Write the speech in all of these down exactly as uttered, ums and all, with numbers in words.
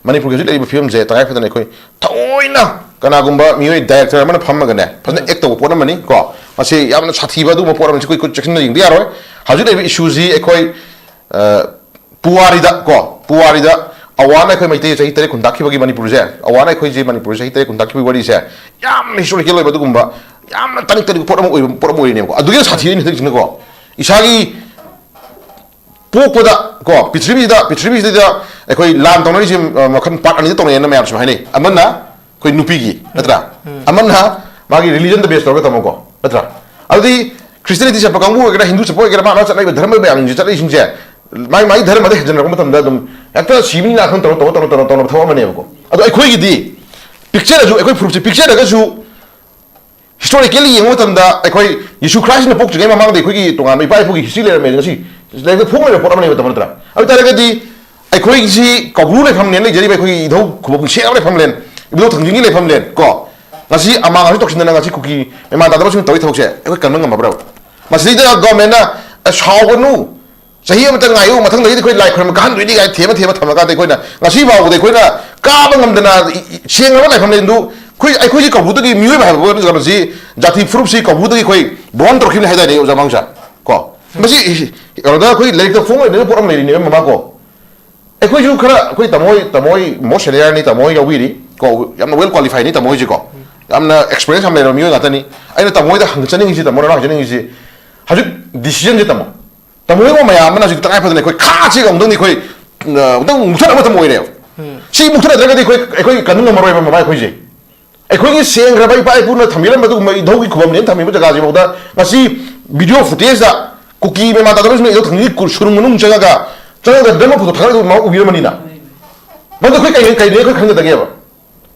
ꯃꯅꯤꯄꯨꯔꯒꯤ ꯍꯧꯖꯤꯛ ꯂꯩꯔꯤꯕ ꯐꯤꯕꯝꯁꯦ ꯇꯉꯥꯏ ꯐꯗꯅ ꯑꯩꯈꯣꯏ ꯊꯑꯣꯏꯅ ꯀꯅꯥꯒꯨꯝꯕ ꯃꯤꯑꯣꯏ ꯗꯥꯏꯔꯦꯛꯇꯔ ꯑꯃꯅ ꯐꯝꯃꯒꯅꯦ, ꯐꯖꯅ ꯑꯦꯛ ꯇꯧꯕ ꯄꯣꯠ ꯑꯃꯅꯤ ꯀꯣ꯫ ꯃꯁꯤ ꯌꯥꯝꯅ ꯁꯥꯊꯤꯕ ꯑꯗꯨꯒꯨꯝꯕ ꯄꯣꯠ ꯑꯃꯅꯤ꯫ ꯑꯩꯈꯣꯏ ꯆꯦꯛꯁꯤꯟꯅ ꯌꯦꯡꯕ ꯌꯥꯔꯣꯏ꯫ ꯍꯧꯖꯤꯛ ꯂꯩꯔꯤꯕ ꯏꯁꯨꯁꯤ ꯑꯩꯈꯣꯏ, ꯑ, ꯄꯨꯋꯥꯔꯤꯗ ꯀꯣ, ꯄꯨꯋꯥꯔꯤꯗ ꯑꯋꯥꯅ ꯑꯩꯈꯣꯏ ꯃꯩꯇꯩ ꯆꯍꯤ ꯇꯔꯦꯠ ꯈꯨꯟꯇꯥꯛꯈꯤꯕꯒꯤ ꯃꯅꯤꯄꯨꯔꯁꯦ, ꯑꯋꯥꯅ ꯑꯩꯈꯣꯏꯁꯦ ꯃꯅꯤꯄꯨꯔꯁꯦ ꯆꯍꯤ ꯇꯔꯦꯠ ꯈꯨꯟꯇꯥꯛꯈꯤꯕꯒꯤ ꯋꯥꯔꯤꯁꯦ ꯌꯥꯝꯅ ꯍꯤꯁꯇꯣꯔꯤꯀꯦꯜ ꯑꯣꯏꯕ ꯑꯗꯨꯒꯨꯝꯕ ꯌꯥꯝꯅ ꯇꯥꯅꯤꯡ ꯇꯥꯅꯤꯡꯕ ꯄꯣꯠ ꯑꯃ ꯑꯣꯏꯕ, ꯄꯣꯠ ꯑꯃ ꯑꯣꯏꯔꯤꯅꯦꯕꯀꯣ꯫ ꯑꯗꯨꯒꯤ ꯁꯥꯊꯤꯔꯤꯅꯤ ꯍꯟꯗꯛꯁꯤꯅꯀꯣ꯫ ꯏꯁꯥꯒꯤ ꯄꯣꯛꯄꯗ ꯀꯣ, ꯄ꯭ꯔꯤꯊꯤꯕꯤꯁꯤꯗ, ꯄ꯭ꯔꯤꯊꯤꯕꯤꯁꯤꯗ ꯑꯩꯈꯣꯏ ꯂꯥꯟ ꯇꯧꯅꯔꯤꯁꯦ, ꯑ, ꯃꯈꯜ ꯄꯥꯔꯠ ꯑꯅꯤꯗ ꯇꯧꯅꯩꯌꯦꯅ ꯃꯌꯥꯝꯁꯨ ꯍꯥꯏꯅꯩ꯫ ꯑꯃꯅ ꯑꯩꯈꯣꯏ ꯅꯨꯄꯤꯒꯤ, ꯅꯠꯇ꯭ꯔꯥ? ꯎꯝ꯫ ꯑꯃꯅ ꯃꯥꯒꯤ ꯔꯤꯂꯤꯖꯟꯗ ꯕꯦꯁ ꯇꯧꯔꯒ ꯇꯝꯃꯣꯀꯣ, ꯅꯠꯇ꯭ꯔꯥ? ꯑꯗꯨꯗꯤ ꯈ꯭ꯔꯤꯁꯇꯤꯌꯥꯅꯤꯇꯤ ꯆꯠꯄ ꯀꯥꯡꯕꯨ ꯑꯣꯏꯒꯦꯔꯥ, ꯍꯤꯟꯗꯨ ꯆꯠꯄ ꯑꯣꯏꯒꯦꯔꯥ, ꯃꯥ ꯃꯥ ꯆꯠꯅꯔꯤꯕ ꯙꯔꯃ ꯃꯌꯥꯝꯁꯤꯡꯁꯦ, ꯆꯠꯂꯤꯁꯤꯡꯁꯦ ꯃꯥꯏ ꯃꯥꯏ ꯙꯔꯃꯗ ꯍꯦꯟꯖꯟꯅꯔꯛꯄ ꯃꯇꯝꯗ ꯑꯗꯨꯝ ꯍꯦꯛꯇ ꯁꯤꯕ ꯃꯤ ꯅꯥ ꯈꯪ ꯇꯧꯔ, ꯇꯧꯔ, ꯇꯧꯔ, ꯇꯧꯔ, ꯇꯧꯔ ꯊꯕꯛ ꯑꯃꯅꯦꯕꯀꯣ꯫ ꯑꯗꯣ ꯑꯩꯈꯣꯏꯒꯤꯗꯤ ꯄꯤꯛꯆꯔꯁꯨ, ꯑꯩꯈꯣꯏ ꯐꯨꯔꯨꯞꯁꯦ ꯄꯤꯛꯆꯔꯒꯁꯨ ꯍꯤꯁꯇꯣꯔꯤꯀꯦꯜꯂꯤ ꯌꯦꯡꯕ ꯃꯇꯝꯗ ꯑꯩꯈꯣꯏ ꯌꯤꯁꯨ ꯈ꯭ꯔꯥꯏꯁꯤꯅ ꯄꯣꯛꯇ꯭ꯔꯤꯉꯩ ꯃꯃꯥꯡꯗ ꯑꯩꯈꯣꯏꯒꯤ ꯇꯣꯉꯥꯟꯕ ꯏꯄꯥ ꯏꯄꯨꯒꯤ ꯍꯤꯁꯇ꯭ꯔꯤ ꯂꯩꯔꯝꯃꯦ, ꯉꯁꯤ ꯂꯥꯏꯔꯤꯛꯇ ꯐꯣꯡ ꯂꯩꯕ ꯄꯣꯠ ꯑꯃ ꯂꯩꯕ ꯃꯇꯝ ꯅꯠꯇ꯭ꯔꯥ? ꯑꯗꯨ ꯑꯣꯏ ꯇꯥꯔꯒꯗꯤ ꯑꯩꯈꯣꯏꯁꯤ ꯀꯧꯕ꯭ꯔꯨ ꯂꯩꯐꯝꯂꯦꯟ ꯂꯩꯖꯔꯤꯕ ꯑꯩꯈꯣꯏꯒꯤ ꯏꯙꯧ ꯈꯨꯕꯝ ꯁꯦꯡꯕ ꯂꯩꯐꯝꯂꯦꯟ, ꯏꯕꯨꯙꯧ ꯊꯥꯡꯖꯤꯡꯒꯤ ꯂꯩꯐꯝꯂꯦꯟ ꯀꯣ, ꯉꯁꯤ ꯑꯃꯥꯡ ꯑꯁꯤ ꯇꯧꯁꯤꯟꯗꯅ ꯉꯁꯤ ꯀꯨꯀꯤ ꯃꯦꯃꯥꯟ ꯇꯥꯗꯕꯁꯤꯡ ꯇꯧꯔꯤ ꯊꯕꯛꯁꯦ ꯑꯩꯈꯣꯏ ꯀꯟꯕ ꯉꯝꯃꯕ꯭ꯔꯕ? ꯃꯁꯤꯗꯩꯗ ꯒꯣꯔꯃꯦꯟꯅ "ꯑꯦ, ꯁꯥꯎꯒꯅꯨ, ꯆꯍꯤ ꯑꯃꯇ ꯉꯥꯏꯌꯨ, ꯃꯊꯪꯗꯒꯤꯗꯤ ꯑꯩꯈꯣꯏ ꯂꯥꯏ ꯈꯨꯔꯨꯝꯕ ꯀꯥꯍꯟꯗꯣꯏꯅꯤ" ꯀꯥꯏꯅ ꯊꯦꯝꯃ ꯊꯦꯝꯃ ꯊꯝꯃꯀꯥꯟꯗ ꯑꯩꯈꯣꯏꯅ ꯉꯁꯤ ꯐꯥꯎꯕꯗ ꯑꯩꯈꯣꯏꯅ ꯀꯥꯕ ꯉꯝꯗꯅ ꯏ-, ꯏ-, ꯁꯦꯡꯂꯕ ꯂꯥꯏꯐꯝꯂꯦꯟꯗꯨ ꯑꯩꯈꯣꯏ, ꯑꯩꯈꯣꯏꯒꯤ ꯀꯧꯕ꯭ꯔꯨꯗꯒꯤ ꯃꯤꯑꯣꯏꯕ ꯍꯥꯏꯕ ꯄꯣꯠ ꯑꯃꯁꯤ, ꯖꯥꯇꯤ ꯐꯨꯔꯨꯞꯁꯤ ꯀꯧꯕ꯭ꯔꯨꯗꯒꯤ ꯑꯩꯈꯣꯏ ꯕꯣꯔꯟ ꯇꯧꯔꯛꯈꯤꯕꯅꯤ ꯍꯥꯏꯗꯥꯏꯅꯦ, ꯑꯣꯖꯥ ꯃꯍꯥꯛꯁꯦ? ꯀꯣ, ꯃꯁꯤ ꯀꯩꯅꯣꯗ ꯑꯩꯈꯣꯏ ꯂꯥꯏꯔꯤꯛꯇ ꯐꯣꯡ ꯂꯩꯅꯕ ꯄꯣꯠ ꯑꯃ ꯂꯩꯔꯤꯅꯦꯕ, ꯃꯃꯥ ꯀꯣ꯫ ꯑꯩꯈꯣꯏꯁꯨ ꯈꯔ, ꯑꯩꯈꯣꯏ ꯇꯃꯣꯏ, ꯇꯃꯣꯏ ꯃꯣꯁ ꯁꯦꯅꯤꯌꯔꯅꯤ, ꯇꯃꯣꯏ ꯌꯥꯎꯕꯤꯔꯤ ꯀꯣ, ꯌꯥꯝꯅ ꯋꯦꯜ ꯀ꯭ꯋꯥꯂꯤꯐꯥꯏꯅꯤ ꯇꯃꯣꯏꯁꯦ ꯀꯣ, ꯌꯥꯝꯅ ꯑꯦꯛꯁꯄꯤꯔꯤꯌꯦꯟꯁ ꯌꯥꯝ ꯂꯩꯔꯕ ꯃꯤꯑꯣꯏ ꯉꯥꯛꯇꯅꯤ꯫ ꯑꯩꯅ ꯇꯃꯣꯏꯗ ꯍꯪꯖꯅꯤꯡꯉꯤꯁꯤ, ꯇꯃꯣꯅ ꯍꯪꯖꯅꯤꯡꯉꯤꯁꯤ, ꯍꯧꯖꯤꯛ ꯗꯤꯁꯤꯖꯟꯁꯦ ꯇꯃꯣ, ꯇꯃꯣ ꯍꯣꯏ ꯃꯌꯥꯝ ꯑꯃꯅ ꯍꯧꯖꯤꯛ ꯇꯉꯥꯏ ꯐꯗꯅ ꯑꯩꯈꯣꯏ ꯈꯥꯁꯤꯒ ꯑꯃꯨꯛꯇꯪꯗꯤ ꯑꯩꯈꯣꯏ, ꯑ, ꯑꯃꯨꯛꯇꯪ ꯃꯨꯊꯠꯅꯕ ꯃꯇꯝ ꯑꯣꯏꯔꯦꯕ꯫ ꯁꯤ ꯃꯨꯊꯠꯅꯗ꯭ꯔꯒꯗꯤ ꯑꯩꯈꯣꯏ, ꯑꯩꯈꯣꯏ ꯀꯟꯕ ꯉꯝꯃꯔꯣꯏꯕ ꯃꯃꯥ ꯑꯩꯈꯣꯏꯁꯦ꯫ ꯑꯩꯈꯣꯏꯒꯤ ꯁꯦꯡꯈ꯭ꯔꯕ ꯏꯄꯥ ꯏꯄꯨꯅ ꯊꯝꯕꯤꯔꯝꯕ ꯑꯗꯨꯒꯨꯝꯕ ꯏꯙꯧꯒꯤ ꯈꯨꯕꯝꯅꯦꯅ ꯊꯝꯃꯤꯕ ꯖꯒꯥꯁꯤꯐꯥꯎꯗ ꯉꯁꯤ ꯚꯤꯗꯤꯑꯣ ꯐꯨꯇꯦꯖꯇ ꯀꯨꯀꯤ ꯃꯦꯃꯥꯟ ꯇꯥꯗꯕꯁꯤꯡꯅ ꯏꯙꯧ ꯊꯥꯡꯖꯤꯡꯒꯤ ꯀꯨ-, ꯁꯨꯔꯨꯡ ꯃꯅꯨꯡ ꯆꯪꯉꯒ, ꯆꯪꯉꯒ ꯙꯔꯃ ꯐꯣꯇꯣ ꯊꯥꯒꯠꯂꯤꯗꯨ ꯃꯥ ꯎꯕꯤꯔꯝꯃꯅꯤꯅ꯫ ꯃꯗꯨ ꯑꯩꯈꯣꯏ ꯀꯩ, ꯀꯩꯗꯩ ꯑꯩꯈꯣꯏ ꯈꯪꯒꯗꯒꯦꯕ?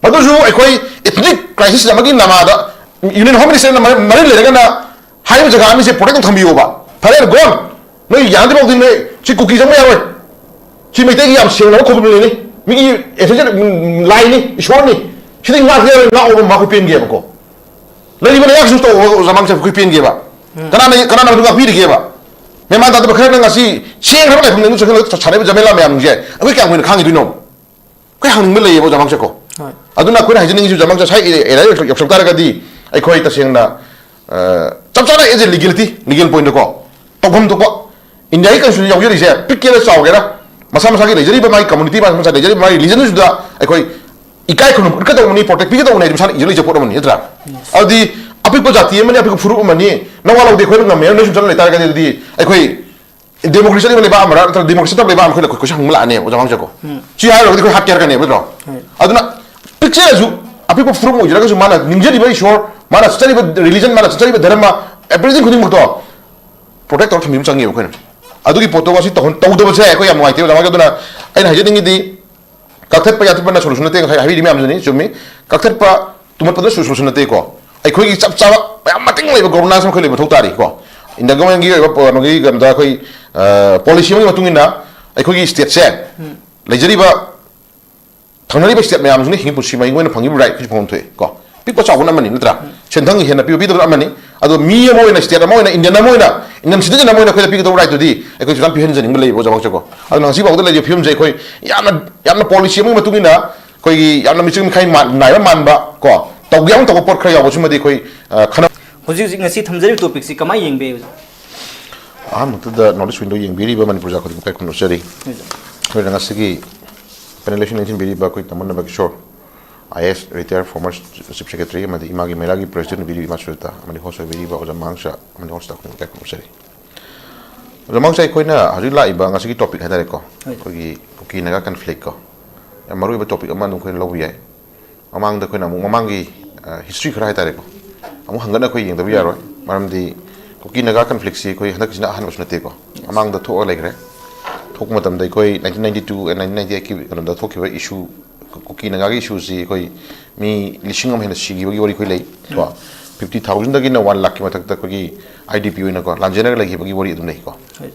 ꯃꯗꯨꯁꯨ ꯑꯩꯈꯣꯏ ꯏꯊꯅꯤꯛ ꯀ꯭ꯔꯥꯏꯁꯤꯁ ꯑꯃꯒꯤ ꯅꯃꯥꯗ ꯌꯨꯅꯤꯌꯟ ꯍꯣꯝ ꯃꯤꯅꯤꯁꯇꯔꯅ ꯃꯔꯤ, ꯃꯔꯤ ꯂꯩꯔꯒꯅ ꯍꯥꯏꯔꯤꯕ ꯖꯒꯥ ꯑꯅꯤꯁꯦ ꯄ꯭ꯔꯣꯇꯦꯛ ꯇꯧ ꯊꯝꯕꯤꯌꯣꯕ꯫ ꯐꯔꯦ, ꯒꯣꯟ, ꯅꯣꯏ ꯌꯥꯅꯗ꯭ꯔꯤꯐꯥꯎꯗꯤ ꯅꯣꯏ ꯁꯤ ꯀꯨꯀꯤ ꯆꯪꯕ ꯌꯥꯔꯣꯏ꯫ ꯁꯤ ꯃꯩꯇꯩꯒꯤ ꯌꯥꯝ ꯁꯦꯡꯅꯕ ꯈꯨꯕꯝ ꯂꯩꯅꯤ꯫ ꯃꯤꯒꯤ ꯑꯦꯟꯁꯦꯁꯇꯔ, ꯎꯝ, ꯂꯥꯏꯅꯤ, ꯏꯁꯣꯔꯅꯤ꯫ ꯁꯤꯗꯤ ꯉꯥꯛꯇ ꯌꯥꯔꯣꯏ, ꯉꯥꯛꯑꯣꯕ ꯃꯈꯣꯏ ꯄꯦꯟꯒꯦꯕꯀꯣ꯫ ꯂꯩꯔꯤꯕ ꯂꯩꯉꯥꯛꯁꯤꯡ ꯇꯧꯕ ꯑꯣꯖꯥ ꯃꯥꯡꯁꯦ ꯑꯩꯈꯣꯏ ꯄꯦꯟꯒꯦꯕ꯫ ꯎꯝ꯫ ꯀꯅꯥꯅ, ꯀꯅꯥꯅ ꯃꯗꯨ ꯉꯥꯛꯄꯤꯔꯤꯒꯦꯕ? ꯃꯦꯃꯥꯟ ꯇꯥꯗꯕ ꯈꯔꯅ ꯉꯁꯤ ꯁꯦꯡꯈ꯭ꯔꯕ ꯂꯥꯏꯐꯝ ꯂꯩꯅꯨ ꯆꯪꯁꯤꯜꯂꯒ ꯁꯥꯟꯅꯔꯤꯕ ꯖꯃꯦꯂꯥ ꯃꯌꯥꯝꯁꯦ ꯑꯩꯈꯣꯏ ꯀꯌꯥꯝ ꯀꯨꯏꯅ ꯈꯥꯡꯈꯤꯗꯣꯏꯅꯣ? ꯑꯩꯈꯣꯏ ꯍꯪꯅꯤꯡꯕ ꯂꯩꯌꯦꯕ ꯑꯣꯖꯥ ꯃꯥꯡꯁꯥꯀꯣ꯫ ꯍꯣꯏ꯫ ꯑꯗꯨꯅ ꯑꯩꯈꯣꯏꯅ ꯍꯥꯏꯖꯅꯤꯡꯉꯤꯁꯤ ꯑꯣꯖꯥ ꯃꯥꯡꯁꯥ ꯁ꯭ꯋꯥꯏ ꯑꯦꯔꯤꯌꯥ ꯌꯧꯁꯜꯂꯛ ꯇꯥꯔꯒꯗꯤ ꯑꯩꯈꯣꯏ ꯇꯁꯦꯡꯅ, ꯑ, ꯆꯞ ꯆꯥꯅ as a legality, legal point ꯀꯣ, ꯇꯧꯐꯝ ꯊꯣꯛꯄ ꯏꯟꯗꯤꯌꯥꯒꯤ constitution ꯌꯥꯎꯖꯔꯤꯁꯦ ꯄꯤꯛꯀꯦꯔꯥ ꯆꯥꯎꯒꯦꯔꯥ, ꯃꯁꯥ ꯃꯁꯥꯒꯤ ꯂꯩꯖꯔꯤꯕ ꯃꯥꯒꯤ community, ꯃꯁꯥ ꯃꯁꯥ ꯂꯩꯖꯔꯤꯕ ꯃꯥꯒꯤ religion ꯗꯨꯗ ꯑꯩꯈꯣꯏ ꯏꯀꯥꯏ ꯈꯨꯝꯅꯕ ꯎꯠꯀꯗꯧꯕꯅꯤ, protect ꯄꯤꯒꯗꯧꯕꯅꯤ ꯍꯥꯏꯗꯤ ꯃꯁꯥꯅ ꯏꯖ ꯂꯩꯖ ꯄꯣꯠ ꯑꯃꯅꯤ, ꯅꯠꯇ꯭ꯔꯥ? ꯑꯗꯨꯗꯤ ꯑꯄꯤꯛꯄ ꯖꯥꯇꯤ ꯑꯃꯅꯤ, ꯑꯄꯤꯛꯄ ꯐꯨꯔꯨꯞ ꯑꯃꯅꯤ, ꯅꯋꯥ ꯂꯧꯗꯦ, ꯑꯩꯈꯣꯏꯅ ꯉꯝꯃꯦ, ꯅꯣꯏ ꯁꯨꯝ ꯆꯠꯂ ꯂꯩꯇꯥꯔꯒꯗꯤ ꯑꯗꯨꯗꯤ ꯑꯩꯈꯣꯏ democracy ꯆꯠꯂꯤꯕ ꯂꯩꯕꯥꯛ ꯑꯃꯔ ꯅꯠꯇ꯭ꯔꯒ democracy ꯆꯠꯇꯕ ꯂꯩꯕꯥꯛ ꯑꯃ ꯑꯩꯈꯣꯏ ꯀꯣꯏꯁꯟ ꯍꯪꯕ ꯂꯥꯛꯑꯅꯦꯕ ꯑꯣꯖꯥ ꯃꯥꯡꯁꯥꯀꯣ꯫ ꯁꯤ ꯍꯥꯏꯔꯨꯔꯒꯗꯤ ꯑꯩꯈꯣꯏ ꯍꯥꯠꯀꯦ ꯍꯥꯏꯔꯛꯀꯅꯦꯕ, ꯅꯠꯇ꯭ꯔꯣ? ꯑꯗꯨꯅ ꯄꯤꯛꯆꯔꯁꯨ, ꯑꯄꯤꯛꯄ ꯐꯨꯔꯨꯞ ꯑꯣꯏꯖꯔꯒꯁꯨ, ꯃꯥꯅ ꯅꯤꯡꯖꯔꯤꯕ ꯏꯁꯣꯔ, ꯃꯥꯅ ꯆꯠꯆꯔꯤꯕ religion, ꯃꯥꯅ ꯆꯠꯆꯔꯤꯕ ꯙꯔꯃ, everything ꯈꯨꯗꯤꯡꯃꯛꯇꯣ protect ꯇꯧꯔ ꯊꯝꯕꯤꯕ ꯆꯪꯉꯦꯕ ꯑꯩꯈꯣꯏꯅ꯫ ꯑꯗꯨꯒꯤ ꯄꯣꯠꯇꯣ ꯉꯁꯤ ꯇꯧꯍꯟ-, ꯇꯧꯗꯕꯁꯦ ꯑꯩꯈꯣꯏ ꯌꯥꯝ ꯅꯨꯡꯉꯥꯏꯇꯦ ꯑꯣꯖꯥ ꯃꯥꯡꯁꯥ꯫ ꯑꯗꯨꯅ ꯑꯩꯅ ꯍꯥꯏꯖꯅꯤꯡꯉꯤꯗꯤ, ꯀꯛꯊꯠꯄ ꯌꯥꯊꯠꯄꯅ solution ꯅꯠꯇꯦ, ꯉꯁꯥꯏ ꯍꯥꯏꯕꯤꯔꯤ ꯃꯌꯥꯝꯗꯨꯅꯤ, ꯆꯨꯝꯃꯤ꯫ ꯀꯛꯊꯠꯄ, ꯇꯨꯝꯍꯠꯄꯗ solution ꯅꯠꯇꯦꯀꯣ꯫ ꯑꯩꯈꯣꯏꯒꯤ ꯆꯞ ꯆꯥꯕ ꯃꯌꯥꯝ ꯃꯇꯤꯡ ꯂꯩꯕ governance ꯑꯃ ꯑꯩꯈꯣꯏ ꯂꯩꯕ ꯃꯊꯧ ꯇꯥꯔꯤꯀꯣ꯫ Indian government ꯀꯤ ꯑꯣꯏꯕ ꯄ-, ꯀꯩꯅꯣꯗ ꯑꯩꯈꯣꯏ, ꯑ, policy ꯑꯃꯒꯤ ꯃꯇꯨꯡ ꯏꯟꯅ ꯑꯩꯈꯣꯏꯒꯤ state ꯁꯦ ꯂꯩꯖꯔꯤꯕ ꯊꯪꯅꯔꯤꯕ state ꯃꯌꯥꯝꯁꯤꯅ ꯍꯤꯡ ꯄꯨꯟꯁꯤ ꯃꯍꯤꯡ ꯑꯣꯏꯅ ꯐꯪꯉꯤꯕ right ꯑꯩꯈꯣꯏꯁꯨ ꯐꯪꯐꯝ ꯊꯣꯛꯑꯦ ꯀꯣ꯫ ꯄꯤꯛꯄ ꯆꯥꯎꯕꯅ ꯑꯃꯅꯤ, ꯅꯠꯇ꯭ꯔꯥ? ꯁꯦꯟꯊꯪ ꯍꯦꯟꯅ ꯄꯤꯕ ꯄꯤꯗꯕꯅ ꯑꯃꯅꯤ꯫ ꯑꯗꯣ ꯃꯤ ꯑꯃ ꯑꯣꯏꯅ, state ꯑꯃ ꯑꯣꯏꯅ, Indian ꯑꯃ ꯑꯣꯏꯅ, Indian citizen ꯑꯃ ꯑꯣꯏꯅ ꯑꯩꯈꯣꯏꯗ ꯄꯤꯒꯗꯧꯕ right ꯇꯨꯗꯤ ꯑꯩꯈꯣꯏ ꯁꯨꯛꯌꯥꯝ ꯄꯤꯍꯟꯖꯅꯤꯡꯕ ꯂꯩꯌꯦꯕ ꯑꯣꯖꯥ ꯃꯥꯡꯁꯥꯀꯣ꯫ ꯑꯗꯣ ꯉꯁꯤ ꯐꯥꯎꯗ ꯂꯩꯔꯤꯕ ꯐꯤꯕꯝꯁꯦ ꯑꯩꯈꯣꯏ ꯌꯥꯝꯅ, ꯌꯥꯝꯅ policy ꯑꯃꯒꯤ ꯃꯇꯨꯡ ꯏꯟꯅ ꯑꯩꯈꯣꯏꯒꯤ ꯌꯥꯝꯅ ꯃꯤꯆꯪ ꯃꯤꯈꯥꯏ ꯃꯥꯟ-, ꯅꯥꯏꯕ ꯃꯥꯟꯕ ꯀꯣ, ꯇꯧꯒꯦ ꯌꯥꯎꯅ ꯇꯧꯕ ꯄꯣꯠ ꯈꯔ ꯌꯥꯎꯕꯁꯤꯃꯗꯤ ꯑꯩꯈꯣꯏ, ꯑ, ꯈꯟꯅ- ꯍꯧꯖꯤꯛ ꯍꯧꯖꯤꯛ ꯉꯁꯤ ꯊꯝꯖꯔꯤꯕ topic ꯁꯤ ꯀꯃꯥꯏꯅ ꯌꯦꯡꯕ ꯌꯥꯏ, ꯑꯣꯖꯥ? ꯑꯍꯥꯟꯕꯗ North East Window ꯌꯦꯡꯕꯤꯔꯤꯕ ꯃꯅꯤꯄꯨꯔ ꯄ꯭ꯔꯖꯥ ꯈꯨꯗꯤꯡꯃꯛ ꯏꯀꯥꯏ ꯈꯨꯝꯅꯖꯔꯤ꯫ ꯑꯩꯈꯣꯏꯅ ꯉꯁꯤꯒꯤ panel ꯁꯤꯡ ꯂꯦꯡꯁꯤꯟꯕꯤꯔꯤꯕ ꯑꯩꯈꯣꯏ ꯇꯥꯃꯣ ꯅꯕꯀꯤꯁꯣꯔ, I A S retired former chief secretary, ꯑꯃꯗꯤ ꯏꯃꯥꯒꯤ ꯃꯩꯔꯥꯒꯤ president ꯑꯣꯏꯕꯤꯔꯤꯕ ꯏꯃꯥ ꯁꯨꯖꯥꯇꯥ, ꯑꯃꯗꯤ host ꯑꯣꯏꯕꯤꯔꯤꯕ ꯑꯣꯖꯥ ꯃꯥꯡꯁꯥ, ꯑꯃꯗꯤ host staff ꯈꯨꯗꯤꯡꯃꯛ ꯏꯀꯥꯏ ꯈꯨꯝꯅꯖꯔꯤ꯫ ꯑꯣꯖꯥ ꯃꯥꯡꯁꯥ, ꯑꯩꯈꯣꯏꯅ ꯍꯧꯖꯤꯛ ꯂꯥꯛꯏꯕ ꯉꯁꯤꯒꯤ topic ꯍꯥꯏꯇꯥꯔꯦꯀꯣ, ꯑꯩꯈꯣꯏꯒꯤ ꯀꯨꯀꯤ ꯅꯥꯒꯥ conflict ꯀꯣ, ꯌꯥꯝ ꯃꯔꯨꯑꯣꯏꯕ topic ꯑꯃ ꯑꯗꯨꯝ ꯑꯩꯈꯣꯏꯅ ꯂꯧꯕ ꯌꯥꯏ꯫ ꯃꯃꯥꯡꯗ ꯑꯩꯈꯣꯏꯅ ꯑꯃꯨꯛ ꯃꯃꯥꯡꯒꯤ, ꯑ, history ꯈꯔ ꯍꯥꯏꯇꯥꯔꯦꯀꯣ, ꯑꯃꯨꯛ ꯍꯪꯒꯠꯅ ꯑꯩꯈꯣꯏ ꯌꯦꯡꯗꯕ ꯌꯥꯔꯣꯏ꯫ ꯃꯔꯝꯗꯤ ꯀꯨꯀꯤ ꯅꯥꯒꯥ conflict ꯁꯤ ꯑꯩꯈꯣꯏ ꯍꯟꯗꯛꯀꯤꯁꯤꯅ ꯑꯍꯥꯟꯕꯁꯨ ꯅꯠꯇꯦꯀꯣ, ꯃꯃꯥꯡꯗ ꯊꯣꯛꯑ ꯂꯩꯈ꯭ꯔꯦ꯫ ꯊꯣꯛꯄ ꯃꯇꯝꯗ ꯑꯩꯈꯣꯏ nineteen ninety two and nineteen ninety eight ꯀꯤ ꯀꯩꯅꯣꯗ ꯊꯣꯛꯈꯤꯕ issue, ꯀꯨꯀꯤ ꯅꯥꯒꯥꯒꯤ issue ꯁꯤ ꯑꯩꯈꯣꯏ ꯃꯤ ꯂꯤꯁꯤꯡ ꯑꯃ ꯍꯦꯟꯅ ꯁꯤꯈꯤꯕꯒꯤ ꯋꯥꯔꯤ ꯑꯩꯈꯣꯏ ꯂꯩ ꯀꯣ꯫ Fifty thousand ꯗꯒꯤꯅ one lakh ꯀꯤ ꯃꯊꯛꯇ ꯑꯩꯈꯣꯏꯒꯤ I D P ꯑꯣꯏꯅꯀꯣ ꯂꯥꯟꯖꯦꯟꯅꯔꯒ ꯂꯩꯈꯤꯕꯒꯤ ꯋꯥꯔꯤ ꯑꯗꯨꯝ ꯂꯩꯀꯣ꯫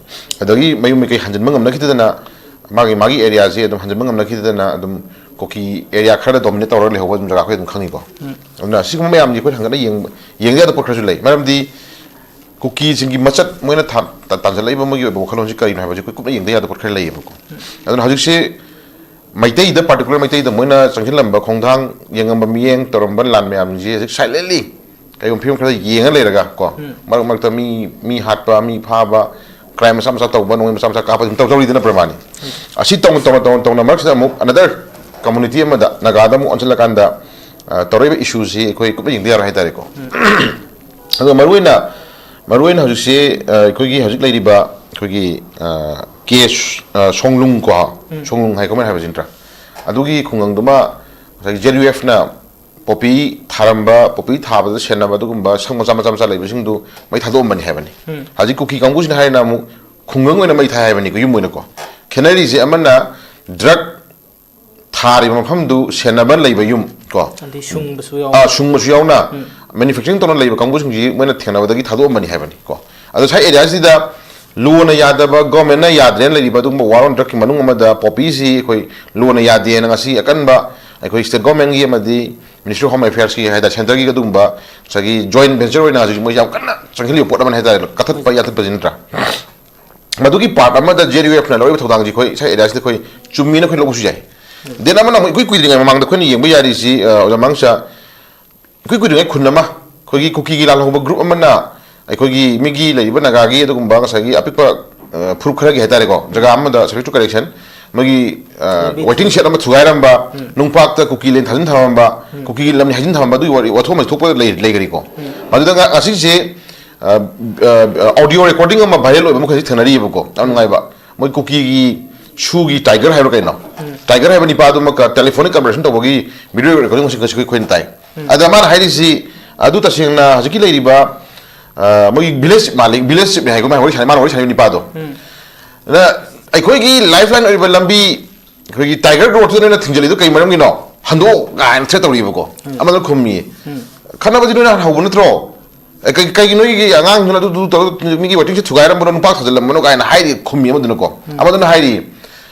ꯑꯗꯒꯤ ꯃꯌꯨꯝ ꯃꯀꯩ ꯍꯟꯖꯤꯟꯕ ꯉꯝꯅꯈꯤꯗꯗꯅ ꯃꯥꯒꯤ, ꯃꯥꯒꯤ area ꯁꯦ ꯑꯗꯨꯝ ꯍꯟꯖꯤꯟꯕ ꯉꯝꯅꯈꯤꯗꯗꯅ ꯑꯗꯨꯝ ꯀꯨꯀꯤ area ꯈꯔꯗ dominate ꯇꯧꯔꯒ ꯂꯩꯍꯧꯕ ꯑꯗꯨꯝ ꯖꯒꯥ ꯑꯩꯈꯣꯏ ꯑꯗꯨꯝ ꯈꯪꯉꯤꯀꯣ꯫ ꯑꯗꯨꯅ ꯑꯁꯤꯒꯨꯝꯕ ꯃꯌꯥꯝꯁꯦ ꯑꯩꯈꯣꯏ ꯍꯪꯒꯠꯅ ꯌꯦꯡꯕ, ꯌꯦꯡꯗ ꯌꯥꯗꯕ ꯄꯣꯠ ꯈꯔꯁꯨ ꯂꯩ꯫ ꯃꯔꯝꯗꯤ ꯀꯨꯀꯤꯁꯤꯡꯒꯤ ꯃꯆꯠ ꯃꯣꯏꯅ ꯊꯥ-, ꯇꯥ-, ꯇꯥꯟꯁꯤꯜꯂꯛꯏꯕ ꯃꯣꯏꯒꯤ ꯑꯣꯏꯕ ꯋꯥꯈꯜꯂꯣꯟꯁꯤ ꯀꯔꯤꯅꯣ ꯍꯥꯏꯕꯁꯤ ꯑꯩꯈꯣꯏ ꯀꯨꯞꯅ ꯌꯦꯡꯗ ꯌꯥꯗꯕ ꯄꯣꯠ ꯈꯔ ꯂꯩꯌꯦꯕꯀꯣ꯫ ꯑꯗꯨꯅ ꯍꯧꯖꯤꯛꯁꯦ ꯃꯩꯇꯩꯗ, particular ꯃꯩꯇꯩꯗ ꯃꯣꯏꯅ ꯆꯪꯁꯤꯜꯂꯝꯕ, ꯈꯣꯡꯊꯥꯡ ꯌꯦꯡꯉꯝꯕ, ꯃꯤꯠꯌꯦꯡ ꯇꯧꯔꯝꯕ ꯂꯥꯟ ꯃꯌꯥꯝꯁꯦ ꯍꯧꯖꯤꯛ silently ꯀꯩꯒꯨꯝꯕ ꯐꯤꯕꯝ ꯈꯔ ꯌꯦꯡꯉ ꯂꯩꯔꯒ ꯀꯣ, ꯎꯝ꯫ ꯃꯔꯛ ꯃꯔꯛꯇ ꯃꯤ, ꯃꯤ ꯍꯥꯠꯄ, ꯃꯤ ꯐꯥꯕ, crime ꯃꯆꯥ ꯃꯆꯥ ꯇꯧꯕ, ꯅꯣꯡꯃꯩ ꯃꯆꯥ ꯃꯆꯥ ꯀꯥꯞꯄ ꯑꯗꯨꯝ ꯇꯧ-, ꯇꯧꯔꯤꯗꯅ ꯄ꯭ꯔꯃꯥꯅꯤ꯫ ꯑꯁꯤ ꯇꯧꯅ, ꯇꯧꯅ, ꯇꯧꯅ, ꯇꯧꯅ ꯃꯔꯛꯁꯤꯗ ꯑꯃꯨꯛ another community ꯑꯃꯗ, ꯅꯥꯒꯥꯗ ꯑꯃꯨꯛ ꯑꯣꯟꯁꯤꯜꯂꯀꯥꯟꯗ, ꯑ, ꯇꯧꯔꯛꯏꯕ issue ꯁꯤ ꯑꯩꯈꯣꯏ ꯀꯨꯞꯅ ꯌꯦꯡꯗ ꯌꯥꯔꯣꯏ ꯍꯥꯏꯇꯥꯔꯦꯀꯣ꯫ ꯎꯝ꯫ ꯑꯗꯣ ꯃꯔꯨꯑꯣꯏꯅ, ꯃꯔꯨꯑꯣꯏꯅ ꯍꯧꯖꯤꯛꯁꯤ, ꯑ, ꯑꯩꯈꯣꯏꯒꯤ ꯍꯧꯖꯤꯛ ꯂꯩꯔꯤꯕ ꯑꯩꯈꯣꯏꯒꯤ, ꯑ, ꯀꯦ ꯁ-, ꯑ, ꯁꯣꯡꯂꯨꯡ ꯀꯣ, ꯎꯝ꯫ ꯁꯣꯡꯂꯨꯡ ꯍꯥꯏ ꯀꯃꯥꯏꯅ ꯍꯥꯏꯕꯁꯤ ꯅꯠꯇ꯭ꯔꯥ? ꯑꯗꯨꯒꯤ ꯈꯨꯡꯒꯪꯗꯨꯃ ꯉꯁꯥꯏꯒꯤ ꯖꯦꯗ ꯌꯨ ꯑꯦꯐꯅ ꯄꯣꯄꯤ ꯊꯥꯔꯝꯕ, ꯄꯣꯄꯤ ꯊꯥꯕꯗ ꯁꯦꯟꯅꯕ ꯑꯗꯨꯒꯨꯝꯕ ꯁꯪ ꯃꯆꯥ, ꯃꯆꯥ, ꯃꯆꯥ ꯂꯩꯕꯁꯤꯡꯗꯨ ꯃꯩ ꯊꯥꯗꯣꯛꯑꯝꯕꯅꯤ ꯍꯥꯏꯕꯅꯤ꯫ ꯎꯝ꯫ ꯍꯧꯖꯤꯛ ꯀꯨꯀꯤ ꯀꯥꯡꯕꯨꯁꯤꯅ ꯍꯥꯏꯔꯤꯅ ꯑꯃꯨꯛ ꯈꯨꯡꯒꯪ ꯑꯣꯏꯅ ꯃꯩ ꯊꯥꯏ ꯍꯥꯏꯕꯅꯤꯀꯣ, ꯌꯨꯝ ꯑꯣꯏꯅꯀꯣ꯫ ꯈꯦꯠꯅꯔꯤꯁꯦ ꯑꯃꯅ drug ꯊꯥꯔꯤꯕ ꯃꯐꯝꯗꯨ ꯁꯦꯟꯅꯕ ꯂꯩꯕ ꯌꯨꯝ ꯀꯣ꯫ ꯑꯗꯩ ꯁꯨꯡꯕꯁꯨ ꯌꯥꯎ-, ꯑꯥ, ꯁꯨꯡꯕꯁꯨ ꯌꯥꯎꯅ ꯎꯝ꯫ Manufacturing ꯇꯧꯅ ꯂꯩꯕ ꯀꯥꯡꯕꯨꯁꯤꯡꯁꯤ ꯃꯣꯏꯅ ꯊꯦꯡꯅꯕꯗꯒꯤ ꯊꯥꯗꯣꯛꯑꯝꯕꯅꯤ ꯍꯥꯏꯕꯅꯤ ꯀꯣ꯫ ꯑꯗꯣ ꯉꯁꯥꯏ area ꯁꯤꯗ ꯂꯣꯅ ꯌꯥꯗꯕ, government ꯅ ꯌꯥꯗ꯭ꯔꯦꯅ ꯂꯩꯔꯤꯕ ꯑꯗꯨꯒꯨꯝꯕ war on drug ꯀꯤ ꯃꯅꯨꯡ ꯑꯃꯗ ꯄꯣꯄꯤꯁꯤ ꯑꯩꯈꯣꯏ ꯂꯣꯅ ꯌꯥꯗꯦꯅ ꯉꯁꯤ ꯑꯀꯟꯕ ꯑꯩꯈꯣꯏ state government ꯀꯤ ꯑꯃꯗꯤ Ministry of Home Affairs ꯀꯤ ꯍꯥꯏꯇꯥꯔꯦ, centre ꯒꯤ ꯑꯗꯨꯒꯨꯝꯕ ꯉꯁꯥꯏꯒꯤ joint venture ꯑꯣꯏꯅ ꯍꯧꯖꯤꯛ ꯃꯣꯏ ꯌꯥꯝ ꯀꯟꯅ ꯆꯪꯁꯤꯜꯂꯤꯕ ꯄꯣꯠ ꯑꯃꯅꯤ ꯍꯥꯏꯇꯥꯔꯦ, ꯀꯛꯊꯠꯄ ꯌꯥꯟꯊꯠꯄꯁꯤ ꯅꯠꯇ꯭ꯔꯥ? ꯃꯗꯨꯒꯤ part ꯑꯃꯗ ꯖꯦꯗ ꯌꯨ ꯑꯦꯐꯅ ꯂꯧꯔꯤꯕ ꯊꯧꯗꯥꯡꯁꯤ ꯑꯩꯈꯣꯏ ꯉꯁꯥꯏ area ꯁꯤꯗ ꯑꯩꯈꯣꯏ ꯆꯨꯝꯃꯤꯅ ꯑꯩꯈꯣꯏ ꯂꯧꯕꯁꯨ ꯌꯥꯏ꯫ Then ꯑꯃꯅ ꯑꯃꯨꯛ ꯏꯀꯨꯏ ꯀꯨꯏꯗ꯭ꯔꯤꯉꯩ ꯃꯃꯥꯡꯗ ꯑꯩꯈꯣꯏꯅ ꯌꯦꯡꯕ ꯌꯥꯔꯤꯁꯤ, ꯑ, ꯑꯣꯖꯥ ꯃꯥꯡꯁꯥ, ꯏꯀꯨꯏ ꯀꯨꯏꯗ꯭ꯔꯤꯉꯩ ꯈꯨꯟ ꯑꯃ, ꯑꯩꯈꯣꯏꯒꯤ ꯀꯨꯀꯤꯒꯤ ꯂꯥꯜꯍꯧꯕ group ꯑꯃꯅ ꯑꯩꯈꯣꯏꯒꯤ ꯃꯤꯒꯤ ꯂꯩꯔꯤꯕ ꯅꯥꯒꯥꯒꯤ ꯑꯗꯨꯒꯨꯝꯕ ꯉꯁꯥꯏꯒꯤ ꯑꯄꯤꯛꯄ, ꯑ, ꯐꯨꯔꯨꯞ ꯈꯔꯒꯤ ꯍꯥꯏꯇꯥꯔꯦꯀꯣ, ꯖꯒꯥ ꯑꯃꯗ subject to correction, ꯃꯣꯏꯒꯤ, ꯑ, ꯂꯝꯕꯤ waiting shed ꯑꯃ ꯊꯨꯒꯥꯏꯔꯝꯕ, ꯎꯝ꯫ ꯅꯨꯡꯄꯥꯛꯇ ꯀꯨꯀꯤ ꯂꯦꯟ ꯊꯥꯖꯤꯟ ꯊꯝꯃꯝꯕ, ꯎꯝ꯫ ꯀꯨꯀꯤꯒꯤ ꯂꯝꯅꯤ ꯍꯥꯏꯖꯤꯟ ꯊꯝꯃꯝꯕ, ꯑꯗꯨꯒꯤ ꯋꯥꯔꯤ, ꯋꯥꯊꯣꯛ ꯑꯃ ꯊꯣꯛꯄ ꯂꯩ-, ꯂꯩꯈꯔꯦꯀꯣ꯫ ꯎꯝ꯫ ꯃꯗꯨꯗ ꯉ-, ꯉꯁꯤꯁꯦ, ꯑ, ꯑ, audio recording ꯑꯃ viral ꯑꯣꯏꯕ ꯃꯈꯩꯁꯤ ꯊꯦꯡꯅꯔꯤꯑꯕꯀꯣ, ꯌꯥꯝ ꯅꯨꯡꯉꯥꯏꯕ꯫ ꯃꯣꯏ ꯀꯨꯀꯤꯒꯤ ꯁꯨꯒꯤ tiger ꯍꯥꯏꯕ꯭ꯔꯥ ꯀꯩꯅꯣ? ꯎꯝ꯫ Tiger ꯍꯥꯏꯕ ꯅꯤꯄꯥꯗꯨꯃꯛꯀ telephonic conversation ꯇꯧꯕꯒꯤ video recording ꯑꯃꯁꯨ ꯉꯁꯤ ꯑꯩꯈꯣꯏꯅ ꯇꯥꯏ꯫ ꯎꯝ꯫ ꯑꯗ ꯃꯥꯅ ꯍꯥꯏꯔꯤꯁꯤ, ꯑꯗꯨ ꯇꯁꯦꯡꯅ ꯍꯧꯖꯤꯛꯀꯤ ꯂꯩꯔꯤꯕ, ꯑ, ꯃꯣꯏꯒꯤ village ꯃꯥꯂꯤꯛ, village chief ꯅꯤ ꯍꯥꯏꯀꯣ, ꯃꯥꯅ ꯋꯥꯔꯤ ꯁꯥꯟꯅ-, ꯃꯥꯅ ꯋꯥꯔꯤ ꯁꯥꯟꯅꯔꯤꯕ ꯅꯤꯄꯥꯗꯣ꯫ ꯎꯝ꯫ ꯑꯗ ꯑꯩꯈꯣꯏꯒꯤ lifeline ꯑꯣꯏꯔꯤꯕ ꯂꯝꯕꯤ, ꯑꯩꯈꯣꯏꯒꯤ tiger road ꯇꯨꯗ ꯅꯣꯏꯅ ꯊꯤꯡꯖꯤꯜꯂꯤꯗꯣ ꯀꯩ ꯃꯔꯝꯒꯤꯅꯣ? ꯍꯟꯗꯣꯛꯑꯣ ꯀꯥꯏꯅ threat ꯇꯧꯔꯤꯕꯀꯣ꯫ ꯎꯝ꯫ ꯑꯃꯗꯨꯅ ꯈꯨꯝꯃꯤꯌꯦ꯫ ꯎꯝ꯫ ꯈꯠꯅꯕꯗꯤ ꯅꯣꯏꯅ ꯍꯧꯕ ꯅꯠꯇ꯭ꯔꯣ? ꯑꯦ, ꯀꯩ-, ꯀꯩꯒꯤ ꯅꯣꯏꯒꯤ ꯑꯉꯥꯡꯗꯨꯅ ꯑꯗꯨ, ꯑꯗꯨ ꯇꯧꯔꯒ ꯃꯤꯒꯤ waiting shed ꯊꯨꯒꯥꯏꯔꯝꯕꯅꯣ, ꯅꯨꯄꯥ ꯊꯥꯖꯤꯜꯂꯝꯕꯅꯣ ꯀꯥꯏꯅ ꯍꯥꯏꯔꯤ, ꯈꯨꯝꯃꯤ ꯑꯃꯗꯨꯅꯀꯣ꯫ ꯎꯝ꯫ ꯑꯃꯗꯨꯅ ꯍꯥꯏꯔꯤ,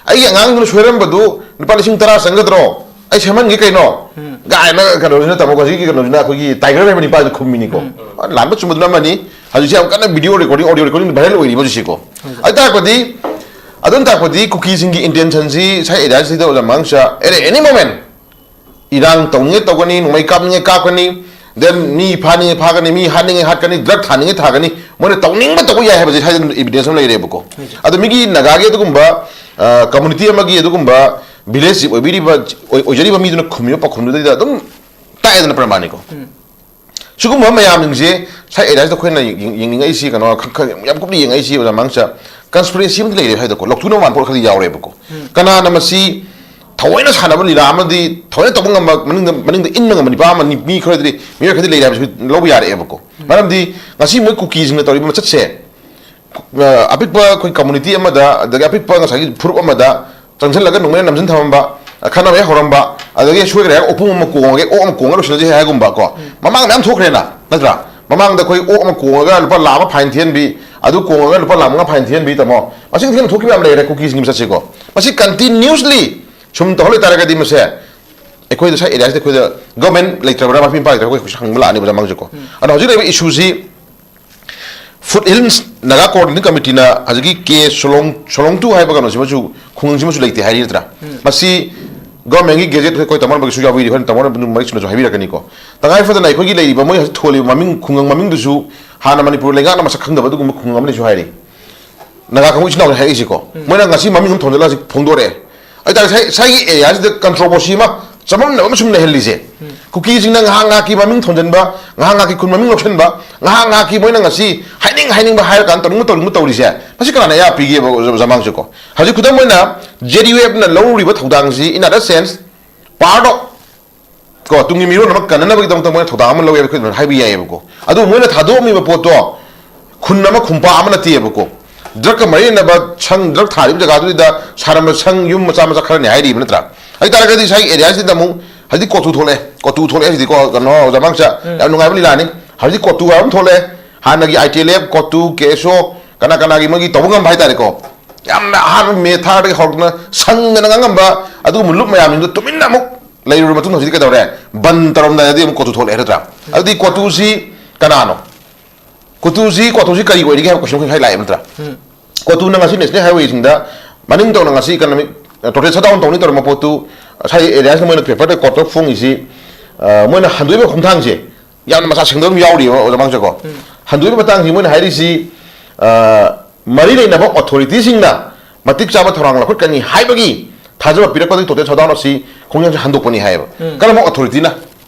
"ꯑꯩꯒꯤ ꯑꯉꯥꯡꯗꯨꯅ ꯁꯣꯏꯔꯝꯕꯗꯨ ꯂꯨꯄꯥ ꯂꯤꯁꯤꯡ ꯇꯔꯥ ꯆꯪꯒꯗ꯭ꯔꯣ? ꯑꯩ ꯁꯦꯝꯍꯟꯒꯦ ꯀꯩꯅꯣ?" ꯎꯝ꯫ ꯀꯥꯏꯅ ꯀꯩꯅꯣꯁꯤꯅ ꯇꯝꯃꯒ ꯍꯧꯖꯤꯛꯀꯤ ꯀꯩꯅꯣꯁꯤꯅ ꯑꯩꯈꯣꯏꯒꯤ tiger ꯍꯥꯏꯕ ꯅꯤꯄꯥꯁꯤꯅ ꯈꯨꯝꯃꯤꯅꯤꯀꯣ꯫ ꯎꯝ꯫ ꯂꯥꯟꯕ ꯆꯨꯝꯕꯗꯨꯅ ꯑꯃꯅꯤ꯫ ꯍꯧꯖꯤꯛꯁꯦ ꯌꯥꯝ ꯀꯟꯅ video recording, audio recording viral ꯑꯣꯏꯔꯤꯕ ꯍꯧꯖꯤꯛꯁꯦꯀꯣ꯫ ꯍꯣꯏ꯫ ꯑꯗꯨ ꯇꯥꯔꯒꯗꯤ ꯑꯗꯨꯅ ꯇꯥꯛꯄꯗꯤ ꯀꯨꯀꯤꯁꯤꯡꯒꯤ intentionꯁꯤ ꯁꯥꯏ ꯑꯦꯔꯤꯌꯥꯁꯤꯗ ꯑꯣꯖꯥ ꯃꯥꯡꯁ at any moment ꯏꯔꯥꯡ ꯇꯧꯅꯤꯡꯉꯦ ꯇꯧꯒꯅꯤ, ꯅꯣꯡꯃꯩ ꯀꯥꯞꯅꯤꯡꯉꯦ ꯀꯥꯞꯀꯅꯤ, then ꯃꯤ ꯐꯥꯅꯤꯡꯉꯦ ꯐꯥꯒꯅꯤ, ꯃꯤ ꯍꯥꯠꯅꯤꯡꯉꯦ ꯍꯥꯠꯀꯅꯤ, drug ꯊꯥꯅꯤꯡꯉꯦ ꯊꯥꯒꯅꯤ, ꯃꯣꯏꯅ ꯇꯧꯅꯤꯡꯕ ꯇꯧꯕ ꯌꯥꯏ ꯍꯥꯏꯕꯁꯦ ꯁ꯭ꯋꯥꯏꯗ evidence ꯑꯃ ꯂꯩꯔꯦꯕꯀꯣ꯫ ꯑꯗꯣ ꯃꯤꯒꯤ ꯅꯥꯒꯥꯒꯤ ꯑꯗꯨꯒꯨꯝꯕ community ꯑꯃꯒꯤ ꯑꯗꯨꯒꯨꯝꯕ village ꯑꯣꯏꯕꯤꯔꯤꯕ ꯑꯣꯏ- ꯑꯣꯏꯖꯔꯤꯕ ꯃꯤꯗꯨꯅ ꯈꯨꯝꯃꯤꯕ ꯄꯥꯎꯈꯨꯝꯗꯨꯗꯩꯗ ꯑꯗꯨꯝ ꯇꯥꯛꯑꯦꯗꯅ ꯄ꯭ꯔꯃꯥꯟꯅꯤꯀꯣ꯫ ꯁꯤꯒꯨꯝꯕ ꯃꯌꯥꯝꯁꯤꯡꯁꯦ ꯁꯥꯏ ꯑꯦꯔꯤꯌꯥꯁꯤꯗ ꯑꯩꯈꯣꯏꯅ ꯌꯦꯡ- ꯌꯦꯡꯅꯤꯡꯉꯛꯏꯁꯤ ꯀꯩꯅꯣ ꯈ- ꯈ- ꯌꯥꯝ ꯀꯨꯞꯅ ꯌꯦꯡꯉꯛꯏꯁꯤ ꯑꯣꯖꯥ ꯃꯥꯡꯁ conspiracy ꯑꯃꯗꯤ ꯂꯩꯔꯦ ꯍꯥꯏꯗꯀꯣ, ꯂꯧꯊꯣꯛꯅꯕ ꯃꯥꯟꯕ ꯄꯣꯠ ꯈꯔꯗꯤ ꯌꯥꯎꯔꯦꯕꯀꯣ꯫ ꯀꯅꯥꯅ ꯃꯁꯤ ꯊꯑꯣꯏꯅ ꯁꯥꯟꯅꯕ ꯂꯤꯂꯥ ꯑꯃꯗꯤ ꯊꯑꯣꯏꯅ ꯇꯧꯕ ꯉꯝꯕ, ꯃꯅꯤꯡꯗ ꯃꯅꯤꯡꯗ ꯏꯟꯕ ꯉꯝꯕ ꯅꯤꯄꯥ ꯑꯃ ꯅꯤ- ꯃꯤ ꯈꯔꯗꯤ, ꯃꯤꯑꯣꯏ ꯈꯔꯗꯤ ꯂꯩꯔꯦ ꯍꯥꯏꯕꯁꯤ ꯂꯧꯕ ꯌꯥꯔꯛꯑꯦꯕꯀꯣ꯫ ꯃꯔꯝꯗꯤ ꯉꯁꯤ ꯃꯣꯏ ꯀꯨꯀꯤꯁꯤꯡꯅ ꯇꯧꯔꯤꯕ ꯃꯆꯠꯁꯦ, ꯑ, ꯑꯄꯤꯛꯄ ꯑꯩꯈꯣꯏ community ꯑꯃꯗ, ꯑꯗꯒꯤ ꯑꯄꯤꯛꯄ ꯉꯁꯥꯏꯒꯤ ꯐꯨꯔꯨꯞ ꯑꯃꯗ ꯆꯪꯁꯤꯜꯂꯒ ꯅꯣꯡꯃꯩꯅ ꯅꯝꯁꯤꯟ ꯊꯝꯃꯝꯕ, ꯈꯠꯅꯕ ꯍꯦꯛ ꯍꯧꯔꯝꯕ, ꯑꯗꯒꯤ ꯁꯣꯏꯈ꯭ꯔꯦ ꯍꯥꯏꯔꯒ ꯑꯣꯛꯄꯨꯝ ꯑꯃ ꯀꯣꯡꯉꯒꯦ, ꯑꯣꯛ ꯑꯃ ꯀꯣꯡꯉꯒ ꯂꯣꯏꯁꯤꯜꯂꯁꯤ ꯍꯥꯏꯒꯨꯝꯕ ꯀꯣ꯫ ꯃꯃꯥꯡ ꯃꯌꯥꯝ ꯊꯣꯛꯈ꯭ꯔꯦꯅ, ꯅꯠꯇ꯭ꯔꯥ? ꯃꯃꯥꯡꯗ ꯑꯩꯈꯣꯏ ꯑꯣꯛ ꯑꯃ ꯀꯣꯡꯉꯒ ꯂꯨꯄꯥ ꯂꯥꯈ ꯑꯃ fine ꯊꯤꯍꯟꯕꯤ, ꯑꯗꯨ ꯀꯣꯡꯉꯒ ꯂꯨꯄꯥ ꯂꯥꯈ ꯃꯉꯥ fine ꯊꯤꯍꯟꯕꯤ, ꯇꯥꯃꯣ꯫ ꯃꯁꯤꯡ ꯊꯤꯍꯟꯕ ꯊꯣꯛꯈꯤꯕ ꯌꯥꯝ ꯂꯩꯔꯦ ꯀꯨꯀꯤꯁꯤꯡꯒꯤ ꯃꯆꯠꯁꯦꯀꯣ꯫ ꯃꯁꯤ continuously ꯁꯨꯝ ꯇꯧꯍꯜ ꯂꯩꯇꯥꯔꯒꯗꯤ ꯃꯁꯦ ꯑꯩꯈꯣꯏꯗ ꯁꯥꯏ ꯑꯦꯔꯤꯌꯥꯁꯤꯗ ꯑꯩꯈꯣꯏꯗ government ꯂꯩꯇ꯭ꯔꯕ꯭ꯔꯥ, ꯃꯄꯤ ꯃꯄꯥ ꯂꯩꯇ꯭ꯔꯕ꯭ꯔꯥ, ꯑꯩꯈꯣꯏ ꯍꯪꯕ ꯂꯥꯛꯑꯅꯤꯕ ꯑꯣꯖꯥ ꯃꯥꯡꯁꯦꯀꯣ꯫ ꯑꯗꯣ ꯍꯧꯖꯤꯛ ꯂꯩꯔꯤꯕ issueꯁꯤ Foothills Naga Coordinating Committeeꯅ ꯍꯧꯖꯤꯛꯀꯤ ꯀꯦ ꯁꯣꯂꯣꯡ, ꯁꯣꯂꯣꯡꯇꯨ ꯍꯥꯏꯕ ꯀꯩꯅꯣꯁꯤꯃꯁꯨ, ꯈꯨꯡꯒꯪꯁꯤꯃꯁꯨ ꯂꯩꯇꯦ ꯍꯥꯏꯔꯤ ꯅꯠꯇ꯭ꯔꯥ? ꯃꯁꯤ governmentꯀꯤ gazetꯇ ꯑꯩꯈꯣꯏ ꯇꯝꯃꯛꯅꯕꯒꯤꯁꯨ ꯌꯥꯎꯕꯤꯔꯤ, ꯍꯣꯔꯦꯟ ꯇꯝꯃꯛꯅꯕ ꯑꯗꯨꯝ ꯃꯔꯤꯛ ꯆꯨꯝꯅꯁꯨ ꯍꯥꯏꯕꯤꯔꯛꯀꯅꯤꯀꯣ꯫ ꯇꯉꯥꯏ ꯐꯗꯅ ꯑꯩꯈꯣꯏꯒꯤ ꯂꯩꯔꯤꯕ ꯃꯣꯏ ꯍꯧꯖꯤꯛ ꯊꯣꯜꯂꯤꯕ ꯃꯃꯤꯡ, ꯈꯨꯡꯒꯪ ꯃꯃꯤꯡꯗꯨꯁꯨ ꯍꯥꯟꯅ ꯃꯅꯤꯄꯨꯔ ꯂꯩꯉꯥꯛꯅ ꯃꯁꯛ ꯈꯪꯗꯕ ꯑꯗꯨꯒꯨꯝꯕ ꯈꯨꯡꯒꯪ ꯑꯃꯅꯤꯁꯨ ꯍꯥꯏꯔꯤ꯫ ꯅꯥꯒꯥ ꯀꯥꯡꯕꯨ ꯏꯆꯤꯟ ꯏꯅꯥꯎꯅꯤ ꯍꯥꯏꯔꯛꯏꯁꯦꯀꯣ꯫ ꯃꯣꯏꯅ ꯉꯁꯤ ꯃꯃꯤꯡ ꯑꯃ ꯊꯣꯟꯖꯜꯂꯒ ꯍꯧꯖꯤꯛ ꯐꯣꯡꯗꯣꯔꯛꯑꯦ꯫ ꯍꯥꯏꯇꯥꯔꯦ, ꯁꯥꯏ-, ꯁꯥꯏꯒꯤ ꯑꯦꯔꯤꯌꯥꯁꯤꯗ controversy ꯑꯃ ꯆꯃꯝꯅꯕ ꯑꯃ ꯁꯨꯝ ꯂꯩꯍꯜꯂꯤꯁꯦ꯫ ꯀꯨꯀꯤꯁꯤꯡꯅ ꯉꯥꯏꯍꯥꯛ ꯉꯥꯏꯍꯥꯛꯀꯤ ꯃꯃꯤꯡ ꯊꯣꯟꯖꯟꯕ, ꯉꯥꯏꯍꯥꯛ ꯉꯥꯏꯍꯥꯛꯀꯤ ꯈꯨꯟ ꯃꯃꯤꯡ ꯂꯧꯁꯤꯟꯕ, ꯉꯥꯏꯍꯥꯛ ꯉꯥꯏꯍꯥꯛꯀꯤ ꯃꯣꯏꯅ ꯉꯁꯤ ꯍꯥꯏꯅꯤꯡ ꯍꯥꯏꯅꯤꯡꯕ ꯍꯥꯏꯔꯀꯥꯟꯗ ꯇꯧꯅꯤꯡꯕ ꯇꯧꯅꯤꯡꯕ ꯇꯧꯔꯤꯁꯦ, ꯃꯁꯤ ꯀꯅꯥꯅ ꯑꯌꯥꯕ ꯄꯤꯒꯦꯕ ꯑꯣꯖꯥ ꯃꯥꯡꯁꯦꯀꯣ? ꯍꯧꯖꯤꯛ ꯈꯨꯗꯝ ꯑꯣꯏꯅ J D Y Fꯅ ꯂꯧꯔꯤꯕ ꯊꯧꯗꯥꯡꯁꯤ, in other sense, part of ꯀꯣ, ꯇꯨꯡꯒꯤ ꯃꯤꯔꯣꯜ ꯑꯃ ꯀꯟꯅꯅꯕꯒꯤꯗꯃꯛꯇ ꯃꯣꯏꯅ ꯊꯧꯗꯥꯡ ꯑꯃ ꯂꯧꯋꯦ, ꯑꯩꯈꯣꯏ ꯑꯗꯨꯃꯥꯏꯅ ꯍꯥꯏꯕ ꯌꯥꯏꯌꯦꯕꯀꯣ꯫ ꯑꯗꯨꯕꯨ ꯃꯣꯏꯅ ꯊꯥꯗꯣꯛꯑꯝꯃꯤꯕ ꯄꯣꯠꯇꯣ ꯈꯨꯟ ꯑꯃ ꯈꯨꯟꯄꯥ ꯑꯃ ꯅꯠꯇꯦꯕꯀꯣ꯫ Drugꯀ ꯃꯔꯤ ꯂꯩꯅꯕ ꯁꯪ, drug ꯊꯥꯔꯤꯕ ꯖꯒꯥꯗꯨꯗ ꯁꯥꯔꯝꯕ ꯁꯪ, ꯌꯨꯝ ꯃꯆꯥ ꯃꯆꯥ ꯈꯔꯅꯤ ꯍꯥꯏꯔꯤꯕ ꯅꯠꯇ꯭ꯔꯥ? ꯍꯥꯏꯇꯥꯔꯒꯗꯤ ꯁꯥꯏ ꯑꯦꯔꯤꯌꯥꯁꯤꯗ ꯑꯃꯨꯛ ꯍꯧꯖꯤꯛ ꯀꯣꯇꯨ ꯊꯣꯛꯂꯛꯑꯦ, ꯀꯣꯇꯨ ꯊꯣꯛꯂꯛꯑꯦ ꯍꯧꯖꯤꯛꯀꯣ, ꯀꯩꯅꯣ, ꯑꯣꯖꯥ ꯃꯥꯡꯁ, ꯌꯥꯝ ꯅꯨꯡꯉꯥꯏꯕ ꯂꯤꯂꯥꯅꯤ꯫ ꯍꯧꯖꯤꯛ ꯀꯣꯇꯨ ꯍꯥꯏꯕ ꯑꯃ ꯊꯣꯛꯂꯛꯑꯦ꯫ ꯍꯥꯟꯅꯒꯤ I T L F, ꯀꯣꯇꯨ, K S O, ꯀꯅꯥ ꯀꯅꯥꯒꯤ ꯃꯣꯏꯒꯤ ꯇꯧꯕ ꯉꯝꯕ ꯍꯥꯏꯇꯥꯔꯦꯀꯣ꯫ ꯌꯥꯝꯅ ꯑꯍꯥꯟꯕ ꯃꯦ ꯊꯥꯗꯒꯤ ꯍꯧꯔꯛꯇꯅ ꯁꯪꯗꯅ ꯉꯥꯡꯉꯝꯕ ꯑꯗꯨꯒꯨꯝꯕ ꯂꯨꯞ ꯃꯌꯥꯝꯁꯤꯡꯗꯣ ꯇꯨꯃꯤꯟꯅ ꯑꯃꯨꯛ ꯂꯩꯔꯨꯔ ꯃꯇꯨꯡꯗ ꯍꯧꯖꯤꯛ ꯀꯩꯗꯧꯔꯦ? ꯕꯟ ꯇꯧꯔꯝꯗꯥꯏꯗꯗꯤ ꯑꯃꯨꯛ ꯀꯣꯇꯨ ꯊꯣꯛꯂꯛꯑꯦ ꯅꯠꯇ꯭ꯔꯥ? ꯑꯗꯨꯗꯤ ꯀꯣꯇꯨꯁꯤ ꯀꯅꯥꯅꯣ? ꯀꯣꯇꯨꯁꯤ, ꯀꯣꯇꯨꯁꯤ ꯀꯔꯤ ꯑꯣꯏꯔꯤꯒꯦ ꯍꯥꯏꯕ question ꯉꯁꯥꯏ ꯂꯥꯛꯑꯦꯕ ꯅꯠꯇ꯭ꯔꯥ? ꯀꯣꯇꯨꯅ ꯉꯁꯤ ꯅꯦꯁꯅꯦꯜ ꯍꯥꯏꯋꯦꯁꯤꯡꯗ ꯃꯅꯤꯡ ꯇꯧꯅ ꯉꯁꯤ ꯏꯀꯅꯣꯃꯤꯛ ꯇꯣꯇꯦꯜ ꯁꯠꯗꯥꯎꯟ ꯇꯧꯅꯤ ꯇꯧꯔꯝꯕ ꯄꯣꯠꯇꯨ ꯉꯁꯥꯏ ꯑꯦꯔꯤꯌꯥꯁꯤꯅ ꯃꯣꯏꯅ ꯄꯦꯄꯔꯗ ꯀꯣꯔꯠꯇ ꯐꯣꯡꯉꯤꯁꯤ, ꯑ, ꯃꯣꯏꯅ ꯍꯟꯗꯣꯛꯏꯕ ꯈꯣꯡꯊꯥꯡꯁꯦ ꯌꯥꯝꯅ ꯃꯁꯥ ꯁꯦꯡꯗꯕ ꯑꯃ ꯌꯥꯎꯔꯤꯕ, ꯑꯣꯖꯥ ꯃꯥꯡꯖꯀꯣ꯫ ꯎꯝ꯫ ꯍꯟꯗꯣꯛꯏꯕ ꯃꯇꯥꯡꯁꯤ ꯃꯣꯏꯅ ꯍꯥꯏꯔꯤꯁꯤ, ꯑ, ꯃꯔꯤ ꯂꯩꯅꯕ ꯑꯣꯊꯣꯔꯤꯇꯤꯁꯤꯡꯅ ꯃꯇꯤꯛ ꯆꯥꯕ ꯊꯧꯔꯥꯡ ꯂꯧꯈꯠꯀꯅꯤ ꯍꯥꯏꯕꯒꯤ ꯊꯥꯖꯕ ꯄꯤꯔꯛꯄꯗꯒꯤ ꯇꯣꯇꯦꯜ ꯁꯠꯗꯥꯎꯟ ꯑꯁꯤ ꯈꯣꯡꯖꯪꯁꯤ ꯍꯟꯗꯣꯛꯄꯅꯤ ꯍꯥꯏꯌꯦꯕ꯫ ꯎꯝ꯫ ꯀꯔꯝꯕ ꯑꯣꯊꯣꯔꯤꯇꯤꯅ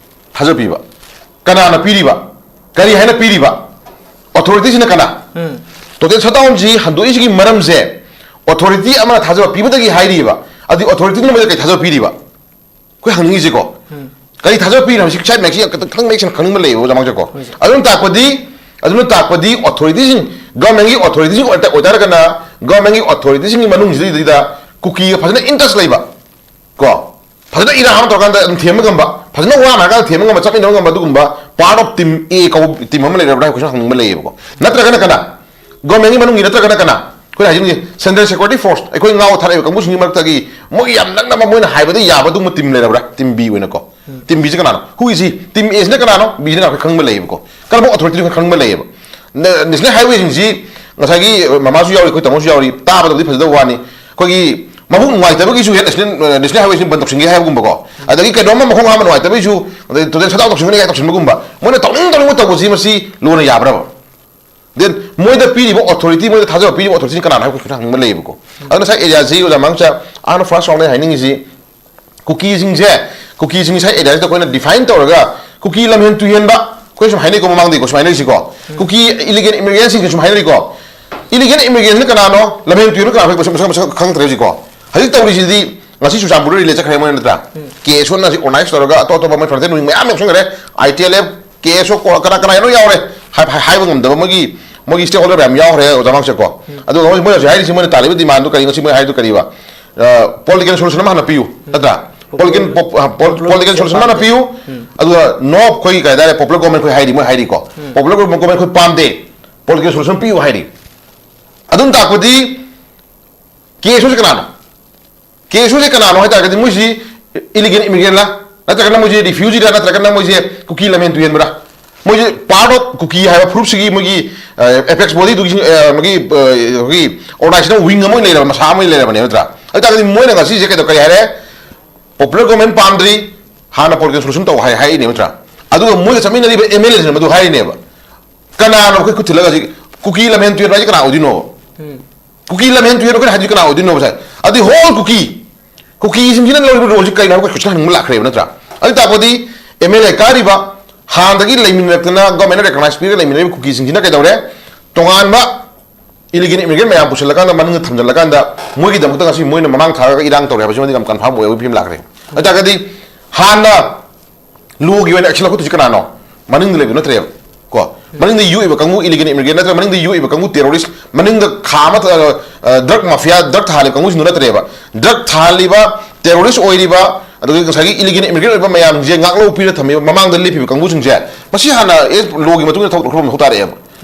ꯊꯥꯖꯕ ꯄꯤꯕ? ꯀꯅꯥꯅ ꯄꯤꯔꯤꯕ? ꯀꯔꯤ ꯍꯥꯏꯅ ꯄꯤꯔꯤꯕ? ꯑꯣꯊꯣꯔꯤꯇꯤꯁꯤꯅ ꯀꯅꯥ? ꯎꯝ꯫ ꯇꯣꯇꯦꯜ ꯁꯠꯗꯥꯎꯟꯁꯤ ꯍꯟꯗꯣꯛꯏꯁꯤꯒꯤ ꯃꯔꯝꯁꯦ ꯑꯣꯊꯣꯔꯤꯇꯤ ꯑꯃꯅ ꯊꯥꯖꯕ ꯄꯤꯕꯗꯒꯤ ꯍꯥꯏꯔꯤꯕ, ꯑꯗꯨꯗꯤ ꯑꯣꯊꯣꯔꯤꯇꯤꯅ ꯃꯣꯏꯗ ꯀꯩ ꯊꯥꯖꯕ ꯄꯤꯔꯤꯕ? ꯑꯩꯈꯣꯏ ꯍꯪꯅꯤꯡꯉꯤꯁꯤꯀꯣ꯫ ꯎꯝ꯫ ꯀꯔꯤ ꯊꯥꯖꯕ ꯄꯤꯔꯤꯅꯣ ꯍꯥꯏꯕꯁꯤ ꯁꯥꯏꯠ ꯃꯌꯦꯛꯁꯤ ꯌꯥꯝ ꯈꯤꯇꯪ ꯃꯌꯦꯛ ꯁꯦꯡꯅ ꯈꯪꯅꯤꯡꯕ ꯂꯩꯌꯦꯕ, ꯑꯣꯖꯥ ꯃꯥꯡꯖꯀꯣ꯫ ꯍꯣꯏ, ꯁꯥꯔ꯫ ꯑꯗꯨꯅ ꯇꯥꯛꯄꯗꯤ, ꯑꯗꯨꯅ ꯇꯥꯛꯄꯗꯤ ꯑꯣꯊꯣꯔꯤꯇꯤꯁꯤꯡ, ꯒꯚꯔꯟꯃꯦꯟꯒꯤ ꯑꯣꯊꯣꯔꯤꯇꯤꯁꯤꯡ ꯑꯣꯏꯇꯥ-, ꯑꯣꯏꯇꯥꯔꯒꯅ ꯒꯚꯔꯟꯃꯦꯟꯒꯤ ꯑꯣꯊꯣꯔꯤꯇꯤꯁꯤꯡꯒꯤ ꯃꯅꯨꯡꯁꯤꯗꯩꯗ ꯀꯨꯀꯤꯒ ꯐꯖꯅ ꯏꯟ ꯇꯆ ꯂꯩꯕ, ꯀꯣ, ꯐꯖꯅ ꯏꯔꯥꯡ ꯑꯃ ꯇꯧꯔꯀꯥꯟꯗ ꯑꯗꯨꯝ ꯊꯦꯝꯕ ꯉꯝꯕ, ꯐꯖꯅ ꯋꯥ ꯉꯥꯡꯉꯀꯥꯟꯗ ꯊꯦꯝꯕ ꯉꯝꯕ, ꯆꯠꯃꯤꯟꯅꯕ ꯉꯝꯕ, ꯑꯗꯨꯒꯨꯝꯕ ꯄꯥꯔꯠ ꯑꯣꯐ ꯇꯤꯝ ꯑꯦ ꯀꯧꯕ ꯇꯤꯝ ꯑꯃ ꯂꯩꯔꯕ꯭ꯔꯥ ꯍꯥꯏꯕ ꯀꯣꯏꯁꯟ ꯍꯪꯅꯤꯡꯕ ꯂꯩꯌꯦꯕꯀꯣ꯫ ꯅꯠꯇ꯭ꯔꯒꯅ ꯀꯅꯥ? ꯒꯣꯔꯃꯦꯟꯒꯤ ꯃꯅꯨꯡꯒꯤ ꯅꯠꯇ꯭ꯔꯒꯅ ꯀꯅꯥ? ꯑꯩꯈꯣꯏꯅ ꯍꯥꯏꯖꯅꯤꯡꯉꯤ, ꯁꯦꯟꯇ꯭ꯔꯦꯜ ꯁꯦꯀ꯭ꯌꯨꯔꯤꯇꯤ ꯐꯣꯔꯁ, ꯑꯩꯈꯣꯏ ꯉꯥꯎ ꯊꯥꯔꯛꯏꯕ ꯀꯥꯡꯕꯨꯁꯤꯡꯒꯤ ꯃꯔꯛꯇꯒꯤ ꯃꯣꯏꯒꯤ ꯌꯥꯝ ꯅꯛꯅꯕ, ꯃꯣꯏꯅ ꯍꯥꯏꯕꯗ ꯌꯥꯕ ꯑꯗꯨꯒꯨꯝꯕ ꯇꯤꯝ ꯂꯩꯔꯕ꯭ꯔꯥ? ꯇꯤꯝ ꯕꯤ ꯑꯣꯏꯅꯀꯣ꯫ ꯎꯝ꯫ ꯇꯤꯝ ꯕꯤꯁꯤ ꯀꯅꯥꯅꯣ? ꯍꯨ ꯏꯁ ꯍꯤ? ꯇꯤꯝ ꯑꯦꯁꯤꯅ ꯀꯅꯥꯅꯣ? ꯕꯤꯁꯤꯅ ꯀꯅꯥꯅꯣ? ꯑꯩꯈꯣꯏ ꯈꯪꯕ ꯂꯩꯌꯦꯕꯀꯣ꯫ ꯀꯔꯝꯕ ꯑꯣꯊꯣꯔꯤꯇꯤꯅꯣ ꯈꯪꯕ ꯂꯩꯌꯦꯕ꯫ ꯅ-, ꯅꯦꯁꯅꯦꯜ ꯍꯥꯏꯋꯦꯁꯤꯡꯁꯤ ꯉꯁꯥꯏꯒꯤ ꯃꯃꯥꯁꯨ ꯌꯥꯎꯔꯤ, ꯑꯩꯈꯣꯏ ꯇꯥꯃꯣꯁꯨ ꯌꯥꯎꯔꯤ, ꯇꯥꯕꯗꯕꯨꯗꯤ ꯐꯖꯗꯕ ꯋꯥꯅꯤ꯫ ꯑꯩꯈꯣꯏꯒꯤ ꯃꯕꯨꯛ ꯅꯨꯡꯉꯥꯏꯇꯕꯒꯤꯁꯨ ꯍꯦꯟꯅ ꯅꯦꯁꯅꯦꯜ, ꯅꯦꯁꯅꯦꯜ ꯍꯥꯏꯋꯦꯁꯤ ꯕꯟ ꯇꯧꯁꯤꯟꯒꯦ ꯍꯥꯏꯕꯒꯨꯝꯕꯀꯣ꯫ ꯑꯗꯒꯤ ꯀꯩꯅꯣꯝꯃ ꯃꯈꯣꯡ ꯍꯥꯝꯕ ꯅꯨꯡꯉꯥꯏꯇꯕꯒꯤꯁꯨ, ꯑꯗꯩ ꯇꯣꯇꯦꯜ ꯁꯠꯗꯥꯎꯟ ꯇꯧꯁꯤꯟꯒꯅꯤ ꯀꯥꯏ ꯇꯧꯁꯤꯟꯕꯒꯨꯝꯕ꯫ ꯃꯣꯏꯅ ꯇꯧꯅꯤꯡ ꯇꯧꯅꯤꯡꯕ ꯇꯧꯕꯁꯤ ꯃꯁꯤ ꯂꯣꯅ ꯌꯥꯕ꯭ꯔꯕ? ꯗꯦꯟ ꯃꯣꯏꯗ ꯄꯤꯔꯤꯕ ꯑꯣꯊꯣꯔꯤꯇꯤ, ꯃꯣꯏꯗ ꯊꯥꯖꯕ ꯄꯤꯔꯤꯕ ꯑꯣꯊꯣꯔꯤꯇꯤꯁꯤ ꯀꯅꯥꯅꯣ ꯍꯥꯏꯕ ꯀꯣꯏꯁꯟ ꯍꯪꯅꯤꯡꯕ ꯂꯩꯌꯦꯕꯀꯣ꯫ ꯑꯗꯨꯅ ꯉꯁꯥꯏ ꯑꯦꯔꯤꯌꯥꯁꯤ ꯑꯣꯖꯥ ꯃꯥꯡꯆꯥ, ꯑꯍꯥꯟꯕ ꯐꯥꯔꯁ ꯔꯥꯎꯟꯗ ꯍꯥꯏꯅꯤꯡꯉꯤꯁꯤ, ꯀꯨꯀꯤꯁꯤꯡꯁꯦ, ꯀꯨꯀꯤꯁꯤꯡ ꯉꯁꯥꯏ ꯑꯦꯔꯤꯌꯥꯁꯤꯗ ꯑꯩꯈꯣꯏꯅ ꯗꯤꯐꯥꯏꯟ ꯇꯧꯔꯒ ꯀꯨꯀꯤ ꯂꯝꯍꯦꯟ ꯇꯨꯍꯦꯟꯕ, ꯑꯩꯈꯣꯏ ꯁꯨꯝ ꯍꯥꯏꯅꯩꯀꯣ, ꯃꯃꯥꯡꯗꯒꯤꯀꯣ ꯁꯨꯝ ꯍꯥꯏꯅꯔꯤꯁꯤꯀꯣ, ꯎꯝ꯫ ꯀꯨꯀꯤ ꯏꯂꯤꯒꯦꯜ ꯏꯃꯤꯒ꯭ꯔꯦꯟꯁꯤꯡꯁꯦ ꯁꯨꯝ ꯍꯥꯏꯅꯔꯤꯀꯣ꯫ ꯏꯂꯤꯒꯦꯜ ꯏꯃꯤꯒ꯭ꯔꯦꯟꯁꯤꯅ ꯀꯅꯥꯅꯣ? ꯂꯝꯍꯦꯟ ꯇꯨꯍꯦꯟꯕ ꯀꯅꯥꯅꯣ? ꯑꯩꯈꯣꯏ ꯃꯁꯛ, ꯃꯁꯛ, ꯃꯁꯛ ꯈꯪꯗ꯭ꯔꯦ ꯍꯧꯖꯤꯛꯀꯣ꯫ ꯍꯧꯖꯤꯛ ꯇꯧꯔꯤꯁꯤꯗꯤ ꯉꯁꯤ ꯆꯨꯔꯆꯥꯟꯄꯨꯔꯗ ꯔꯤꯂꯦ ꯆꯠꯈ꯭ꯔꯦ ꯃꯣꯏ ꯅꯠꯇ꯭ꯔꯥ? ꯎꯝ꯫ ꯀꯦ ꯑꯦꯁ ꯑꯣꯅ ꯍꯧꯖꯤꯛ ꯑꯣꯔꯒꯅꯥꯏꯁ ꯇꯧꯔꯒ ꯑꯇꯣꯞ ꯑꯇꯣꯞꯄ ꯃꯣꯏ ꯐ꯭ꯔꯟꯇꯦꯜ ꯋꯤꯡ ꯃꯌꯥꯝ ꯌꯥꯎꯁꯟꯈ꯭ꯔꯦ꯫ ꯑꯥꯏ ꯇꯤ ꯑꯦꯜ ꯑꯦꯐ, ꯀꯦ ꯑꯦꯁ ꯑꯣ, ꯀꯣ-, ꯀꯅꯥ ꯀꯅꯥ ꯌꯥꯝ ꯌꯥꯎꯔꯦ꯫ ꯍꯥꯏ-, ꯍꯥꯏ-, ꯍꯥꯏꯕ ꯉꯝꯗꯕ ꯃꯣꯏꯒꯤ, ꯃꯣꯏꯒꯤ ꯁ꯭ꯇꯦꯛ ꯍꯣꯜꯗꯔ ꯃꯌꯥꯝ ꯌꯥꯎꯈ꯭ꯔꯦ ꯑꯣꯖꯥ ꯃꯥꯡꯆꯥꯀꯣ꯫ ꯎꯝ꯫ ꯑꯗꯨꯒ ꯃꯣꯏ, ꯃꯣꯏ ꯍꯧꯖꯤꯛ ꯍꯥꯏꯔꯤꯁꯤ, ꯃꯣꯏꯅ ꯇꯥꯜꯂꯤꯕ ꯗꯤꯃꯥꯟꯗꯨ ꯀꯔꯤ, ꯉꯁꯤ ꯃꯣꯏ ꯍꯥꯏꯗꯨ ꯀꯔꯤꯕ? ꯑ, ꯄꯣꯂꯤꯇꯤꯀꯦꯜ ꯁꯣꯂꯨꯁꯟ ꯑꯃ ꯍꯥꯟꯅ ꯄꯤꯌꯨ, ꯎꯝ꯫ ꯅꯠꯇ꯭ꯔꯥ? ꯄꯣꯂꯤꯇꯤꯀꯦꯜ, ꯄꯣꯂꯤꯇꯤꯀꯦꯜ, ꯑ, ꯄꯣꯜ-, ꯄꯣꯄꯨꯂꯔ ꯄꯣꯂꯤꯇꯤꯀꯦꯜ ꯁꯣꯂꯨꯁꯟ ꯑꯃ ꯍꯥꯟꯅ ꯄꯤꯌꯨ꯫ ꯎꯝ꯫ ꯑꯗꯨꯒ ꯅꯣ, ꯑꯩꯈꯣꯏꯒꯤ ꯀꯩ ꯍꯥꯏꯇꯥꯔꯦ, ꯄꯣꯄꯨꯂꯔ ꯒꯣꯔꯃꯦꯟ ꯑꯩꯈꯣꯏ ꯍꯥꯏꯔꯤ, ꯃꯣꯏ ꯍꯥꯏꯔꯤꯀꯣ꯫ ꯎꯝ꯫ ꯄꯣꯄꯨꯂꯔ ꯒꯣꯔꯃꯦꯟ ꯑꯩꯈꯣꯏ ꯄꯥꯝꯗꯦ, ꯄꯣꯂꯤꯇꯤꯀꯦꯜ ꯁꯣꯂꯨꯁꯟ ꯄꯤꯌꯨ ꯍꯥꯏꯔꯤ꯫ ꯑꯗꯨꯝ ꯇꯥꯛꯄꯗꯤ ꯀꯦ ꯑꯦꯁ ꯑꯣꯁꯤ ꯀꯅꯥꯅꯣ? ꯀꯦ ꯑꯦꯁ ꯑꯣꯁꯤ ꯀꯅꯥꯅꯣ ꯍꯥꯏ ꯇꯥꯔꯒꯗꯤ ꯃꯣꯏꯁꯤ ꯏꯂꯤꯒꯦꯜ ꯏꯃꯤꯒ꯭ꯔꯦꯟꯂ? ꯅꯠꯇ꯭ꯔꯒꯅ ꯃꯣꯏꯁꯤ ꯔꯤꯐ꯭ꯌꯨꯖꯤꯔ? ꯅꯠꯇ꯭ꯔꯒꯅ ꯃꯣꯏꯁꯦ ꯀꯨꯀꯤ ꯂꯝꯍꯦꯟ ꯇꯨꯍꯦꯟꯕ꯭ꯔꯥ? ꯃꯣꯏꯁꯦ part of ꯀꯨꯀꯤ ꯍꯥꯏꯕ ꯐꯨꯔꯨꯞꯁꯤꯒꯤ ꯃꯣꯏꯒꯤ ꯑꯦꯄꯦꯛꯁ ꯕꯣꯗꯤꯗꯨꯒꯤ ꯃꯣꯏꯒꯤ ꯑꯣꯔꯒꯅꯥꯏꯖꯦꯁꯟ ꯋꯤꯡ ꯑꯃ ꯑꯣꯏꯅ ꯂꯩꯔꯕ, ꯃꯁꯥ ꯑꯃ ꯑꯣꯏꯅ ꯂꯩꯔꯕꯅꯦ, ꯅꯠꯇ꯭ꯔꯥ? ꯑꯗꯨ ꯇꯥꯔꯒꯗꯤ ꯃꯣꯏꯅ ꯉꯁꯤꯁꯦ ꯀꯩꯗꯧ ꯀꯔꯤ ꯍꯥꯏꯔꯦ? ꯄꯣꯄꯨꯂꯔ ꯒꯣꯔꯃꯦꯟ ꯄꯥꯝꯗ꯭ꯔꯤ, ꯍꯥꯟꯅ ꯄꯣꯂꯤꯇꯤꯀꯦꯜ ꯁꯣꯂꯨꯁꯟ ꯇꯧ ꯍꯥꯏ ꯍꯥꯏꯔꯤꯅꯦ, ꯅꯠꯇ꯭ꯔꯥ? ꯑꯗꯨꯒ ꯃꯣꯏꯒ ꯆꯠꯃꯤꯟꯅꯔꯤꯕ ꯑꯦꯝ ꯑꯦꯜ ꯑꯦꯁꯤꯡ ꯃꯗꯨ ꯍꯥꯏꯔꯤꯅꯦꯕ꯫ ꯀꯅꯥꯅꯣ ꯑꯩꯈꯣꯏ ꯈꯨꯠ ꯊꯤꯜꯂꯒ ꯍꯧꯖꯤꯛ ꯀꯨꯀꯤ ꯂꯝꯍꯦꯟ ꯇꯨꯍꯦꯟ ꯍꯥꯏꯁꯦ ꯀꯅꯥ ꯑꯣꯏꯗꯣꯏꯅꯣ? ꯀꯨꯀꯤ ꯂꯝꯍꯦꯟ ꯇꯨꯍꯦꯟ ꯑꯩꯈꯣꯏꯅ ꯍꯥꯏꯗꯤ ꯀꯅꯥ ꯑꯣꯏꯗꯣꯏꯅꯣ ꯉꯁꯥꯏ? ꯑꯗꯨꯗꯤ ꯍꯣꯜ ꯀꯨꯀꯤ, ꯀꯨꯀꯤꯁꯤꯡꯁꯤꯅ ꯂꯧꯔꯤꯕ ꯔꯣꯜꯁꯤ ꯀꯩꯅꯣ ꯍꯥꯏꯕ ꯀꯣꯏꯁꯟ ꯍꯪꯕ ꯂꯥꯛꯈ꯭ꯔꯦꯕ, ꯅꯠꯇ꯭ꯔꯥ? ꯑꯗꯨ ꯇꯥꯛꯄꯗꯤ ꯑꯦꯝ ꯑꯦꯜ ꯑꯦ ꯀꯥꯔꯤꯕ, ꯍꯥꯟꯅꯗꯒꯤ ꯂꯩꯃꯤꯟꯅꯔꯛꯇꯅ ꯒꯣꯔꯃꯦꯟꯅ ꯔꯦꯀꯣꯒꯅꯥꯏꯁ ꯄꯤꯔꯒ ꯂꯩꯃꯤꯟꯅꯔꯤꯕ ꯀꯨꯀꯤꯁꯤꯡꯁꯤꯅ ꯀꯩꯗꯧꯔꯦ? ꯇꯣꯉꯥꯟꯕ ꯏꯂꯤꯒꯦꯟ ꯏꯃꯤꯒ꯭ꯔꯦꯟ ꯃꯌꯥꯝ ꯄꯨꯁꯤꯜꯂꯛꯀꯥꯟꯗ, ꯃꯅꯨꯡꯗ ꯊꯝꯖꯤꯜꯂꯀꯥꯟꯗ, ꯃꯣꯏꯒꯤꯗꯃꯛꯇ ꯉꯁꯤ ꯃꯣꯏꯅ ꯃꯃꯥꯡ ꯊꯥꯔꯒ ꯏꯔꯥꯡ ꯇꯧꯔꯦ ꯍꯥꯏꯕꯁꯤꯃꯗꯤ ꯌꯥꯝ ꯀꯟꯐꯥꯔꯝ ꯑꯣꯏꯕ ꯐꯤꯕꯝ ꯂꯥꯛꯈ꯭ꯔꯦ꯫ ꯑꯗꯨ ꯇꯥꯔꯒꯗꯤ ꯍꯥꯟꯅ ꯂꯣꯒꯤ ꯑꯣꯏꯅ ꯑꯦꯛꯁꯟ ꯂꯧꯈꯠꯇꯣꯏꯁꯤ ꯀꯅꯥꯅꯣ? ꯃꯅꯤꯡꯗ ꯂꯩꯕ ꯅꯠꯇ꯭ꯔꯦꯕ꯫ ꯀꯣ, ꯃꯅꯤꯡꯗ ꯌꯣꯛꯏꯕ ꯀꯥꯡꯕꯨ ꯏꯂꯤꯒꯦꯟ ꯏꯃꯤꯒ꯭ꯔꯦꯟ ꯅꯠꯇ꯭ꯔꯒ ꯃꯅꯤꯡꯗ ꯌꯣꯛꯏꯕ ꯀꯥꯡꯕꯨ ꯇꯦꯔꯣꯔꯤꯁ, ꯃꯅꯤꯡꯗ ꯈꯥ ꯑꯃ ꯗ꯭ꯔꯒ ꯃꯥꯐꯤꯌꯥ, ꯗ꯭ꯔꯒ ꯊꯥꯍꯜꯂꯤꯕ ꯀꯥꯡꯕꯨꯁꯤꯡꯗꯨ ꯅꯠꯇ꯭ꯔꯦꯕ꯫ ꯗ꯭ꯔꯒ ꯊꯥꯍꯜꯂꯤꯕ, ꯇꯦꯔꯣꯔꯤꯁ ꯑꯣꯏꯔꯤꯕ, ꯑꯗꯨꯒ ꯉꯁꯥꯏꯒꯤ ꯏꯂꯤꯒꯦꯟ ꯏꯃꯤꯒ꯭ꯔꯦꯟ ꯑꯣꯏꯕ ꯃꯌꯥꯝꯁꯦ ꯉꯥꯛꯂꯧ ꯄꯤꯔ ꯊꯝꯃꯤꯕ, ꯃꯃꯥꯡꯗ ꯂꯦꯞꯄꯤꯕ ꯀꯥꯡꯕꯨꯁꯤꯡꯁꯦ, ꯃꯁꯤ ꯍꯥꯟꯅ ꯑꯦ ꯂꯣꯒꯤ ꯃꯇꯨꯡ ꯏꯟꯅ ꯊꯕꯛ ꯂꯧꯈꯠꯄ ꯃꯊꯧ ꯇꯥꯔꯛꯑꯦꯕ꯫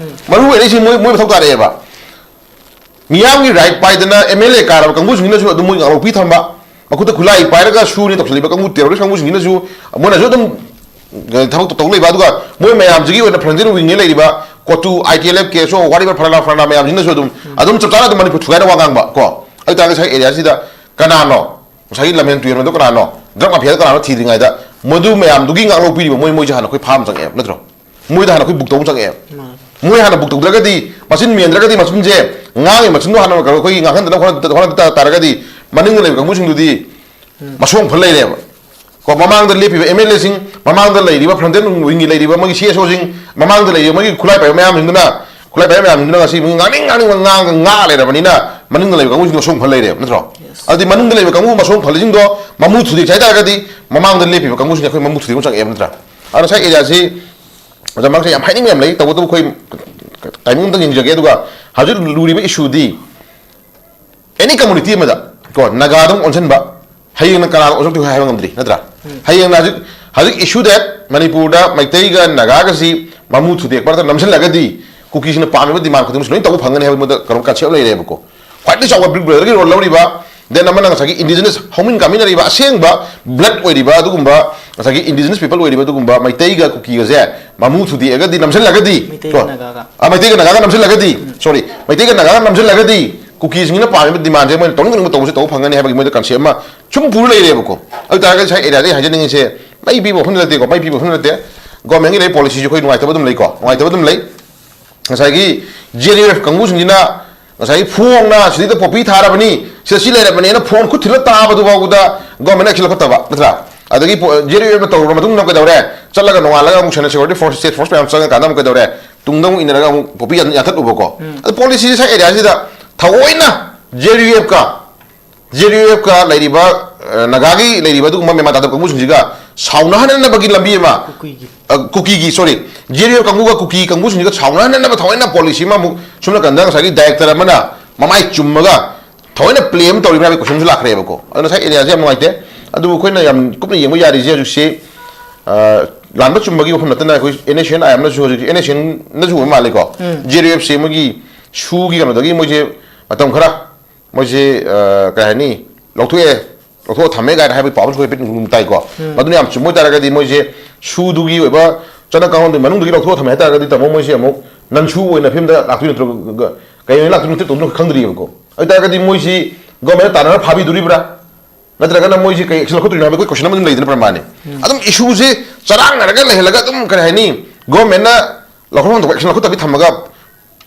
ꯃꯔꯨ ꯑꯣꯏꯅ ꯑꯩꯁꯤ ꯃꯣꯏ, ꯃꯣꯏ ꯃꯊꯧ ꯇꯥꯔꯛꯑꯦꯕ꯫ ꯃꯤꯌꯥꯝꯒꯤ ꯔꯥꯏꯠ ꯄꯥꯏꯗꯅ ꯑꯦꯝ ꯑꯦꯜ ꯑꯦ ꯀꯥꯔꯕ ꯀꯥꯡꯕꯨꯁꯤꯡꯅꯁꯨ ꯑꯗꯨꯝ ꯃꯣꯏ ꯉꯥꯛꯂꯧ ꯄꯤ ꯊꯝꯕ, ꯃꯈꯨꯠꯇ ꯈꯨꯠꯂꯥꯏ ꯄꯥꯏꯔꯒ ꯁꯨꯅꯤ ꯇꯧꯁꯜꯂꯤꯕ ꯀꯥꯡꯕꯨ, ꯇꯦꯔꯣꯔꯤꯁ ꯀꯥꯡꯕꯨꯁꯤꯡꯁꯤꯅꯁꯨ ꯃꯣꯏꯅꯁꯨ ꯑꯗꯨꯝ ꯊꯕꯛꯇꯣ ꯇꯧ ꯂꯩꯕ꯫ ꯑꯗꯨꯒ ꯃꯣꯏ ꯃꯌꯥꯝꯁꯤꯒꯤ ꯑꯣꯏꯅ ꯐ꯭ꯔꯟꯇꯦꯟ ꯋꯤꯡꯅ ꯂꯩꯔꯤꯕ ꯀꯣꯇꯨ, ꯑꯥꯏ ꯇꯤ ꯑꯦꯜ ꯑꯦꯐ, ꯀꯦ ꯑꯦꯁ ꯑꯣ, ꯋꯥꯔꯤꯕ ꯐꯂꯥꯅꯥ ꯐꯂꯥꯅꯥ ꯃꯌꯥꯝꯁꯤꯅꯁꯨ ꯑꯗꯨꯝ, ꯑꯗꯨꯝ ꯆꯞ ꯆꯥꯅ ꯑꯗꯨꯝ ꯃꯅꯤꯄꯨꯔ ꯊꯨꯒꯥꯏꯅ ꯋꯥ ꯉꯥꯡꯕ ꯀꯣ꯫ ꯑꯗꯨ ꯇꯥꯔꯒꯗꯤ ꯉꯁꯥꯏ ꯑꯦꯔꯤꯌꯥꯁꯤꯗ ꯀꯅꯥꯅꯣ ꯉꯁꯥꯏꯒꯤ ꯂꯝꯍꯦꯟ ꯇꯨꯍꯦꯟꯕꯗꯣ ꯀꯅꯥꯅꯣ, ꯗ꯭ꯔꯒ ꯃꯥꯐꯤꯌꯥꯗꯣ ꯀꯅꯥꯅꯣ ꯊꯤꯗ꯭ꯔꯤꯉꯩꯗ ꯃꯗꯨ ꯃꯌꯥꯝꯗꯨꯒꯤ ꯉꯥꯛꯂꯧ ꯄꯤꯔꯤꯕ ꯃꯣꯏ, ꯃꯣꯏꯁꯦ ꯍꯥꯟꯅ ꯑꯩꯈꯣꯏ ꯐꯥꯕ ꯑꯃ ꯆꯪꯉꯛꯑꯦꯕ, ꯅꯠꯇ꯭ꯔꯣ? ꯃꯣꯏꯗ ꯍꯥꯟꯅ ꯑꯩꯈꯣꯏ ꯕꯨꯛ ꯇꯧꯕ ꯑꯃ ꯆꯪꯉꯛꯑꯦꯕ꯫ ꯃꯣꯏ ꯍꯥꯟꯅ ꯕꯨꯛ ꯇꯧꯗ꯭ꯔꯒꯗꯤ, ꯃꯆꯤꯟ ꯃꯦꯟꯗ꯭ꯔꯒꯗꯤ, ꯃꯆꯤꯟꯁꯦ ꯉꯥꯡꯉꯤ ꯃꯆꯤꯟꯗꯣ ꯍꯥꯟꯅ ꯑꯩꯈꯣꯏꯒꯤ ꯉꯥꯡꯍꯟꯗꯅ ꯍꯣꯠꯅ-, ꯍꯣꯠꯅ ꯇꯥꯔꯒꯗꯤ ꯃꯅꯤꯡꯗ ꯂꯩꯕ ꯀꯥꯡꯕꯨꯁꯤꯡꯗꯨꯗꯤ ꯃꯁꯣꯡ ꯐꯜ ꯂꯩꯔꯦꯕ꯫ ꯀꯣ, ꯃꯃꯥꯡꯗ ꯂꯦꯞꯄꯤꯕ ꯑꯦꯝ ꯑꯦꯜ ꯑꯦꯁꯤꯡ, ꯃꯃꯥꯡꯗ ꯂꯩꯔꯤꯕ ꯐ꯭ꯔꯟꯇꯦꯟ ꯋꯤꯡꯒꯤ ꯂꯩꯔꯤꯕ ꯃꯣꯏꯒꯤ ꯁꯤ ꯑꯦꯁ ꯑꯣꯁꯤꯡ, ꯃꯃꯥꯡꯗ ꯂꯩꯔꯤꯕ ꯃꯣꯏꯒꯤ ꯈꯨꯠꯂꯥꯏ ꯄꯥꯏꯕ ꯃꯌꯥꯝꯁꯤꯡꯗꯨꯅ, ꯈꯨꯠꯂꯥꯏ ꯄꯥꯏꯕ ꯃꯌꯥꯝꯁꯤꯡꯗꯨꯅ ꯉꯁꯤ ꯃꯣꯏ ꯉꯥꯡꯅꯤꯡ ꯉꯥꯡꯅꯤꯡꯕ ꯉꯥꯡꯉ ꯉꯥꯡ ꯂꯩꯔꯕꯅꯤꯅ ꯃꯅꯤꯡꯗ ꯂꯩꯕ ꯀꯥꯡꯕꯨꯁꯤꯡꯗꯣ ꯃꯁꯣꯡ ꯐꯜ ꯂꯩꯔꯦꯕ, ꯅꯠꯇ꯭ꯔꯣ? ꯑꯗꯨꯗꯤ ꯃꯅꯤꯡꯗ ꯂꯩꯕ ꯀꯥꯡꯕꯨ ꯃꯁꯣꯡ ꯐꯜꯂꯤꯁꯤꯡꯗꯣ ꯃꯃꯨ ꯊꯨꯗꯦꯛꯁꯦ ꯍꯥꯏꯇꯥꯔꯒꯗꯤ ꯃꯃꯥꯡꯗ ꯂꯦꯞꯄꯤꯕ ꯀꯥꯡꯕꯨꯁꯤꯡꯁꯦ ꯑꯩꯈꯣꯏ ꯃꯃꯨ ꯊꯨꯗꯦꯛꯄ ꯆꯪꯉꯛꯑꯦꯕ, ꯅꯠꯇ꯭ꯔꯥ? ꯑꯗꯣ ꯉꯁꯥꯏ ꯑꯦꯔꯤꯌꯥꯁꯤ ꯑꯣꯖꯥ ꯃꯔꯛꯁꯦ ꯌꯥꯝ ꯍꯥꯏꯅꯤꯡꯕ ꯌꯥꯝ ꯂꯩ, ꯇꯧꯕꯇꯕꯨ ꯑꯩꯈꯣꯏ ꯇꯥꯏꯃꯤꯡ ꯑꯝꯇꯪ ꯌꯦꯡꯖꯒꯦ꯫ ꯑꯗꯨꯒ ꯍꯧꯖꯤꯛ ꯂꯨꯔꯤꯕ ꯏꯁꯨꯗꯤ ꯑꯦꯅꯤ ꯀꯝꯃꯨꯅꯤꯇꯤ ꯑꯃꯗ ꯀꯣ, ꯅꯥꯒꯥꯗ ꯑꯃꯨꯛ ꯑꯣꯟꯁꯤꯟꯕ, ꯍꯌꯦꯡꯅ ꯀꯅꯥꯗ ꯑꯣꯟꯁꯤꯜꯂꯛꯇꯣꯏꯅꯣ ꯍꯥꯏꯕ ꯉꯝꯗ꯭ꯔꯤ, ꯅꯠꯇ꯭ꯔꯥ? ꯍꯌꯦꯡꯅ ꯍꯧꯖꯤꯛ, ꯍꯧꯖꯤꯛ ꯏꯁꯨ ꯗꯦꯠ ꯃꯅꯤꯄꯨꯔꯗ ꯃꯩꯇꯩꯒ ꯅꯥꯒꯥꯒꯁꯤ ꯃꯃꯨ ꯊꯨꯗꯦꯛꯄ ꯅꯠꯇ꯭ꯔꯒ ꯅꯝꯁꯤꯜꯂꯒꯗꯤ ꯀꯨꯀꯤꯁꯤꯅ ꯄꯥꯝꯃꯤꯕ ꯗꯤꯃꯥꯟ ꯈꯨꯗꯤꯡꯃꯛꯁꯨ ꯂꯣꯏ ꯇꯧꯕ ꯐꯪꯒꯅꯤ ꯍꯥꯏꯕ ꯃꯣꯏꯗ ꯀꯩꯅꯣ ꯀꯟꯁꯦꯞ ꯂꯩꯔꯦꯕꯀꯣ꯫ ꯈ꯭ꯋꯥꯏꯗꯒꯤ ꯆꯥꯎꯕ ꯕꯤꯛ ꯕ꯭ꯔꯗꯔꯒꯤ ꯔꯣꯜ ꯂꯧꯔꯤꯕ Then ꯑꯃꯅ ꯉꯁꯥꯏꯒꯤ indigenous ꯍꯧꯃꯤꯟ ꯀꯥꯃꯤꯟꯅꯔꯤꯕ ꯑꯁꯦꯡꯕ blood ꯑꯣꯏꯔꯤꯕ ꯑꯗꯨꯒꯨꯝꯕ, ꯉꯁꯥꯏꯒꯤ indigenous people ꯑꯣꯏꯔꯤꯕ ꯑꯗꯨꯒꯨꯝꯕ ꯃꯩꯇꯩꯒ ꯀꯨꯀꯤꯒꯁꯦ ꯃꯃꯨ ꯊꯨꯗꯦꯛꯑꯒꯗꯤ, ꯅꯝꯁꯤꯜꯂꯒꯗꯤ, ꯃꯩꯇꯩꯒ ꯀꯣ? ꯅꯥꯒꯥꯒ꯫ ꯑ, ꯃꯩꯇꯩꯒ ꯅꯥꯒꯥꯒ ꯅꯝꯁꯤꯜꯂꯒꯗꯤ, sorry, ꯃꯩꯇꯩꯒ ꯅꯥꯒꯥꯒ ꯅꯝꯁꯤꯜꯂꯒꯗꯤ ꯀꯨꯀꯤꯁꯤꯡꯅ ꯄꯥꯝꯃꯤꯕ demandꯁꯦ ꯃꯣꯏꯅ ꯇꯧꯅꯤꯡ ꯇꯧꯅꯤꯡꯕ ꯇꯧꯕꯁꯦ ꯇꯧꯕ ꯐꯪꯒꯅꯤ ꯍꯥꯏꯕꯒꯤ ꯃꯣꯏꯗ concept ꯑꯃ ꯁꯨꯝ ꯄꯨꯔ ꯂꯩꯔꯦꯕꯀꯣ꯫ ꯑꯗꯨ ꯇꯥꯔꯒꯗꯤ ꯉꯁꯥꯏ areaꯗ ꯑꯩ ꯍꯥꯏꯖꯅꯤꯡꯉꯤꯁꯦ, ꯃꯩ ꯄꯤꯕ ꯋꯥꯐꯝ ꯅꯠꯇꯦꯀꯣ, ꯃꯩ ꯄꯤꯕ ꯋꯥꯐꯝ ꯅꯠꯇꯦ꯫ Governmentꯀꯤ ꯂꯩ policyꯁꯦ ꯑꯩꯈꯣꯏ ꯅꯨꯡꯉꯥꯏꯇꯕ ꯑꯗꯨꯝ ꯂꯩꯀꯣ, ꯅꯨꯡꯉꯥꯏꯇꯕ ꯑꯗꯨꯝ ꯂꯩ꯫ ꯉꯁꯥꯏꯒꯤ J D F ꯀꯥꯡꯕꯨꯁꯤꯡꯁꯤꯅ ꯉꯁꯥꯏꯒꯤ ꯐꯣꯡꯅ ꯁꯤꯗ poppy ꯊꯥꯔꯕꯅꯤ, ꯁꯤꯗ ꯁꯤ ꯂꯩꯔꯕꯅꯦꯅ ꯐꯣꯟ ꯈꯨꯠ ꯊꯤꯜꯂ ꯇꯥꯕꯗꯨ ꯐꯥꯎꯕꯗ government action ꯂꯧꯈꯠꯇꯕ ꯅꯠꯇ꯭ꯔꯥ? ꯑꯗꯒꯤ ꯄꯣ-, J D F ꯇꯧꯔꯕ ꯃꯇꯨꯡꯗ ꯀꯩꯗꯧꯔꯦ? ꯆꯠꯂꯒ ꯅꯣꯡꯉꯥꯜꯂꯒ ꯑꯃꯨꯛ central security force, state force ꯃꯌꯥꯝ ꯆꯪꯉꯀꯥꯟꯗ ꯑꯃꯨꯛ ꯀꯩꯗꯧꯔꯦ? ꯇꯨꯡꯗ ꯑꯃꯨꯛ ꯏꯟꯅꯔꯒ ꯑꯃꯨꯛ poppy ꯌꯥꯟ-, ꯌꯥꯟꯊꯠꯂꯨꯕꯀꯣ꯫ ꯑꯗꯨ policyꯁꯦ ꯁꯥꯏ areaꯁꯤꯗ ꯊꯑꯣꯏꯅ J D Fꯀ, J D Fꯀ ꯂꯩꯔꯤꯕ, ꯑ, ꯅꯥꯒꯥꯒꯤ ꯂꯩꯔꯤꯕ ꯑꯗꯨꯒꯨꯝꯕ ꯃꯦꯟꯃꯥꯟ ꯇꯥꯗꯕ ꯀꯥꯡꯕꯨꯁꯤꯡꯁꯤꯒ ꯁꯥꯎꯅꯍꯟꯅꯅꯕꯒꯤ ꯂꯝꯕꯤ ꯑꯃ, ꯀꯨꯀꯤꯒꯤ꯫ ꯑ, ꯀꯨꯀꯤꯒꯤ, sorry, J D F ꯀꯥꯡꯕꯨꯒ ꯀꯨꯀꯤ ꯀꯥꯡꯕꯨꯁꯤꯡꯁꯤꯒ ꯁꯥꯎꯅꯍꯟꯅꯅꯕ ꯊꯑꯣꯏꯅ policy ꯑꯃ ꯑꯃꯨꯛ ꯁꯣꯝ ꯅꯥꯀꯟꯗ ꯉꯁꯥꯏꯒꯤ director ꯑꯃꯅ ꯃꯃꯥꯏ ꯆꯨꯝꯃꯒ ꯊꯑꯣꯏꯅ play ꯑꯃ ꯇꯧꯔꯤꯕ꯭ꯔꯥ ꯍꯥꯏꯕꯒꯤ questionꯁꯨ ꯂꯥꯛꯈ꯭ꯔꯦꯕꯀꯣ꯫ ꯑꯗꯨꯅ ꯉꯁꯥꯏ areaꯁꯦ ꯌꯥꯝ ꯅꯨꯡꯉꯥꯏꯇꯦ꯫ ꯑꯗꯨꯕꯨ ꯑꯩꯈꯣꯏꯅ ꯌꯥꯝ ꯀꯨꯞꯅ ꯌꯦꯡꯕ ꯌꯥꯔꯤꯁꯦ ꯍꯧꯖꯤꯛꯁꯤ, ꯑ, ꯂꯥꯟꯕ ꯆꯨꯝꯕꯒꯤ ꯋꯥꯐꯝ ꯅꯠꯇꯅ ꯑꯩꯈꯣꯏ N S C N I Mꯅꯁꯨ ꯍꯧꯖꯤꯛ N S C Nꯅꯁꯨ ꯑꯣꯏꯕ ꯃꯥꯜꯂꯦꯀꯣ꯫ J D Fꯁꯦ ꯃꯣꯏꯒꯤ ꯁꯨꯒꯤ ꯀꯩꯅꯣꯗꯒꯤ ꯃꯣꯏꯁꯦ ꯃꯇꯝ ꯈꯔ ꯃꯣꯏꯁꯦ, ꯑ, ꯀꯩ ꯍꯥꯏꯅꯤ, ꯂꯧꯊꯣꯛꯑꯦ, ꯂꯧꯊꯣꯛꯑ ꯊꯝꯃꯦ ꯀꯥꯏꯅ ꯍꯥꯏꯕꯒꯤ ꯄꯥꯎ ꯑꯃꯁꯨ ꯑꯩꯈꯣꯏ ꯑꯗꯨꯝ ꯇꯥꯏꯀꯣ꯫ ꯃꯗꯨꯅ ꯌꯥꯝ ꯆꯨꯝꯕ ꯑꯣꯏꯇꯥꯔꯒꯗꯤ ꯃꯣꯏꯁꯦ ꯁꯨꯗꯨꯒꯤ ꯑꯣꯏꯕ ꯆꯠꯅ ꯀꯥꯡꯂꯣꯟꯗꯨꯒꯤ ꯃꯅꯨꯡꯗꯒꯤ ꯂꯧꯊꯣꯛꯑ ꯊꯝꯃꯦ ꯍꯥꯏꯇꯥꯔꯒꯗꯤ ꯇꯥꯃꯣ ꯃꯣꯏꯁꯦ ꯑꯃꯨꯛ ꯅꯟꯁꯨ ꯑꯣꯏꯅ ꯐꯤꯕꯝꯗ ꯂꯥꯛꯇꯣꯏ ꯅꯠꯇ꯭ꯔꯣ? ꯀꯩ ꯑꯣꯏꯅ ꯂꯥꯛꯇꯣꯏꯅꯣ ꯅꯠꯇꯦ ꯇꯧꯗꯣꯏꯅꯣ ꯈꯪꯗ꯭ꯔꯤꯕꯀꯣ꯫ ꯑꯗꯨ ꯑꯣꯏꯇꯥꯔꯒꯗꯤ ꯃꯣꯏꯁꯤ governmentꯅ ꯇꯥꯟꯅꯔ ꯐꯥꯕꯤꯗꯣꯔꯤꯕ꯭ꯔꯥ? ꯅꯠꯇ꯭ꯔꯒꯅ ꯃꯣꯏꯁꯤ ꯀꯩ action ꯂꯧꯈꯠꯇꯣꯏꯅꯣ ꯍꯥꯏꯕ ꯑꯩꯈꯣꯏ question ꯑꯃ ꯑꯗꯨꯝ ꯂꯩꯗꯅ ꯄ꯭ꯔꯃꯥꯟꯅꯤ꯫ ꯑꯗꯨꯝ issueꯁꯦ ꯆꯔꯥꯡꯅꯔꯒ ꯂꯩꯍꯜꯂꯒ ꯑꯗꯨꯝ ꯀꯔꯤ ꯍꯥꯏꯅꯤ, governmentꯅ ꯂꯧꯈꯠꯐꯝ ꯊꯣꯛꯄ action ꯂꯧꯈꯠꯇꯕꯤ ꯊꯝꯃꯒ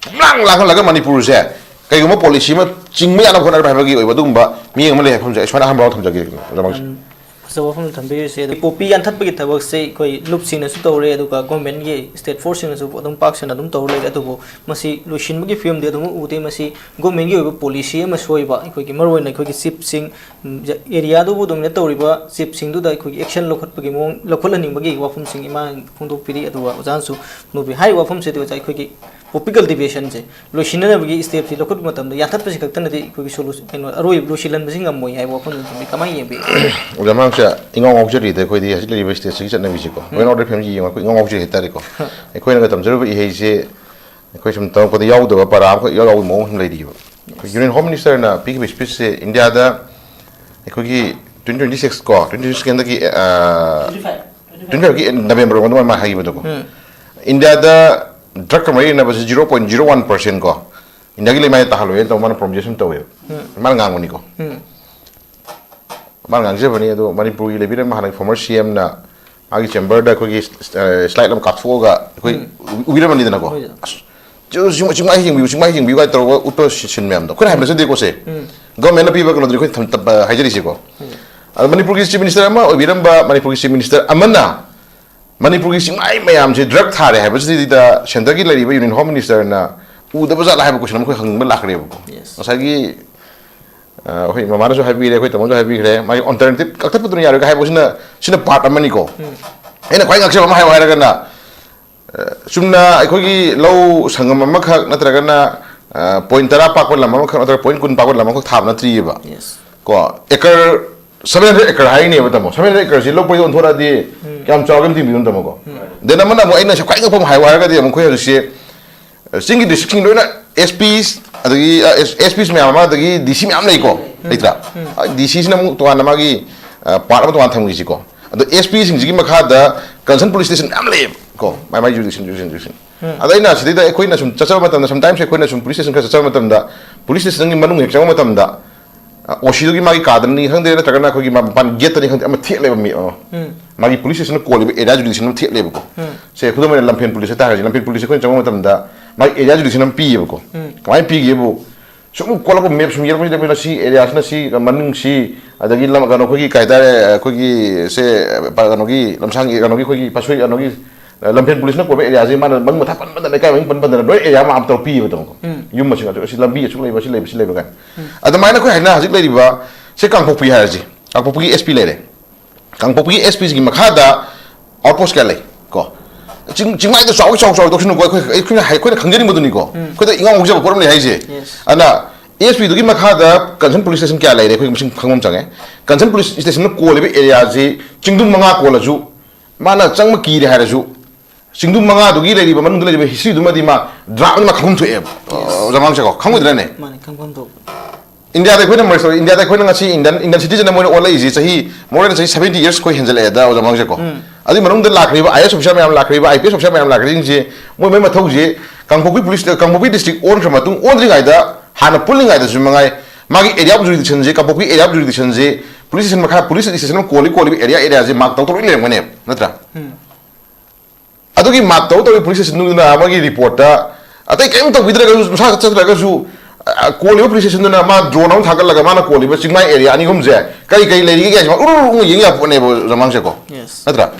ꯄꯨꯝꯂꯥꯡ ꯂꯥꯡꯍꯜꯂꯒ ꯃꯅꯤꯄꯨꯔꯁꯦ ꯀꯩꯒꯨꯝꯕ policy ꯑꯃ ꯆꯤꯡꯕ ꯌꯥꯅꯕ ꯍꯣꯠꯅꯔꯛꯄ ꯍꯥꯏꯕꯒꯤ ꯑꯣꯏꯕ ꯑꯗꯨꯒꯨꯝꯕ ꯃꯤꯠꯌꯦꯡ ꯑꯃ ꯂꯩ ꯍꯥꯏꯕ ꯋꯥꯐꯝꯁꯦ ꯑꯩ ꯁꯨꯃꯥꯏꯅ ꯑꯍꯥꯟꯕ ꯋꯥꯐꯝ ꯊꯝꯖꯒꯦ꯫ ꯑꯣꯖꯥ ꯃꯥꯡꯁꯨ꯫ ꯌꯥꯝ ꯐꯖꯕ ꯋꯥꯐꯝ ꯊꯝꯕꯤꯔꯤꯁꯦ꯫ ꯑꯗꯨ poppy ꯌꯥꯟꯊꯠꯄꯒꯤ ꯊꯕꯛꯁꯦ ꯑꯩꯈꯣꯏ ꯂꯨꯞꯁꯤꯡꯅꯁꯨ ꯇꯧꯔꯦ, ꯑꯗꯨꯒ governmentꯀꯤ state forceꯁꯤꯡꯅꯁꯨ ꯑꯗꯨꯝ ꯄꯥꯛ ꯁꯟꯅ ꯑꯗꯨꯝ ꯇꯧꯔ ꯂꯩꯔꯦ꯫ ꯑꯗꯨꯕꯨ ꯃꯁꯤ ꯂꯣꯏꯁꯤꯟꯕꯒꯤ ꯐꯤꯕꯝꯗꯤ ꯑꯗꯨꯝ ꯎꯗꯦ꯫ ꯃꯁꯤ governmentꯀꯤ ꯑꯣꯏꯕ policy ꯑꯃ ꯁꯣꯏꯕ, ꯑꯩꯈꯣꯏꯒꯤ ꯃꯔꯨꯑꯣꯏꯅ ꯑꯩꯈꯣꯏꯒꯤ chiefꯁꯤꯡ, ꯎꯝ, areaꯗꯨꯕꯨ dominate ꯇꯧꯔꯤꯕ chiefꯁꯤꯡꯗꯨꯗ ꯑꯩꯈꯣꯏꯒꯤ action ꯂꯧꯈꯠꯄꯒꯤ ꯃꯑꯣꯡ, ꯂꯧꯈꯠꯍꯟꯅꯤꯡꯕꯒꯤ ꯋꯥꯐꯝꯁꯤꯡ ꯏꯃꯥ ꯐꯣꯡꯗꯣꯛꯄꯤꯔꯤ꯫ ꯑꯗꯨꯒ ꯑꯣꯖꯥꯅꯁꯨ ꯐꯣꯡꯗꯣꯛꯄꯤ꯫ ꯍꯥꯏꯔꯤꯕ ꯋꯥꯐꯝꯁꯤꯗꯤ ꯑꯣꯖꯥ ꯑꯩꯈꯣꯏꯒꯤ poppy cultivationꯁꯦ ꯂꯣꯏꯁꯤꯟꯅꯅꯕꯒꯤ stepꯁꯤ ꯂꯧꯈꯠꯄ ꯃꯇꯝꯗ ꯌꯥꯟꯊꯠꯄꯁꯤ ꯈꯛꯇꯅꯗꯤ ꯑꯩꯈꯣꯏꯒꯤ solution, ꯀꯩꯅꯣ, ꯑꯔꯣꯏꯕ ꯂꯣꯏꯁꯤꯜꯍꯟꯕꯁꯤ ꯉꯝꯃꯣꯏ ꯍꯥꯏꯕ ꯋꯥꯐꯝꯗꯨ ꯊꯝꯕꯤ꯫ ꯀꯃꯥꯏꯅ ꯌꯦꯡꯕꯤ? ꯑꯣꯖꯥ ꯃꯥꯡꯁꯦ ꯏꯉꯥꯎ ꯉꯥꯎꯖꯔꯤꯗ ꯑꯩꯈꯣꯏꯗꯤ ꯍꯧꯖꯤꯛ ꯂꯩꯔꯤꯕ stateꯁꯤꯒꯤ ꯆꯠꯅꯕꯤꯁꯦꯀꯣ꯫ Law and Order ꯐꯤꯕꯝꯁꯤ ꯌꯦꯡꯉꯒ ꯑꯩꯈꯣꯏ ꯏꯉꯥꯎ ꯉꯥꯎꯖꯔꯤ ꯍꯥꯏꯇꯥꯔꯦꯀꯣ꯫ ꯑꯩꯈꯣꯏꯅꯒ ꯇꯝꯖꯔꯨꯕ ꯏꯍꯩꯁꯦ ꯑꯩꯈꯣꯏ ꯁꯨꯝ ꯇꯝꯃꯛꯄꯗ ꯌꯥꯎꯗꯕ ꯄꯔꯥ ꯑꯃꯈꯛ ꯏꯌꯥꯎ ꯌꯥꯎꯕꯒꯤ ꯃꯑꯣꯡ ꯁꯨꯝ ꯂꯩꯔꯤꯕ꯫ ꯑꯩꯈꯣꯏ ꯌꯨꯅꯤꯌꯟ ꯍꯣꯝ ꯃꯤꯅꯤꯁꯇꯔꯅ ꯄꯤꯈꯤꯕ ꯁ꯭ꯄꯤꯆꯁꯦ ꯏꯟꯗꯤꯌꯥꯗ ꯑꯩꯈꯣꯏꯒꯤ ꯇ꯭ꯋꯦꯟꯇꯤ ꯇ꯭ꯋꯦꯟꯇꯤ ꯁꯤꯛꯁ ꯀꯣ, ꯇ꯭ꯋꯦꯟꯇꯤ ꯇ꯭ꯋꯦꯟꯇꯤ ꯁꯤꯛꯁ ꯍꯟꯗꯛꯀꯤ, ꯑ, ꯇ꯭ꯋꯦꯟꯇꯤ ꯐꯥꯏꯚꯀꯤ ꯅꯕꯦꯝꯕꯔ ꯔꯣꯝꯗ ꯃꯥ ꯍꯥꯏꯈꯤꯕꯗꯣꯀꯣ꯫ ꯏꯟꯗꯤꯌꯥꯗ ꯗ꯭ꯔꯒꯀ ꯃꯔꯤ ꯂꯩꯅꯕꯁꯤ zero point zero one percent ꯀꯣ, ꯏꯟꯗꯤꯌꯥꯒꯤ ꯂꯩꯃꯥꯏꯗ ꯇꯥꯍꯜꯂꯣꯏꯅ ꯇꯧꯕ ꯃꯥꯅ ꯄ꯭ꯔꯣꯃꯤꯁꯟ ꯇꯧꯋꯦꯕ꯫ ꯃꯥꯅ ꯉꯥꯡꯕꯅꯤꯀꯣ꯫ ꯃꯥꯅ ꯉꯥꯡꯖꯕꯅꯤ꯫ ꯑꯗꯣ ꯃꯅꯤꯄꯨꯔꯒꯤ ꯂꯩꯕꯤꯔꯝꯕ ꯍꯥꯟꯅꯒꯤ ꯐꯣꯔꯃꯔ ꯁꯤ ꯑꯦꯝꯅ ꯃꯥꯒꯤ ꯆꯦꯝꯕꯔꯗ ꯑꯩꯈꯣꯏꯒꯤ, ꯑ, ꯁ꯭ꯂꯥꯏꯗ ꯑꯃ ꯀꯥꯞꯊꯣꯛꯑꯒ ꯑꯩꯈꯣꯏ ꯎ-, ꯎꯏꯔꯝꯃꯅꯤꯗꯅꯀꯣ꯫ ꯍꯣꯏ꯫ ꯑꯁ, ꯆꯤꯡ-, ꯆꯤꯡꯃꯥꯏ ꯌꯦꯡꯕꯤꯌꯨ, ꯆꯤꯡꯃꯥꯏ ꯌꯦꯡꯕꯤꯌꯨ ꯀꯥꯏꯅ ꯇꯧꯔꯒ ꯎꯠꯄ ꯁꯤ-, ꯁꯤꯟ ꯃꯌꯥꯝꯗꯣ ꯑꯩꯈꯣꯏꯅ ꯍꯥꯏꯕ ꯅꯠꯆꯗꯦꯀꯣ ꯁꯦ꯫ ꯒꯚꯔꯟꯃꯦꯟꯠꯅ ꯄꯤꯕ ꯀꯩꯅꯣꯗꯨꯅꯤ ꯑꯩꯈꯣꯏ ꯊꯝ-, ꯊꯝ-, ꯍꯥꯏꯖꯔꯤꯁꯦꯀꯣ꯫ ꯑꯗꯣ ꯃꯅꯤꯄꯨꯔꯒꯤ ꯆꯤꯐ ꯃꯤꯅꯤꯁꯇꯔ ꯑꯃ ꯑꯣꯏꯕꯤꯔꯝꯕ ꯃꯅꯤꯄꯨꯔꯒꯤ ꯆꯤꯐ ꯃꯤꯅꯤꯁꯇꯔ ꯑꯃꯅ ꯃꯅꯤꯄꯨꯔꯒꯤ ꯆꯤꯡꯃꯥꯏ ꯃꯌꯥꯝꯁꯦ ꯗ꯭ꯔꯒ ꯊꯥꯔꯦ ꯍꯥꯏꯕꯁꯤꯗ ꯁꯦꯟꯇꯔꯒꯤ ꯂꯩꯔꯤꯕ ꯌꯨꯅꯤꯌꯟ ꯍꯣꯝ ꯃꯤꯅꯤꯁꯇꯔꯅ ꯎꯗꯕ ꯖꯥꯠꯂ ꯍꯥꯏꯕ ꯀꯣꯏꯁꯟ ꯑꯃ ꯑꯩꯈꯣꯏ ꯍꯪꯅꯤꯡꯕ ꯂꯥꯛꯈ꯭ꯔꯦꯕꯀꯣ꯫ Yes. ꯉꯁꯥꯏꯒꯤ, ꯑ, ꯑꯩꯈꯣꯏ ꯃꯃꯥꯅꯁꯨ ꯍꯥꯏꯕꯤꯔꯦ, ꯑꯩꯈꯣꯏ ꯇꯥꯃꯣꯅꯁꯨ ꯍꯥꯏꯕꯤꯈ꯭ꯔꯦ, ꯃꯥꯒꯤ ꯑꯜꯇꯔꯅꯦꯇꯤꯞ ꯀꯛꯊꯠꯄꯗꯨꯅ ꯌꯥꯔꯣꯏꯒ ꯍꯥꯏꯕꯁꯤꯅ, ꯁꯤꯅ ꯄꯥꯔꯠ ꯑꯃꯅꯤꯀꯣ꯫ ꯑꯩꯅ ꯈ꯭ꯋꯥꯏ ꯉꯥꯛꯆꯕ ꯑꯃ ꯍꯥꯏꯌꯣ ꯍꯥꯏꯔꯒꯅ, ꯑ, ꯆꯨꯝꯅ ꯑꯩꯈꯣꯏꯒꯤ ꯂꯧ ꯁꯪꯒꯝ ꯑꯃꯈꯛ ꯅꯠꯇ꯭ꯔꯒꯅ, ꯑ, ꯄꯣꯏꯟ ꯇꯔꯥ ꯄꯥꯛꯄ ꯂꯝ ꯑꯃꯈꯛ ꯅꯠꯇ꯭ꯔꯒ ꯄꯣꯏꯟ ꯀꯨꯟ ꯄꯥꯛꯄ ꯂꯝ ꯑꯃꯈꯛ ꯊꯥꯕ ꯅꯠꯇ꯭ꯔꯤꯑꯕ꯫ Yes. ꯀꯣ, ꯑꯦꯀꯔ ꯁꯚꯦꯟ ꯍꯟꯗ꯭ꯔꯦꯠ ꯑꯦꯀꯔ ꯍꯥꯏꯅꯦꯕ, ꯇꯥꯃꯣ꯫ ꯁꯚꯦꯟ ꯍꯟꯗ꯭ꯔꯦꯠ ꯑꯦꯀꯔꯁꯤ ꯂꯧ ꯄꯔꯤꯗ ꯑꯣꯟꯊꯣꯔꯛꯑꯗꯤ ꯀꯌꯥꯝ ꯆꯥꯎꯒꯦ ꯑꯝꯇ ꯌꯦꯡꯕꯤꯌꯨ, ꯇꯥꯃꯣ, ꯀꯣ꯫ Then ꯑꯃꯅ ꯑꯃꯨꯛ ꯑꯩꯅ ꯉꯁꯥꯏ ꯈ꯭ꯋꯥꯏ ꯉꯛꯄ ꯑꯃ ꯍꯥꯏꯌꯨ ꯍꯥꯏꯔꯒꯗꯤ ꯑꯃꯨꯛ ꯑꯩꯈꯣꯏ ꯍꯧꯖꯤꯛꯁꯦ, ꯑ, ꯆꯤꯡꯒꯤ ꯗꯤꯁꯇ꯭ꯔꯤꯛꯁꯤꯡ ꯂꯣꯏꯅ ꯑꯦꯁ ꯄꯤꯁ, ꯑꯗꯒꯤ, ꯑ, ꯑꯦꯁ-, ꯑꯦꯁ ꯄꯤꯁ ꯃꯌꯥꯝ ꯑꯃ, ꯑꯗꯒꯤ ꯗꯤ ꯁꯤ ꯃꯌꯥꯝ ꯂꯩꯀꯣ, ꯂꯩꯇ꯭ꯔꯥ? ꯑ, ꯗꯤ ꯁꯤꯁꯤꯅ ꯑꯃꯨꯛ ꯇꯣꯉꯥꯟꯅ ꯃꯥꯒꯤ, ꯑ, ꯄꯥꯔꯠ ꯑꯃ ꯇꯣꯉꯥꯟꯅ ꯊꯝꯈꯤꯁꯤꯀꯣ꯫ ꯑꯗꯣ ꯑꯦꯁ ꯄꯤꯁꯤꯡꯁꯤꯒꯤ ꯃꯈꯥꯗ ꯀꯟꯁꯔꯟ ꯄꯨꯂꯤꯁ ꯁ꯭ꯇꯦꯁꯟ ꯃꯌꯥꯝ ꯂꯩꯌꯦꯕ ꯀꯣ, ꯃꯥꯏ ꯃꯥꯏ ꯖꯨꯔꯤꯗꯤꯛꯁꯟ, ꯖꯨꯔꯤꯗꯤꯛꯁꯟ, ꯖꯨꯔꯤꯗꯤꯛꯁꯟ꯫ ꯑꯗ ꯑꯩꯅ ꯁꯤꯗꯩꯗ ꯑꯩꯈꯣꯏꯅ ꯁꯨꯝ ꯆꯠꯆꯕ ꯃꯇꯝꯗ, sometimes ꯑꯩꯈꯣꯏꯅ ꯁꯨꯝ ꯄꯨꯂꯤꯁ ꯁ꯭ꯇꯦꯁꯟ ꯈꯔ ꯆꯠꯆꯕ ꯃꯇꯝꯗ, ꯄꯨꯂꯤꯁ ꯁ꯭ꯇꯦꯁꯟꯒꯤ ꯃꯅꯨꯡ ꯍꯦꯛ ꯆꯪꯕ ꯃꯇꯝꯗ, ꯑ, ꯑꯣ ꯁꯤꯗꯨꯒꯤ ꯃꯥꯒꯤ ꯀꯥꯗꯅꯤ ꯈꯪꯗꯦ, ꯅꯠꯇ꯭ꯔꯒꯅ ꯑꯩꯈꯣꯏꯒꯤ ꯃꯥ-, ꯃꯄꯥꯟ ꯒꯦꯠꯇꯅꯤ ꯈꯪꯗꯦ, ꯑꯃ ꯊꯦꯠꯂꯦꯕ ꯃꯤ ꯑꯃ꯫ ꯃꯥꯒꯤ ꯄꯨꯂꯤꯁ ꯁ꯭ꯇꯦꯁꯟꯅ ꯀꯣꯜꯂꯤꯕ ꯑꯦꯔꯤꯌꯥ ꯖꯨꯔꯤꯗꯤꯛꯁꯟ ꯑꯃ ꯊꯦꯠꯂꯦꯕꯀꯣ꯫ ꯁꯦ, ꯈꯨꯗꯝ ꯑꯣꯏꯅ ꯂꯝꯐꯦꯜ ꯄꯨꯂꯤꯁ ꯍꯥꯏꯇꯥꯔꯦ, ꯂꯝꯐꯦꯜ ꯄꯨꯂꯤꯁ ꯑꯩꯈꯣꯏꯅ ꯆꯪꯕ ꯃꯇꯝꯗ ꯃꯥꯒꯤ ꯑꯦꯔꯤꯌꯥ ꯖꯨꯔꯤꯗꯤꯛꯁꯟ ꯑꯃ ꯄꯤꯌꯦꯕꯀꯣ꯫ ꯀꯃꯥꯏꯅ ꯄꯤꯒꯦꯕꯨ, ꯁꯨꯝ ꯀꯣꯜꯂꯛꯄ ꯃꯦꯞ ꯁꯨꯝ ꯌꯦꯡꯉꯛꯄꯁꯤꯗ ꯑꯩꯈꯣꯏꯅ ꯁꯤ ꯑꯦꯔꯤꯌꯥꯁꯤꯅ ꯁꯤ ꯃꯅꯨꯡꯁꯤ, ꯑꯗꯒꯤ ꯂꯝ, ꯀꯩꯅꯣ, ꯑꯩꯈꯣꯏꯒꯤ ꯀꯩ ꯍꯥꯏꯇꯥꯔꯦ, ꯑꯩꯈꯣꯏꯒꯤ ꯁꯦ, ꯄ-, ꯀꯩꯅꯣꯒꯤ ꯂꯝꯁꯥꯡꯒꯤ, ꯀꯩꯅꯣꯒꯤ ꯑꯩꯈꯣꯏꯒꯤ ꯄꯥꯠꯁꯣꯏ, ꯀꯩꯅꯣꯒꯤ ꯂꯝꯐꯦꯜ ꯄꯨꯂꯤꯁꯅ ꯀꯣꯏꯕ ꯑꯦꯔꯤꯌꯥꯁꯤ ꯃꯥꯅ ꯃꯃꯤꯡ ꯃꯊꯥ ꯄꯟ ꯄꯟꯗꯅ, ꯂꯩꯀꯥꯏ ꯃꯃꯤꯡ ꯄꯟ ꯄꯟꯗꯅ ꯂꯣꯏ ꯑꯦꯔꯤꯌꯥ ꯑꯃ ꯑꯃ ꯇꯧꯔ ꯄꯤꯌꯦꯕ, ꯇꯥꯃꯣ꯫ ꯌꯨꯝ ꯃꯁꯤꯡ ꯑꯗꯨ, ꯑꯁꯤ ꯂꯝꯕꯤ ꯑꯁꯨꯛ ꯂꯩꯕ, ꯑꯁꯤ ꯂꯩꯕ, ꯑꯁꯤ ꯂꯩꯕ ꯀꯥꯏꯅ꯫ ꯑꯗꯨꯃꯥꯏꯅ ꯑꯩꯈꯣꯏ ꯍꯥꯏꯅ ꯍꯧꯖꯤꯛ ꯂꯩꯔꯤꯕ ꯁꯦ ꯀꯥꯡꯄꯣꯛꯄꯤ ꯍꯥꯏꯔꯁꯤ, ꯀꯥꯡꯄꯣꯛꯄꯤꯒꯤ ꯑꯦꯁ ꯄꯤ ꯂꯩꯔꯦ꯫ ꯀꯥꯡꯄꯣꯛꯄꯤꯒꯤ ꯑꯦꯁ ꯄꯤꯁꯤꯒꯤ ꯃꯈꯥꯗ ꯑꯥꯎꯠꯄꯣꯁ ꯀꯌꯥ ꯂꯩ ꯀꯣ? ꯆꯤꯡ-, ꯆꯤꯡꯃꯥꯏꯗ ꯆꯥꯎꯒꯤ ꯆꯥꯎ ꯆꯥꯎ ꯇꯧꯁꯅꯨꯀꯣ, ꯑꯩꯈꯣꯏ, ꯑꯩꯈꯣꯏꯅ ꯍꯥꯏ-, ꯑꯩꯈꯣꯏꯅ ꯈꯪꯖꯅꯤꯡꯕꯗꯨꯅꯤꯀꯣ꯫ ꯑꯩꯈꯣꯏꯗ ꯏꯉꯥꯎ ꯉꯥꯎꯖꯕ ꯄꯣꯠ ꯑꯃ ꯂꯩ ꯍꯥꯏꯁꯦ꯫ Yes. ꯑꯗꯨꯅ ꯑꯦꯁ ꯄꯤꯗꯨꯒꯤ ꯃꯈꯥꯗ ꯀꯟꯁꯔꯟ ꯄꯨꯂꯤꯁ ꯁ꯭ꯇꯦꯁꯟ ꯀꯌꯥ ꯂꯩꯔꯦ, ꯑꯩꯈꯣꯏ ꯃꯁꯤꯡ ꯈꯪꯕ ꯑꯃ ꯆꯪꯉꯦ꯫ ꯀꯟꯁꯔꯟ ꯄꯨꯂꯤꯁ ꯁ꯭ꯇꯦꯁꯟꯅ ꯀꯣꯜꯂꯤꯕ ꯑꯦꯔꯤꯌꯥꯁꯤ ꯆꯤꯡꯗꯨꯝ ꯃꯉꯥ ꯀꯣꯜꯂꯁꯨ, ꯃꯥꯅ ꯆꯪꯕ ꯀꯤꯔꯦ ꯍꯥꯏꯔꯁꯨ, ꯆꯤꯡꯗꯨꯝ ꯃꯉꯥꯗꯨꯒꯤ ꯂꯩꯔꯤꯕ, ꯃꯅꯨꯡꯗ ꯂꯩꯔꯤꯕ historyꯗꯨꯃꯗꯤ ꯃꯥ draft ꯑꯃ ꯈꯪꯐꯝ ꯊꯣꯛꯑꯦꯕ꯫ ꯑꯣꯖꯥ ꯃꯥꯡꯁꯦꯀꯣ, ꯈꯪꯉꯣꯏꯗ꯭ꯔꯅꯦ? ꯃꯥꯅꯦ, ꯈꯪꯐꯝ ꯊꯣꯛꯄ꯫ ꯏꯟꯗꯤꯌꯥꯗ ꯑꯩꯈꯣꯏꯅ ꯃꯔꯁ ꯏꯟꯗꯤꯌꯥꯗ ꯑꯩꯈꯣꯏꯅ ꯉꯁꯤ Indian Indian citizen ꯑꯃ ꯑꯣꯏꯅ ꯑꯣꯜꯂꯛꯏꯁꯦ ꯆꯍꯤ more than ꯆꯍꯤ seventy years ꯑꯩꯈꯣꯏ ꯍꯦꯟꯖꯜꯂꯛꯑꯦꯗ, ꯑꯣꯖꯥ ꯃꯥꯡꯁꯦꯀꯣ꯫ ꯑꯗꯨꯒꯤ ꯃꯅꯨꯡꯗ ꯂꯥꯛꯈ꯭ꯔꯤꯕ IAS officer ꯃꯌꯥꯝ ꯂꯥꯛꯈ꯭ꯔꯤꯕ, IPS officer ꯃꯌꯥꯝ ꯂꯥꯛꯈ꯭ꯔꯤꯁꯤꯡꯁꯦ, ꯃꯣꯏ ꯃꯣꯏ ꯃꯊꯧꯁꯦ ꯀꯥꯡꯄꯣꯛꯄꯤ ꯄꯨꯂꯤꯁ, ꯀꯥꯡꯄꯣꯛꯄꯤ district ꯑꯣꯟꯈ꯭ꯔ ꯃꯇꯨꯡ, ꯑꯣꯟꯗ꯭ꯔꯤꯉꯩꯗ, ꯍꯥꯟꯅ ꯄꯨꯜꯂꯤꯉꯩꯗꯁꯨ ꯃꯉꯥꯏ, ꯃꯥꯒꯤ area of jurisdictionꯁꯦ, Kangpokpi area of jurisdictionꯁꯦ, police station ꯃꯈꯥ police station ꯑꯃ ꯀꯣꯜꯂꯤ, ꯀꯣꯜꯂꯤꯕ area, areaꯁꯦ mark ꯇꯧ ꯇꯧꯔ ꯂꯩꯔꯝꯒꯅꯦꯕ, ꯅꯠꯇ꯭ꯔꯥ? ꯑꯗꯨꯒꯤ mark ꯇꯧ ꯇꯧꯔꯤꯕ police stationꯗꯨꯅ ꯑꯃꯒꯤ reportꯇ, ꯑꯇꯩ ꯀꯔꯤꯝ ꯇꯧꯕꯤꯗ꯭ꯔꯒꯁꯨ, ꯃꯁꯥ ꯆꯠꯇ꯭ꯔꯒꯁꯨ, ꯑ, ꯀꯣꯜꯂꯤꯕ police stationꯗꯨꯅ ꯃꯥ drone ꯑꯃ ꯊꯥꯒꯠꯂꯒ ꯃꯥꯅ ꯀꯣꯜꯂꯤꯕ ꯆꯤꯡꯃꯥꯏ area ꯑꯅꯤ ꯑꯍꯨꯝꯁꯦ ꯀꯔꯤ ꯀꯔꯤ ꯂꯩꯔꯤꯒꯦ ꯀꯥꯏꯁꯦ ꯃꯥ ꯎꯔꯨ ꯎꯔꯨ ꯌꯦꯡ ꯌꯥꯄꯣꯠꯅꯦꯕ, ꯑꯣꯖꯥ ꯃꯥꯡꯁꯦꯀꯣ꯫ Yes. ꯅꯠꯇ꯭ꯔꯥ?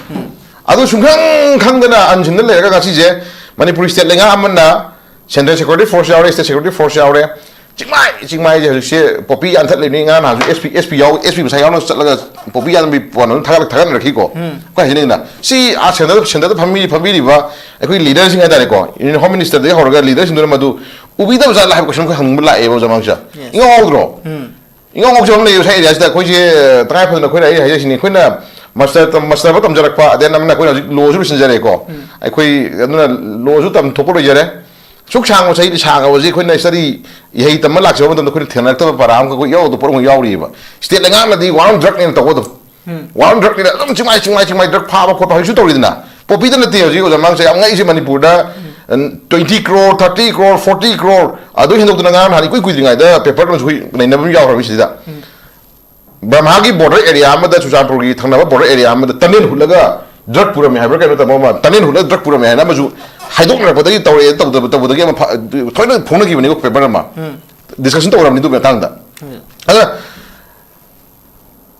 ꯑꯗꯨ ꯁꯨꯡꯈꯪ ꯈꯪꯗꯅ unseenꯗ ꯂꯩꯔꯒ ꯉꯁꯤꯁꯦ ꯃꯅꯤꯄꯨꯔꯤ state ꯂꯩꯉꯥꯛ ꯑꯃꯅ central security force ꯌꯥꯎꯔꯦ, state security force ꯌꯥꯎꯔꯦ, ꯆꯤꯡꯃꯥꯏ, ꯆꯤꯡꯃꯥꯏꯁꯦ ꯍꯧꯖꯤꯛꯁꯦ poppy ꯌꯥꯟꯊꯠꯂꯤꯕꯅꯤ꯫ ꯉꯔꯥꯡ ꯅꯍꯥꯟꯁꯨ SP, SP ꯌꯥꯎ, SP ꯃꯁꯥ ꯌꯥꯎꯅ ꯆꯠꯂꯒ poppy ꯌꯥꯟꯕꯒꯤ ꯄꯣꯠ ꯑꯃ ꯊꯥꯒꯠ-, ꯊꯥꯒꯠꯅꯔꯛꯈꯤꯀꯣ꯫ ꯑꯩꯈꯣꯏ ꯍꯥꯏꯖꯅꯤꯡꯉꯤꯅ, ꯁꯤ ꯑꯥ centreꯗ, centreꯗ ꯐꯝꯕꯤ-, ꯐꯝꯕꯤꯔꯤꯕ ꯑꯩꯈꯣꯏ leaderꯁꯤꯡ ꯍꯥꯏꯇꯥꯔꯦꯀꯣ, Union Home Ministerꯗꯒꯤ ꯍꯧꯔꯒ leaderꯁꯤꯡꯗꯨꯅ ꯃꯗꯨ ꯎꯕꯤꯗꯕ ꯖꯥꯠꯂ ꯍꯥꯏꯕ question ꯑꯩꯈꯣꯏ ꯍꯪꯅꯤꯡꯕ ꯂꯥꯛꯑꯦꯕ, ꯑꯣꯖꯥ ꯃꯥꯡꯁꯦ꯫ Yes. ꯏꯉꯥꯎ ꯉꯥꯎꯗ꯭ꯔꯣ? ꯏꯉꯥꯎ ꯉꯥꯎꯖꯕ ꯑꯃ ꯂꯩꯌꯦꯕ ꯁ꯭ꯋꯥꯏ areaꯁꯤꯗ꯫ ꯑꯩꯈꯣꯏꯁꯦ ꯇꯉꯥꯏ ꯐꯗꯅ ꯑꯩꯈꯣꯏꯅ, ꯑꯩ ꯍꯥꯏꯖꯔꯤꯁꯤꯅꯤ, ꯑꯩꯈꯣꯏꯅ master ꯇꯝ-, master ꯐꯥꯎ ꯇꯝꯖꯔꯛꯄ, then ꯑꯃꯅ ꯑꯩꯈꯣꯏꯅ ꯍꯧꯖꯤꯛ lawꯁꯨ ꯂꯣꯏꯁꯤꯟꯖꯔꯦꯀꯣ꯫ ꯑꯩꯈꯣꯏ ꯑꯗꯨꯅ lawꯁꯨ ꯇꯝꯊꯣꯛꯄ ꯂꯣꯏꯖꯔꯦ꯫ ꯁꯨꯛ ꯁꯥꯡꯕ ꯆꯍꯤ ꯁꯥꯡꯉꯕꯁꯤ ꯑꯩꯈꯣꯏꯅ study, ꯏꯍꯩ ꯇꯝꯕ ꯂꯥꯛꯆꯕ ꯃꯇꯝꯗ ꯑꯩꯈꯣꯏꯅ ꯊꯦꯡꯅꯔꯛꯇꯕ ꯄꯔꯥ ꯑꯃꯈꯛ ꯑꯩꯈꯣꯏ ꯌꯥꯎꯗꯕ ꯄꯣꯠ ꯑꯃ ꯌꯥꯎꯔꯤꯑꯕ꯫ State ꯂꯩꯉꯥꯛꯅꯗꯤ war on drugꯅꯦꯅ ꯇꯧꯕ ꯑꯗꯨꯝ꯫ War on drugꯅꯤꯅ ꯑꯗꯨꯝ ꯆꯤꯡꯃꯥꯏ, ꯆꯤꯡꯃꯥꯏ, ꯆꯤꯡꯃꯥꯏ drug ꯐꯥꯕ ꯈꯣꯠꯄ ꯍꯧꯖꯤꯛꯁꯨ ꯇꯧꯔꯤꯗꯅ꯫ Poppyꯗ ꯅꯠꯇꯦ ꯍꯧꯖꯤꯛ, ꯑꯣꯖꯥ ꯃꯥꯡꯁꯦ ꯌꯥꯝ ꯉꯛꯏꯁꯦ ꯃꯅꯤꯄꯨꯔꯗ, ꯎꯝ, twenty crore, thirty crore, forty crore, ꯑꯗꯨ ꯍꯦꯟꯗꯣꯛꯇꯅ ꯉꯔꯥꯡ ꯅꯍꯥꯟ ꯏꯀꯨꯏ ꯀꯨꯏꯗ꯭ꯔꯤꯉꯩꯗ paper ꯑꯃꯁꯨ ꯑꯩꯈꯣꯏ ꯅꯩꯅꯕ ꯑꯃ ꯌꯥꯎꯈ꯭ꯔꯕꯅꯤ ꯁꯤꯗ꯫ ꯕꯔꯃꯥꯒꯤ border area ꯑꯃꯗ, ꯆꯨꯔꯆꯥꯟꯄꯨꯔꯒꯤ ꯊꯪꯅꯕ border area ꯑꯃꯗ tunnel ꯍꯨꯠꯂꯒ drug ꯄꯨꯔꯝꯃꯦ ꯍꯥꯏꯕ꯭ꯔꯥ ꯀꯩꯅꯣ ꯇꯧꯕ ꯑꯃ, tunnel ꯍꯨꯠꯂꯒ drug ꯄꯨꯔꯝꯃꯦ ꯍꯥꯏꯅ ꯑꯃꯁꯨ ꯍꯥꯏꯗꯣꯛꯅꯔꯛꯄꯗꯒꯤ ꯇꯧꯔꯛꯑꯦ, ꯇꯧꯗꯕ, ꯇꯧꯕꯗꯒꯤ ꯑꯃ ꯐ-, ꯊꯣꯏꯅ ꯐꯣꯡꯅꯈꯤꯕꯅꯦꯀꯣ paper ꯑꯃ꯫ Discussion ꯇꯧꯔꯕꯅꯤ ꯑꯗꯨꯒꯤ ꯃꯇꯥꯡꯗ꯫ ꯑꯗ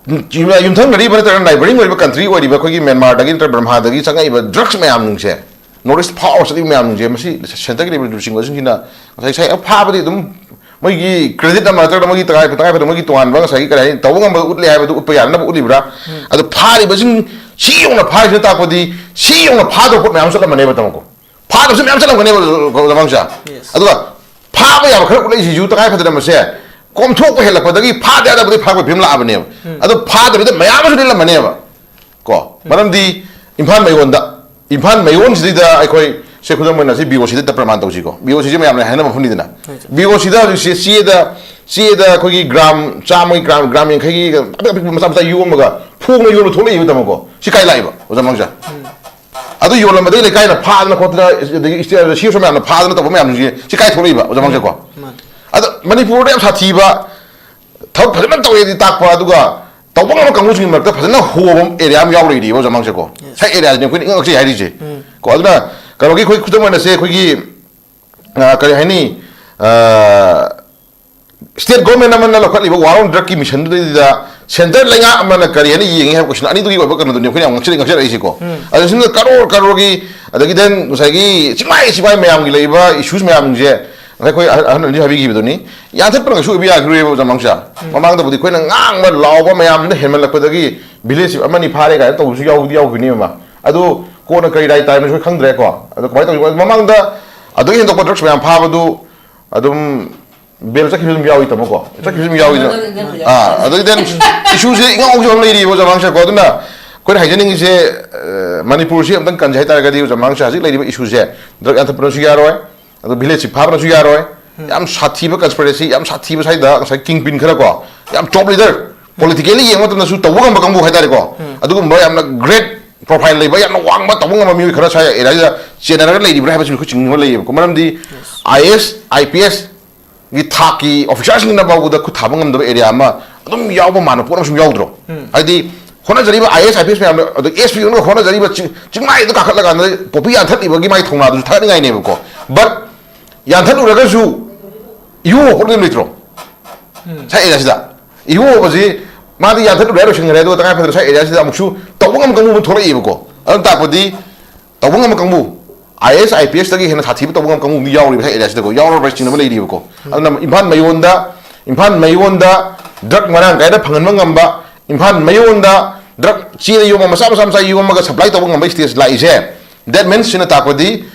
ꯌꯨꯝ-, ꯌꯨꯝꯊꯪꯅꯔꯤꯕ ꯅꯠꯇ꯭ꯔꯒ neighbouring ꯑꯣꯏꯔꯤꯕ country ꯑꯣꯏꯔꯤꯕ ꯑꯩꯈꯣꯏꯒꯤ ꯃ꯭ꯌꯥꯟꯃꯥꯔꯗꯒꯤ ꯅꯠꯇ꯭ꯔꯒ ꯕꯔꯃꯥꯗꯒꯤ ꯆꯪꯉꯛꯏꯕ drugs ꯃꯌꯥꯝꯁꯤꯡꯁꯦ, North East ꯐꯥꯎꯔ ꯆꯠꯂꯤꯕ ꯃꯌꯥꯝꯁꯤꯡꯁꯦ, ꯃꯁꯤ centreꯒꯤ ꯂꯩꯔꯤꯕ ꯂꯨꯆꯤꯡꯕꯁꯤꯡꯁꯤꯅ ꯉꯁꯥꯏ, ꯉꯁꯥꯏ ꯐꯥꯕꯗꯤ ꯑꯗꯨꯝ ꯃꯣꯏꯒꯤ credit ꯑꯃ ꯅꯠꯇ꯭ꯔꯒ ꯃꯣꯏꯒꯤ ꯇꯉꯥꯏ, ꯇꯉꯥꯏ ꯐꯗꯅ ꯃꯣꯏꯒꯤ ꯇꯣꯉꯥꯟꯕ ꯉꯁꯥꯏꯒꯤ ꯀꯔꯤ ꯍꯥꯏꯅꯤ, ꯇꯧꯕ ꯉꯝꯕ ꯎꯠꯂꯦ ꯍꯥꯏꯕꯗꯨ ꯎꯠꯄ ꯌꯥꯅꯅꯕ ꯎꯠꯂꯤꯕ꯭ꯔꯥ? ꯑꯗꯣ ꯐꯥꯔꯤꯕꯁꯤꯡ ꯁꯤ ꯌꯧꯅ ꯐꯥꯔꯤꯁꯤꯅ ꯇꯥꯛꯄꯗꯤ ꯁꯤ ꯌꯧꯅ ꯐꯥꯗꯕ ꯄꯣꯠ ꯃꯌꯥꯝ ꯆꯠꯂꯝꯃꯅꯦꯕ, ꯇꯥꯃꯣꯀꯣ꯫ ꯐꯥꯗꯕꯁꯨ ꯃꯌꯥꯝ ꯆꯠꯂꯝꯒꯅꯦꯕ, ꯂꯃꯥꯡꯁꯦ꯫ Yes. ꯑꯗꯨꯒ ꯐꯥꯕ ꯌꯥꯕ ꯈꯔ ꯎꯠꯂꯛꯏꯁꯤꯁꯨ ꯇꯉꯥꯏ ꯐꯗꯅ ꯃꯁꯦ ꯀꯣꯝꯊꯣꯛꯄ ꯍꯦꯜꯂꯛꯄꯗꯒꯤ ꯐꯥꯗ ꯌꯥꯗꯕꯗꯒꯤ ꯐꯥꯔꯛꯄꯒꯤ ꯐꯤꯕꯝ ꯂꯥꯛꯑꯕꯅꯦꯕ꯫ ꯑꯗꯣ ꯐꯥꯗꯕꯤꯗ ꯃꯌꯥꯝ ꯑꯃꯁꯨ ꯂꯤꯠꯂꯝꯃꯅꯦꯕ꯫ ꯀꯣ, ꯃꯔꯝꯗꯤ ꯏꯝꯐꯥꯜ ꯃꯌꯣꯟꯗ ꯏꯝꯐꯥꯜ ꯃꯌꯣꯟꯁꯤꯗꯩꯗ ꯑꯩꯈꯣꯏ ꯁꯦ ꯈꯨꯗꯝ ꯑꯣꯏꯅ ꯁꯤ ꯕꯤ ꯑꯣ ꯁꯤꯗ ꯄ꯭ꯔꯃꯥꯟ ꯇꯧꯁꯤꯀꯣ꯫ ꯕꯤ ꯑꯣ ꯁꯤꯁꯦ ꯃꯌꯥꯝꯅ ꯍꯥꯏꯅꯕ ꯃꯐꯝꯅꯤꯗꯅ꯫ ꯍꯣꯏ, ꯁꯥꯔ꯫ ꯕꯤ ꯑꯣ ꯁꯤꯗ ꯍꯧꯖꯤꯛꯁꯦ ꯆꯦꯗ, ꯆꯦꯗ ꯑꯩꯈꯣꯏꯒꯤ ꯒ꯭ꯔꯥꯝ ꯆꯥꯝꯃꯒꯤ, ꯒ꯭ꯔꯥꯝ, ꯒ꯭ꯔꯥꯝ ꯌꯥꯡꯈꯩꯒꯤ ꯑꯄꯤꯛ ꯑꯄꯤꯛꯄ ꯃꯆꯥ ꯃꯆꯥ ꯌꯣꯝꯃꯒ ꯐꯣꯡꯅ ꯌꯣꯟꯕ ꯊꯣꯛꯂꯛꯏꯕ ꯇꯥꯃꯣꯀꯣ꯫ ꯁꯤ ꯀꯥꯏ ꯂꯥꯛꯏꯕ, ꯑꯣꯖꯥ ꯃꯥꯡꯁꯥ? ꯑꯗꯨ ꯌꯣꯜꯂꯝꯕꯗꯒꯤ ꯂꯩꯀꯥꯏꯅ ꯐꯥꯗꯅ ꯈꯣꯠꯇꯅ, ꯑꯗꯒꯤ ꯏꯁꯇꯦ-, ꯁꯤ ꯑꯣ ꯁꯤ ꯃꯌꯥꯝꯅ ꯐꯥꯗꯅ ꯇꯧꯕ ꯃꯌꯥꯝꯁꯤꯡꯁꯦ ꯁꯤ ꯀꯥꯏ ꯊꯣꯛꯂꯛꯏꯕ, ꯑꯣꯖꯥ ꯃꯥꯡꯁꯥꯀꯣ? ꯃꯥꯅꯤ꯫ ꯑꯗ ꯃꯅꯤꯄꯨꯔꯗ ꯌꯥꯝ ꯁꯥꯊꯤꯕ ꯊꯕꯛ ꯐꯖꯅ ꯇꯧꯋꯦꯗꯤ ꯇꯥꯛꯄ, ꯑꯗꯨꯒ ꯇꯧꯕ ꯉꯝꯕ ꯀꯥꯡꯕꯨꯁꯤꯡꯒꯤ ꯃꯔꯛꯇ ꯐꯖꯅ ꯍꯣꯕ ꯑꯦꯔꯤꯌꯥ ꯑꯃ ꯌꯥꯎ ꯂꯩꯔꯤꯕ, ꯑꯣꯖꯥ ꯃꯥꯡꯁꯥꯀꯣ꯫ Yes. ꯁꯥꯏ ꯑꯦꯔꯤꯌꯥꯁꯤꯅꯦ ꯑꯩꯈꯣꯏꯅ ꯏꯉꯛ ꯉꯛꯆꯩ ꯍꯥꯏꯔꯤꯁꯦ꯫ ꯎꯝ꯫ ꯀꯣ, ꯑꯗꯨꯅ ꯀꯩꯅꯣꯒꯤ ꯑꯩꯈꯣꯏ ꯈꯨꯗꯝ ꯑꯣꯏꯅꯁꯦ ꯑꯩꯈꯣꯏꯒꯤ, ꯑ, ꯀꯔꯤ ꯍꯥꯏꯅꯤ, ꯑ, ꯁ꯭ꯇꯦꯠ ꯒꯣꯔꯃꯦꯟ ꯑꯃꯅ ꯂꯧꯈꯠꯂꯤꯕ ꯋꯥꯔ ꯑꯣꯟ ꯗ꯭ꯔꯒꯀꯤ ꯃꯤꯁꯟꯗꯨꯗꯩꯗꯨꯗ ꯁꯦꯟꯇꯔ ꯂꯩꯉꯥꯛ ꯑꯃꯅ ꯀꯔꯤ ꯍꯥꯏꯅ ꯌꯦꯡꯉꯤ ꯍꯥꯏꯕ ꯀꯣꯏꯁꯟ ꯑꯅꯤꯗꯨꯒꯤ ꯑꯣꯏꯕ ꯀꯩꯅꯣꯗꯨꯅꯤ ꯑꯩꯈꯣꯏꯅ ꯌꯥꯝ ꯉꯛꯆꯔꯤ-, ꯉꯛꯆꯔꯛꯏꯁꯤꯀꯣ꯫ ꯎꯝ꯫ ꯑꯗꯨ ꯁꯤꯗ ꯀꯔꯣꯔ ꯀꯔꯣꯔꯒꯤ, ꯑꯗꯒꯤ then ꯉꯁꯥꯏꯒꯤ ꯆꯤꯡꯃꯥꯏ ꯆꯤꯡꯃꯥꯏ ꯃꯌꯥꯝꯒꯤ ꯂꯩꯔꯤꯕ ꯏꯁꯨꯁ ꯃꯌꯥꯝꯁꯦ, ꯉꯁꯥꯏ ꯑꯩꯈꯣꯏ ꯑꯍꯟ, ꯑꯍꯟ ꯑꯅꯤꯁꯨ ꯍꯥꯏꯕꯤꯈꯤꯕꯗꯨꯅꯤ, ꯌꯥꯟꯊꯠꯄꯅ ꯀꯩꯁꯨ ꯑꯣꯏꯕ ꯌꯥꯈꯤꯔꯣꯏꯕ, ꯑꯣꯖꯥ ꯃꯥꯡꯁꯥ꯫ ꯎꯝ꯫ ꯃꯃꯥꯡꯗꯕꯨꯗꯤ ꯑꯩꯈꯣꯏꯅ ꯉꯥꯡꯕ ꯂꯥꯎꯕ ꯃꯌꯥꯝꯗꯨꯅ ꯍꯦꯟꯃꯜꯂꯛꯄꯗꯒꯤ ꯚꯤꯂꯦꯖ ꯑꯃꯅꯤ ꯐꯥꯔꯦ ꯀꯥꯏꯅ ꯇꯧꯕꯁꯨ ꯌꯥꯎꯗꯤ ꯌꯥꯎꯈꯤꯅꯦꯕ꯫ ꯑꯗꯨ ꯀꯣꯟꯅ ꯀꯔꯤ ꯔꯥꯏ ꯇꯥꯏꯕꯅꯣꯁꯨ ꯑꯩꯈꯣꯏ ꯈꯪꯗ꯭ꯔꯦꯀꯣ꯫ ꯑꯗꯣ ꯀꯃꯥꯏꯅ ꯇꯧꯔꯤꯅꯣ? ꯃꯃꯥꯡꯗ ꯑꯗꯨꯒꯤ ꯍꯦꯟꯗꯣꯛꯄ ꯗ꯭ꯔꯒꯁ ꯃꯌꯥꯝ ꯐꯥꯕꯗꯨ ꯑꯗꯨꯝ ꯕꯦꯜ ꯆꯠꯈꯤꯕ ꯑꯗꯨꯝ ꯌꯥꯎꯏ ꯇꯥꯃꯣꯀꯣ, ꯆꯠꯈꯤꯕ ꯑꯗꯨꯝ ꯌꯥꯎꯏꯗꯅ꯫ ꯎꯝ, ꯎꯝ, ꯎꯝ, ꯎꯝ꯫ ꯑꯥ, ꯑꯗꯒꯤ then ꯏꯁꯨꯁꯦ ꯏꯉꯥꯎ ꯉꯥꯎꯖꯕ ꯑꯃ ꯂꯩꯔꯤꯕ, ꯑꯣꯖꯥ ꯃꯥꯡꯁꯥꯀꯣ꯫ ꯑꯗꯨꯅ ꯑꯩꯈꯣꯏꯅ ꯍꯥꯏꯖꯅꯤꯡꯉꯤꯁꯦ, ꯑ, ꯃꯅꯤꯄꯨꯔꯁꯤ ꯑꯝꯇꯪ ꯀꯟꯁꯦ ꯍꯥꯏꯇꯥꯔꯒꯗꯤ, ꯑꯣꯖꯥ ꯃꯥꯡꯁꯥ, ꯍꯧꯖꯤꯛ ꯂꯩꯔꯤꯕ ꯏꯁꯨꯁꯦ ꯗ꯭ꯔꯒ ꯌꯥꯟꯊꯠꯄꯅꯁꯨ ꯌꯥꯔꯣꯏ, ꯑꯗꯣ ꯚꯤꯂꯦꯖꯁꯤ ꯐꯥꯕꯅꯁꯨ ꯌꯥꯔꯣꯏ꯫ ꯎꯝ꯫ ꯌꯥꯝ ꯁꯥꯊꯤꯕ ꯀꯟꯁꯄꯤꯔꯦꯁꯤ, ꯌꯥꯝ ꯁꯥꯊꯤꯕ ꯁ꯭ꯋꯥꯏꯗ ꯉꯁꯥꯏ ꯀꯤꯡ ꯄꯤꯟ ꯈꯔ ꯀꯣ, ꯌꯥꯝ ꯇꯣꯞ ꯂꯤꯗꯔ, ꯄꯣꯂꯤꯇꯤꯀꯦꯜꯂꯤ ꯌꯦꯡꯕ ꯃꯇꯝꯗꯁꯨ ꯇꯧꯕ ꯉꯝꯕ ꯀꯥꯡꯕꯨ ꯍꯥꯏꯇꯥꯔꯦꯀꯣ꯫ ꯎꯝ꯫ ꯑꯗꯨꯒꯨꯝꯕ ꯌꯥꯝꯅ ꯒ꯭ꯔꯦꯠ ꯄ꯭ꯔꯣꯐꯥꯏꯜ ꯂꯩꯕ, ꯌꯥꯝꯅ ꯋꯥꯡꯕ, ꯇꯧꯕ ꯉꯝꯕ ꯃꯤꯑꯣꯏ ꯈꯔ ꯁ꯭ꯋꯥꯏ ꯑꯦꯔꯤꯌꯥꯁꯤꯗ ꯆꯦꯟꯅꯔꯒ ꯂꯩꯔꯤꯕ꯭ꯔꯥ ꯍꯥꯏꯕꯁꯤ ꯑꯩꯈꯣꯏ ꯆꯤꯡꯅꯕ ꯂꯩꯌꯦꯕꯀꯣ꯫ ꯃꯔꯝꯗꯤ I A S, I P S ꯒꯤ ꯊꯥꯛꯀꯤ ꯑꯣꯐꯤꯁꯥꯔꯁꯤꯡꯅ ꯐꯥꯎꯕꯗ ꯈꯨꯠ ꯊꯥꯕ ꯉꯝꯗꯕ ꯑꯦꯔꯤꯌꯥ ꯑꯃ ꯑꯗꯨꯝ ꯌꯥꯎꯕ ꯃꯥꯟꯕ ꯄꯣꯠ ꯑꯃꯁꯨ ꯌꯥꯎꯗ꯭ꯔꯣ? ꯎꯝ꯫ ꯍꯥꯏꯗꯤ ꯍꯣꯠꯅꯖꯔꯤꯕ I A S, I P S ꯃꯌꯥꯝꯗꯣ, ꯑꯗꯒꯤ ꯑꯦꯁ ꯄꯤ ꯑꯣꯏꯅ ꯍꯣꯠꯅꯖꯔꯤꯕ ꯆꯤꯡ-, ꯆꯤꯡꯃꯥꯏꯗ ꯀꯥꯈꯠꯂꯀꯥꯟꯗ ꯄꯣꯄꯤ ꯌꯥꯟꯊꯠꯂꯤꯕꯒꯤ ꯃꯥꯒꯤ ꯊꯧꯅꯥꯗꯨꯁꯨ ꯊꯥꯒꯠꯅꯤꯡꯉꯥꯏꯅꯦꯕꯀꯣ꯫ But ꯌꯥꯟꯊꯠꯂꯨꯔꯒꯁꯨ ꯏꯍꯨ ꯍꯧꯔꯛꯄꯗꯤ ꯂꯩꯇ꯭ꯔꯣ? ꯎꯝ꯫ ꯁꯥꯏ ꯑꯦꯔꯤꯌꯥꯁꯤꯗ ꯏꯍꯨ ꯍꯧꯕꯁꯤ ꯃꯥꯗꯤ ꯌꯥꯟꯊꯠꯂꯨꯔꯦ, ꯂꯣꯏꯁꯤꯟꯈ꯭ꯔꯦ, ꯑꯗꯨꯒ ꯇꯉꯥꯏ ꯐꯗꯅ ꯁꯥꯏ ꯑꯦꯔꯤꯌꯥꯁꯤꯗ ꯑꯃꯨꯛꯁꯨ ꯇꯧꯕ ꯉꯝꯕ ꯀꯥꯡꯕꯨ ꯑꯃ ꯊꯣꯛꯂꯛꯏꯕꯀꯣ꯫ ꯑꯗꯨꯅ ꯇꯥꯛꯄꯗꯤ ꯇꯧꯕ ꯉꯝꯕ ꯀꯥꯡꯕꯨ, I A S, I P ꯑꯦꯁꯇꯒꯤ ꯍꯦꯟꯅ ꯁꯥꯊꯤꯕ ꯇꯧꯕ ꯉꯝꯕ ꯀꯥꯡꯕꯨ ꯑꯃꯗꯤ ꯌꯥꯎꯔꯤꯕ ꯁꯥꯏ ꯑꯦꯔꯤꯌꯥꯁꯤꯗꯀꯣ, ꯌꯥꯎꯔꯕ꯭ꯔꯥ ꯆꯤꯡꯅꯕ ꯂꯩꯔꯤꯕꯀꯣ꯫ ꯑꯗꯨꯅ ꯏꯝꯐꯥꯜ ꯃꯌꯣꯟꯗ, ꯏꯝꯐꯥꯜ ꯃꯌꯣꯟꯗ ꯗ꯭ꯔꯒ ꯃꯔꯥꯡ ꯀꯥꯏꯅ ꯐꯪꯍꯟꯕ ꯉꯝꯕ, ꯏꯝꯐꯥꯜ ꯃꯌꯣꯟꯗ ꯗ꯭ꯔꯒ ꯆꯦꯗ ꯌꯣꯝꯃ ꯃꯆꯥ ꯃꯆꯥ ꯃꯆꯥ ꯌꯣꯝꯃꯒ ꯁꯄ꯭ꯂꯥꯏ ꯇꯧꯕ ꯉꯝꯕ ꯁ꯭ꯇꯦꯖ ꯂꯥꯛꯏꯁꯦ, that means ꯁꯤꯅ ꯇꯥꯛꯄꯗꯤ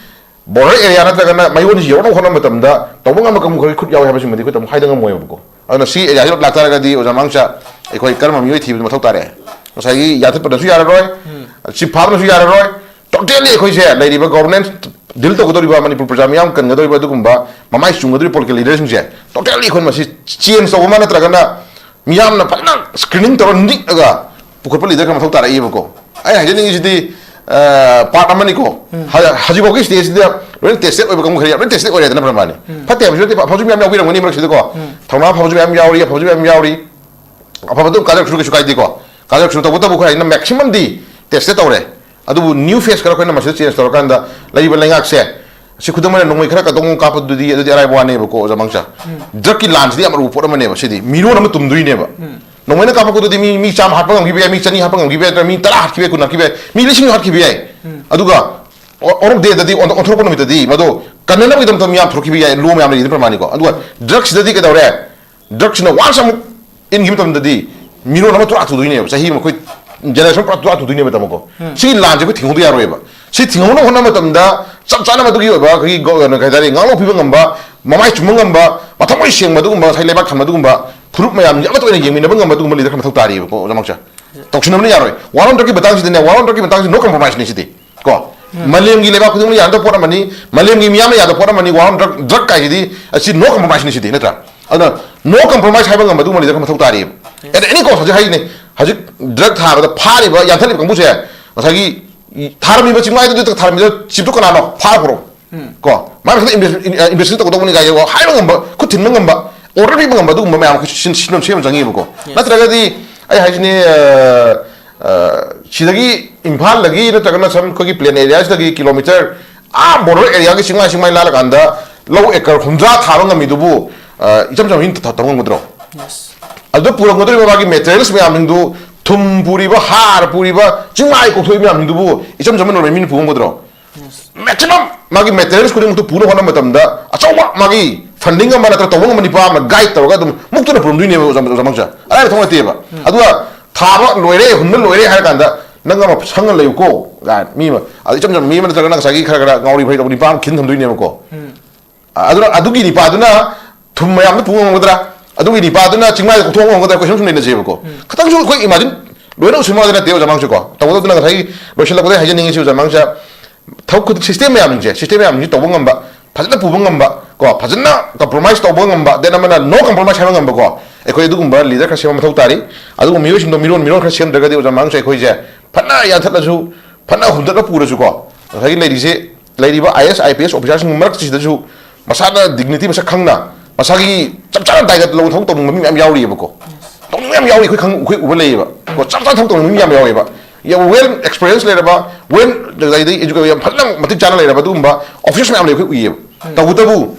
ꯕꯣꯔꯗꯔ ꯑꯦꯔꯤꯌꯥ ꯅꯠꯇ꯭ꯔꯒꯅ ꯃꯌꯣꯟꯁꯤ ꯌꯧꯅꯕ ꯍꯣꯠꯅꯕ ꯃꯇꯝꯗ ꯇꯧꯕ ꯉꯝꯕ ꯀꯥꯡꯕꯨ ꯈꯔꯒꯤ ꯈꯨꯠ ꯌꯥꯎꯏ ꯍꯥꯏꯕꯁꯤꯃꯗꯤ ꯑꯩꯈꯣꯏ ꯇꯥꯃꯣ ꯍꯥꯏꯗ ꯉꯝꯃꯣꯏꯕꯀꯣ꯫ ꯑꯗꯨꯅ ꯁꯤ ꯑꯦꯔꯤꯌꯥꯁꯤ ꯂꯥꯛꯇꯥꯔꯒꯗꯤ ꯑꯣꯖꯥ ꯃꯥꯡꯁꯥ, ꯑꯩꯈꯣꯏ ꯀꯔꯝꯕ ꯃꯤꯑꯣꯏ ꯊꯤꯕꯗꯤ ꯃꯊꯧ ꯇꯥꯔꯦ? ꯉꯁꯥꯏꯒꯤ ꯌꯥꯟꯊꯠꯄꯗꯁꯨ ꯌꯥꯔꯔꯣꯏ, ꯎꯝ꯫ ꯆꯤꯞ ꯐꯥꯕꯅꯁꯨ ꯌꯥꯔꯔꯣꯏ, ꯇꯣꯞ ꯇꯣꯇꯦꯜꯂꯤ ꯑꯩꯈꯣꯏꯁꯦ ꯂꯩꯔꯤꯕ ꯒꯣꯕꯔꯅꯦꯟꯁ ꯗꯤꯜ ꯇꯧꯒꯗꯧꯔꯤꯕ, ꯃꯅꯤꯄꯨꯔ ꯄ꯭ꯔꯖꯥ ꯃꯤꯌꯥꯝ ꯀꯟꯒꯗꯧꯔꯤꯕ ꯑꯗꯨꯒꯨꯝꯕ ꯃꯃꯥꯏ ꯆꯨꯝꯒꯗꯧꯔꯤꯕ ꯄꯣꯂꯤꯇꯤꯀꯦꯜ ꯂꯤꯗꯔꯁꯤꯡꯁꯦ ꯇꯣꯇꯦꯜꯂꯤ ꯑꯩꯈꯣꯏꯅ ꯃꯁꯤ ꯆꯦꯟꯖ ꯇꯧꯕ ꯑꯃ ꯅꯠꯇ꯭ꯔꯒꯅ ꯃꯤꯌꯥꯝꯅ ꯐꯖꯅ ꯁ꯭ꯀ꯭ꯔꯤꯅꯤꯡ ꯇꯧꯔ ꯅꯤꯛꯑꯒ ꯄꯨꯈꯠꯄ ꯂꯤꯗꯔ ꯈꯔ ꯃꯊꯧ ꯇꯥꯔꯛꯏꯕꯀꯣ꯫ ꯑꯩꯅ ꯍꯥꯏꯖꯅꯤꯡꯉꯤꯁꯤꯗꯤ, ꯄꯥꯔꯠ ꯑꯃꯅꯤꯀꯣ꯫ ꯍ-, ꯍꯧꯖꯤꯛꯐꯥꯎꯒꯤ ꯁ꯭ꯇꯦꯖꯁꯤꯗ ꯂꯣꯏꯅ ꯇꯦꯁꯇꯦꯠ ꯑꯣꯏꯕ ꯀꯥꯡꯕꯨ ꯈꯔ ꯌꯥꯝ ꯂꯣꯏꯅ ꯇꯦꯁꯇꯦꯠ ꯑꯣꯏꯔꯦꯗꯅ ꯄ꯭ꯔꯃꯥꯅꯤ꯫ ꯐꯠꯇꯦ ꯍꯥꯏꯕꯁꯨ ꯅꯠꯇꯦ, ꯑꯐꯕꯁꯨ ꯃꯌꯥꯝ ꯌꯥꯎꯕꯤꯔꯝꯒꯅꯤ ꯃꯔꯛꯁꯤꯗꯀꯣ꯫ ꯊꯧꯅꯥ ꯑꯐꯕꯁꯨ ꯃꯌꯥꯝ ꯌꯥꯎꯔꯤ, ꯑꯐꯕꯁꯨ ꯃꯌꯥꯝ ꯌꯥꯎꯔꯤ꯫ ꯑꯐꯕ ꯑꯗꯨꯝ ꯀꯥꯖꯔꯛꯁꯨ ꯀꯩꯁꯨ ꯀꯥꯏꯗꯦꯀꯣ꯫ ꯀꯥꯖꯔꯛꯁꯨ ꯇꯧꯕꯇꯕꯨ ꯑꯩꯈꯣꯏ ꯍꯥꯏꯅ ꯃꯦꯛꯁꯤꯃꯝꯗꯤ ꯇꯦꯁꯇꯦꯠ ꯇꯧꯔꯦ꯫ ꯑꯗꯨꯕꯨ ꯅ꯭ꯌꯨ ꯐꯦꯁ ꯈꯔ ꯑꯩꯈꯣꯏꯅ ꯃꯁꯤꯗ ꯆꯦꯟꯖ ꯇꯧꯔꯀꯥꯟꯗ ꯂꯩꯔꯤꯕ ꯂꯩꯉꯥꯛꯁꯦ, ꯁꯤ ꯈꯨꯗꯝ ꯑꯣꯏꯅ ꯅꯣꯡꯃꯩ ꯈꯔ ꯀꯗꯣꯡ ꯀꯥꯞꯄꯗꯨꯗꯤ ꯑꯗꯨꯗꯤ ꯑꯔꯥꯏꯕ ꯋꯥꯅꯦꯕꯀꯣ, ꯑꯣꯖꯥ ꯃꯪꯆꯥ꯫ ꯗ꯭ꯔꯒꯀꯤ ꯂꯥꯟꯁꯤꯗꯤ ꯌꯥꯝ ꯑꯔꯨꯕ ꯄꯣꯠ ꯑꯃꯅꯦꯕ꯫ ꯁꯤꯗꯤ ꯃꯤꯔꯣꯟ ꯑꯃ ꯇꯨꯝꯗꯣꯏꯅꯦꯕ꯫ ꯅꯣꯡꯃꯩꯅ ꯀꯥꯞꯄꯛꯄꯗꯨꯗꯤ ꯃꯤ, ꯃꯤ ꯆꯥꯝꯃ ꯍꯥꯠꯄ ꯉꯝꯈꯤꯕ ꯌꯥꯏ, ꯃꯤ ꯆꯅꯤ ꯍꯥꯠꯄ ꯉꯝꯈꯤꯕ ꯌꯥꯏ, ꯅꯠꯇ꯭ꯔꯒ ꯃꯤ ꯇꯔꯥ ꯍꯥꯠꯈꯤꯕ ꯌꯥꯏ, ꯀꯨꯟ ꯍꯥꯠꯈꯤꯕ ꯌꯥꯏ, ꯃꯤ ꯂꯤꯁꯤꯡ ꯍꯥꯠꯈꯤꯕ ꯌꯥꯏ꯫ ꯑꯗꯨꯒ ꯑꯣ-, ꯑꯣꯟ ꯑꯣꯐ ꯗꯦꯗꯗꯤ, ꯑꯣꯟ-, ꯑꯣꯟꯊꯣꯔꯛꯄ ꯅꯨꯃꯤꯠꯇꯗꯤ ꯃꯗꯣ ꯀꯟꯅꯅꯕꯒꯤꯗꯃꯛꯇ ꯃꯤ ꯌꯥꯝ ꯊꯣꯔꯛꯈꯤꯕ ꯌꯥꯏ, ꯂꯣ ꯃꯌꯥꯝ ꯂꯩꯔꯤꯗꯤ ꯄ꯭ꯔꯃꯥꯅꯤꯀꯣ꯫ ꯑꯗꯨꯒ ꯗ꯭ꯔꯒꯁꯤꯗꯗꯤ ꯀꯩꯗꯧꯔꯦ? ꯗ꯭ꯔꯒꯁꯤꯅ ꯋꯥꯟꯁ ꯑꯃꯨꯛ ꯏꯟꯈꯤꯕ ꯃꯇꯝꯗꯗꯤ ꯃꯤꯔꯣꯟ ꯑꯃ ꯄꯨꯔꯥ ꯊꯨꯗꯣꯏꯅꯦꯕ, ꯆꯍꯤ ꯑꯃ ꯑꯩꯈꯣꯏ ꯖꯦꯅꯦꯔꯦꯁꯟ ꯄꯨꯔꯥ ꯄꯨꯔꯥ ꯊꯨꯗꯣꯏꯅꯦꯕ, ꯇꯥꯃꯣꯀꯣ꯫ ꯁꯤꯒꯤ ꯂꯥꯟꯁꯦ ꯑꯩꯈꯣꯏ ꯊꯤꯡꯍꯧꯗ ꯌꯥꯔꯣꯏꯕ꯫ ꯁꯤ ꯊꯤꯡꯍꯧꯅꯕ ꯍꯣꯠꯅꯕ ꯃꯇꯝꯗ ꯆꯞ ꯆꯥꯅ ꯃꯗꯨꯒꯤ ꯑꯣꯏꯕ ꯑꯩꯈꯣꯏꯒꯤ ꯒꯣ-, ꯀꯩ ꯍꯥꯏꯇꯥꯔꯦ, ꯉꯥꯛꯂꯧ ꯄꯤꯕ ꯉꯝꯕ, ꯃꯃꯥꯏ ꯆꯨꯝꯕ ꯉꯝꯕ, ꯃꯊꯃꯣꯏ ꯁꯦꯡꯕ ꯑꯗꯨꯒꯨꯝꯕ, ꯉꯁꯥꯏ ꯂꯩꯕꯥꯛ ꯈꯟꯕ ꯑꯗꯨꯒꯨꯝꯕ, ꯐꯨꯔꯨꯞ ꯃꯌꯥꯝꯁꯦ ꯑꯃꯠꯇ ꯑꯣꯏꯅ ꯌꯦꯡꯃꯤꯟꯅꯕ ꯉꯝꯕ ꯑꯗꯨꯒꯨꯝꯕ ꯂꯤꯗꯔ ꯈꯔ ꯃꯊꯧ ꯇꯥꯔꯤꯕꯀꯣ, ꯑꯣꯖꯥ ꯃꯪꯆꯥ꯫ ꯇꯧꯁꯤꯟꯅꯕꯅ ꯌꯥꯔꯣꯏ꯫ ꯋꯥꯔ ꯑꯣꯟ ꯗ꯭ꯔꯒꯀꯤ ꯃꯇꯥꯡꯁꯤꯗꯅꯦ, ꯋꯥꯔ ꯑꯣꯟ ꯗ꯭ꯔꯒꯀꯤ ꯃꯇꯥꯡꯁꯤ no compromise ꯅꯤ ꯁꯤꯗꯤ꯫ ꯀꯣ? ꯃꯥꯂꯦꯝꯒꯤ ꯂꯩꯕꯥꯛ ꯈꯨꯗꯤꯡꯃꯛꯅ ꯌꯥꯅꯗꯕ ꯄꯣꯠ ꯑꯃꯅꯤ, ꯃꯥꯂꯦꯝꯒꯤ ꯃꯤꯌꯥꯝꯅ ꯌꯥꯗꯕ ꯄꯣꯠ ꯑꯃꯅꯤ, ꯋꯥꯔ ꯑꯣꯟ ꯗ꯭ꯔꯒ, ꯗ꯭ꯔꯒ ꯀꯥꯏꯁꯤꯗꯤ ꯑꯁꯤ no compromise ꯅꯤ ꯁꯤꯗꯤ, ꯅꯠꯇ꯭ꯔꯥ? ꯑꯗꯨꯅ no compromise ꯍꯥꯏꯕ ꯉꯝꯕ ꯑꯗꯨꯒꯨꯝꯕ ꯂꯤꯗꯔ ꯃꯊꯧ ꯇꯥꯔꯤꯕ꯫ At any cost, ꯍꯧꯖꯤꯛ ꯍꯥꯏꯔꯤꯅꯦ, ꯍꯧꯖꯤꯛ ꯗ꯭ꯔꯒ ꯊꯥꯕꯗ ꯐꯥꯔꯤꯕ, ꯌꯥꯟꯊꯠꯂꯤꯕ ꯀꯥꯡꯕꯨꯁꯦ ꯉꯁꯥꯏꯒꯤ ꯊꯥꯔꯝꯃꯤꯕ ꯆꯤꯡꯃꯥꯏꯗꯨꯗ ꯊꯥꯔꯝꯃꯤꯕ ꯆꯤꯞꯇꯨ ꯀꯅꯥꯅꯣ? ꯐꯥꯈ꯭ꯔꯣ꯫ ꯀꯣ? ꯃꯥꯏ ꯃꯊꯛꯇ ꯏꯟꯚꯦꯁ-, ꯏꯟ-, ꯑ, ꯏꯟꯚꯦꯁꯇꯤꯡ ꯇꯧꯒꯗꯧꯕꯅꯤ ꯀꯥꯏꯁꯦ ꯍꯥꯏꯕ ꯉꯝꯕ, ꯈꯨꯠ ꯊꯤꯟꯕ ꯉꯝꯕ, ꯑꯣꯔꯗꯔ ꯄꯤꯕ ꯉꯝꯕ ꯑꯗꯨꯒꯨꯝꯕ ꯃꯌꯥꯝ ꯑꯩꯈꯣꯏ ꯁꯤꯟ-, ꯁꯤꯟꯐꯝ ꯁꯦꯝꯕ ꯆꯪꯉꯦꯕꯀꯣ꯫ ꯅꯠꯇ꯭ꯔꯒꯗꯤ ꯑꯩ ꯍꯥꯏꯁꯤꯅꯦ, ꯑ, ꯑ, ꯁꯤꯗꯒꯤ ꯏꯝꯐꯥꯜꯗꯒꯤ ꯅꯠꯇ꯭ꯔꯒꯅ ꯁꯝ ꯑꯩꯈꯣꯏꯒꯤ ꯄ꯭ꯂꯦꯟ ꯑꯦꯔꯤꯌꯥꯁꯤꯗꯒꯤ ꯀꯤꯂꯣꯃꯤꯇꯔ ꯑꯥ ꯕꯣꯔꯗꯔ ꯑꯦꯔꯤꯌꯥꯒꯤ ꯆꯤꯡꯃꯥꯏ ꯆꯤꯡꯃꯥꯏ ꯂꯥꯜꯂꯀꯥꯟꯗ ꯂꯧ ꯑꯦꯀꯔ ꯍꯨꯝꯗ꯭ꯔꯥ ꯊꯥꯕ ꯉꯝꯃꯤꯗꯨꯕꯨ, ꯑ, ꯏꯆꯝ ꯆꯝꯕ ꯃꯤꯅ ꯊ-, ꯊ-, ꯇꯧ ꯉꯝꯒꯗ꯭ꯔꯣ? ꯑꯗꯨ ꯄꯨꯔꯛꯀꯗꯧꯔꯤꯕ ꯃꯥꯒꯤ ꯃꯦꯇꯔꯤꯌꯦꯜꯁ ꯃꯌꯥꯝꯁꯤꯡꯗꯨ, ꯊꯨꯝ ꯄꯨꯔꯤꯕ, ꯍꯥꯔ ꯄꯨꯔꯤꯕ, ꯆꯤꯡꯃꯥꯏ ꯀꯣꯛꯊꯣꯛꯏ ꯃꯌꯥꯝꯁꯤꯡꯗꯨꯕꯨ ꯏꯆꯝ ꯆꯝꯕ ꯅꯣꯔꯃꯦꯜ ꯃꯤꯅ ꯄꯨ ꯉꯝꯒꯗ꯭ꯔꯣ? ꯃꯦꯛꯁꯤꯃꯝ ꯃꯥꯒꯤ ꯃꯦꯇꯔꯤꯌꯦꯜꯁ ꯈꯨꯗꯤꯡꯃꯛꯇꯨ ꯄꯨꯅꯕ ꯍꯣꯠꯅꯕ ꯃꯇꯝꯗ ꯑꯆꯧꯕ ꯃꯥꯒꯤ ꯐꯟꯗꯤꯡ ꯑꯃ ꯅꯠꯇ꯭ꯔꯒ ꯇꯧꯕ ꯉꯝꯕ ꯅꯤꯄꯥ ꯑꯃ ꯒꯥꯏꯗ ꯇꯧꯔꯒ ꯑꯗꯨꯝ ꯃꯨꯛꯇꯨꯅ ꯄꯨꯔꯝꯗꯣꯏꯅꯦꯕ, ꯑꯣꯖꯥ, ꯑꯣꯖꯥ ꯃꯪꯆꯥ꯫ ꯑꯔꯥꯏꯕ ꯊꯕꯛ ꯅꯠꯇꯦꯕ꯫ ꯑꯗꯨꯒ ꯊꯥꯕ ꯂꯣꯏꯔꯦ, ꯍꯨꯟꯕ ꯂꯣꯏꯔꯦ ꯍꯥꯏꯔ ꯀꯥꯟꯗ ꯅꯪ ꯑꯃ ꯁꯪꯉ ꯂꯩꯌꯨꯀꯣ ꯀꯥꯏꯅ ꯃꯤ ꯑꯃ, ꯑꯗꯨ ꯏꯆꯝ ꯆꯝꯕ ꯃꯤ ꯑꯃ ꯅꯠꯇ꯭ꯔꯒꯅ ꯉꯁꯥꯏꯒꯤ ꯈꯔ ꯈꯔ ꯉꯥꯎꯔꯤ ꯐꯩ ꯇꯧꯕ ꯅꯤꯄꯥ ꯑꯃ ꯈꯤꯟ ꯊꯝꯗꯣꯏꯅꯦꯕꯀꯣ꯫ ꯑꯗꯨꯅ ꯑꯗꯨꯒꯤ ꯅꯤꯄꯥꯗꯨꯅ ꯊꯨꯝ ꯃꯌꯥꯝꯗꯨ ꯄꯨ ꯉꯝꯒꯗ꯭ꯔꯥ? ꯑꯗꯨꯒꯤ ꯅꯤꯄꯥꯗꯨꯅ ꯆꯤꯡꯃꯥꯏꯗ ꯀꯣꯛꯊꯣꯛ ꯉꯝꯒꯗ꯭ꯔꯥ? ꯀꯣꯏꯁꯟ ꯁꯨꯝ ꯂꯩꯅꯁꯦꯕꯀꯣ꯫ ꯈꯤꯇꯪꯁꯨ ꯑꯩꯈꯣꯏ ꯏꯃꯥꯖꯤꯟ ꯂꯣꯏꯅ ꯎꯁꯤꯟꯕ ꯉꯥꯛꯇ ꯅꯠꯇꯦ ꯑꯣꯖꯥ ꯃꯥꯡꯁꯨ ꯀꯣ꯫ ꯇꯧꯕꯇꯕꯨ ꯉꯁꯥꯏꯒꯤ ꯂꯣꯏꯁꯤꯜꯂꯛꯄꯗ ꯍꯥꯏꯖꯅꯤꯡꯉꯤꯁꯤ ꯑꯣꯖꯥ ꯃꯥꯡꯁꯦ, ꯊꯕꯛ ꯈꯨꯗꯤꯡ system ꯃꯌꯥꯝꯁꯦ, system ꯃꯌꯥꯝꯁꯤ ꯇꯧꯕ ꯉꯝꯕ, ꯐꯖꯅ ꯄꯨꯕ ꯉꯝꯕ ꯀꯣ, ꯐꯖꯅ compromise ꯇꯧꯕ ꯉꯝꯕ, then ꯑꯃꯅ no compromise ꯍꯥꯏꯕ ꯉꯝꯕ ꯀꯣ, ꯑꯩꯈꯣꯏ ꯑꯗꯨꯒꯨꯝꯕ leader ꯈꯔ ꯁꯦꯝꯕ ꯃꯊꯧ ꯇꯥꯔꯤ꯫ ꯑꯗꯨꯒꯨꯝꯕ ꯃꯤꯑꯣꯏꯁꯤꯡꯗꯣ ꯃꯤꯔꯣꯟ ꯃꯤꯔꯣꯟ ꯈꯔ ꯁꯦꯝꯗ꯭ꯔꯒꯗꯤ ꯑꯣꯖꯥ ꯃꯥꯡꯁꯦ ꯑꯩꯈꯣꯏꯁꯦ ꯐꯅ ꯌꯥꯟꯊꯠꯂꯁꯨ, ꯐꯅ ꯍꯨꯝꯗꯠꯂ ꯄꯨꯔꯁꯨ ꯀꯣ, ꯉꯁꯥꯏꯒꯤ ꯂꯩꯔꯤꯁꯦ, ꯂꯩꯔꯤꯕ I A S, I P S officerꯁꯤꯡ ꯃꯔꯛꯁꯤꯗꯁꯨ ꯃꯁꯥꯅ dignity ꯃꯁꯛ ꯈꯪꯅ, ꯃꯁꯥꯒꯤ ꯆꯞ ꯆꯥꯅ ꯗꯥꯏꯒꯠ ꯂꯧꯕ ꯊꯕꯛ ꯇꯧꯅꯤꯡꯕ ꯃꯤ ꯃꯌꯥꯝ ꯌꯥꯎꯔꯤꯑꯕꯀꯣ꯫ ꯇꯧꯅꯤꯡꯕ ꯌꯥꯝ ꯌꯥꯎꯔꯤ, ꯑꯩꯈꯣꯏ ꯈꯪ-, ꯑꯩꯈꯣꯏ ꯎꯕ ꯂꯩꯌꯦꯕ ꯀꯣ꯫ ꯆꯞ ꯆꯥꯅ ꯊꯕꯛ ꯇꯧꯅꯤꯡꯕ ꯃꯤ ꯌꯥꯝ ꯌꯥꯎꯋꯦꯕ꯫ ꯌꯥꯝ well experience ꯂꯩꯔꯕ, well, ꯑꯗꯩꯗꯤ education ꯌꯥꯝ ꯐꯖꯅ ꯃꯇꯤꯛ ꯆꯥꯅ ꯂꯩꯔꯕ ꯑꯗꯨꯒꯨꯝꯕ officers ꯃꯌꯥꯝ ꯂꯩ ꯑꯩꯈꯣꯏ ꯎꯏꯌꯦꯕ꯫ ꯇꯧꯕꯇꯕꯨ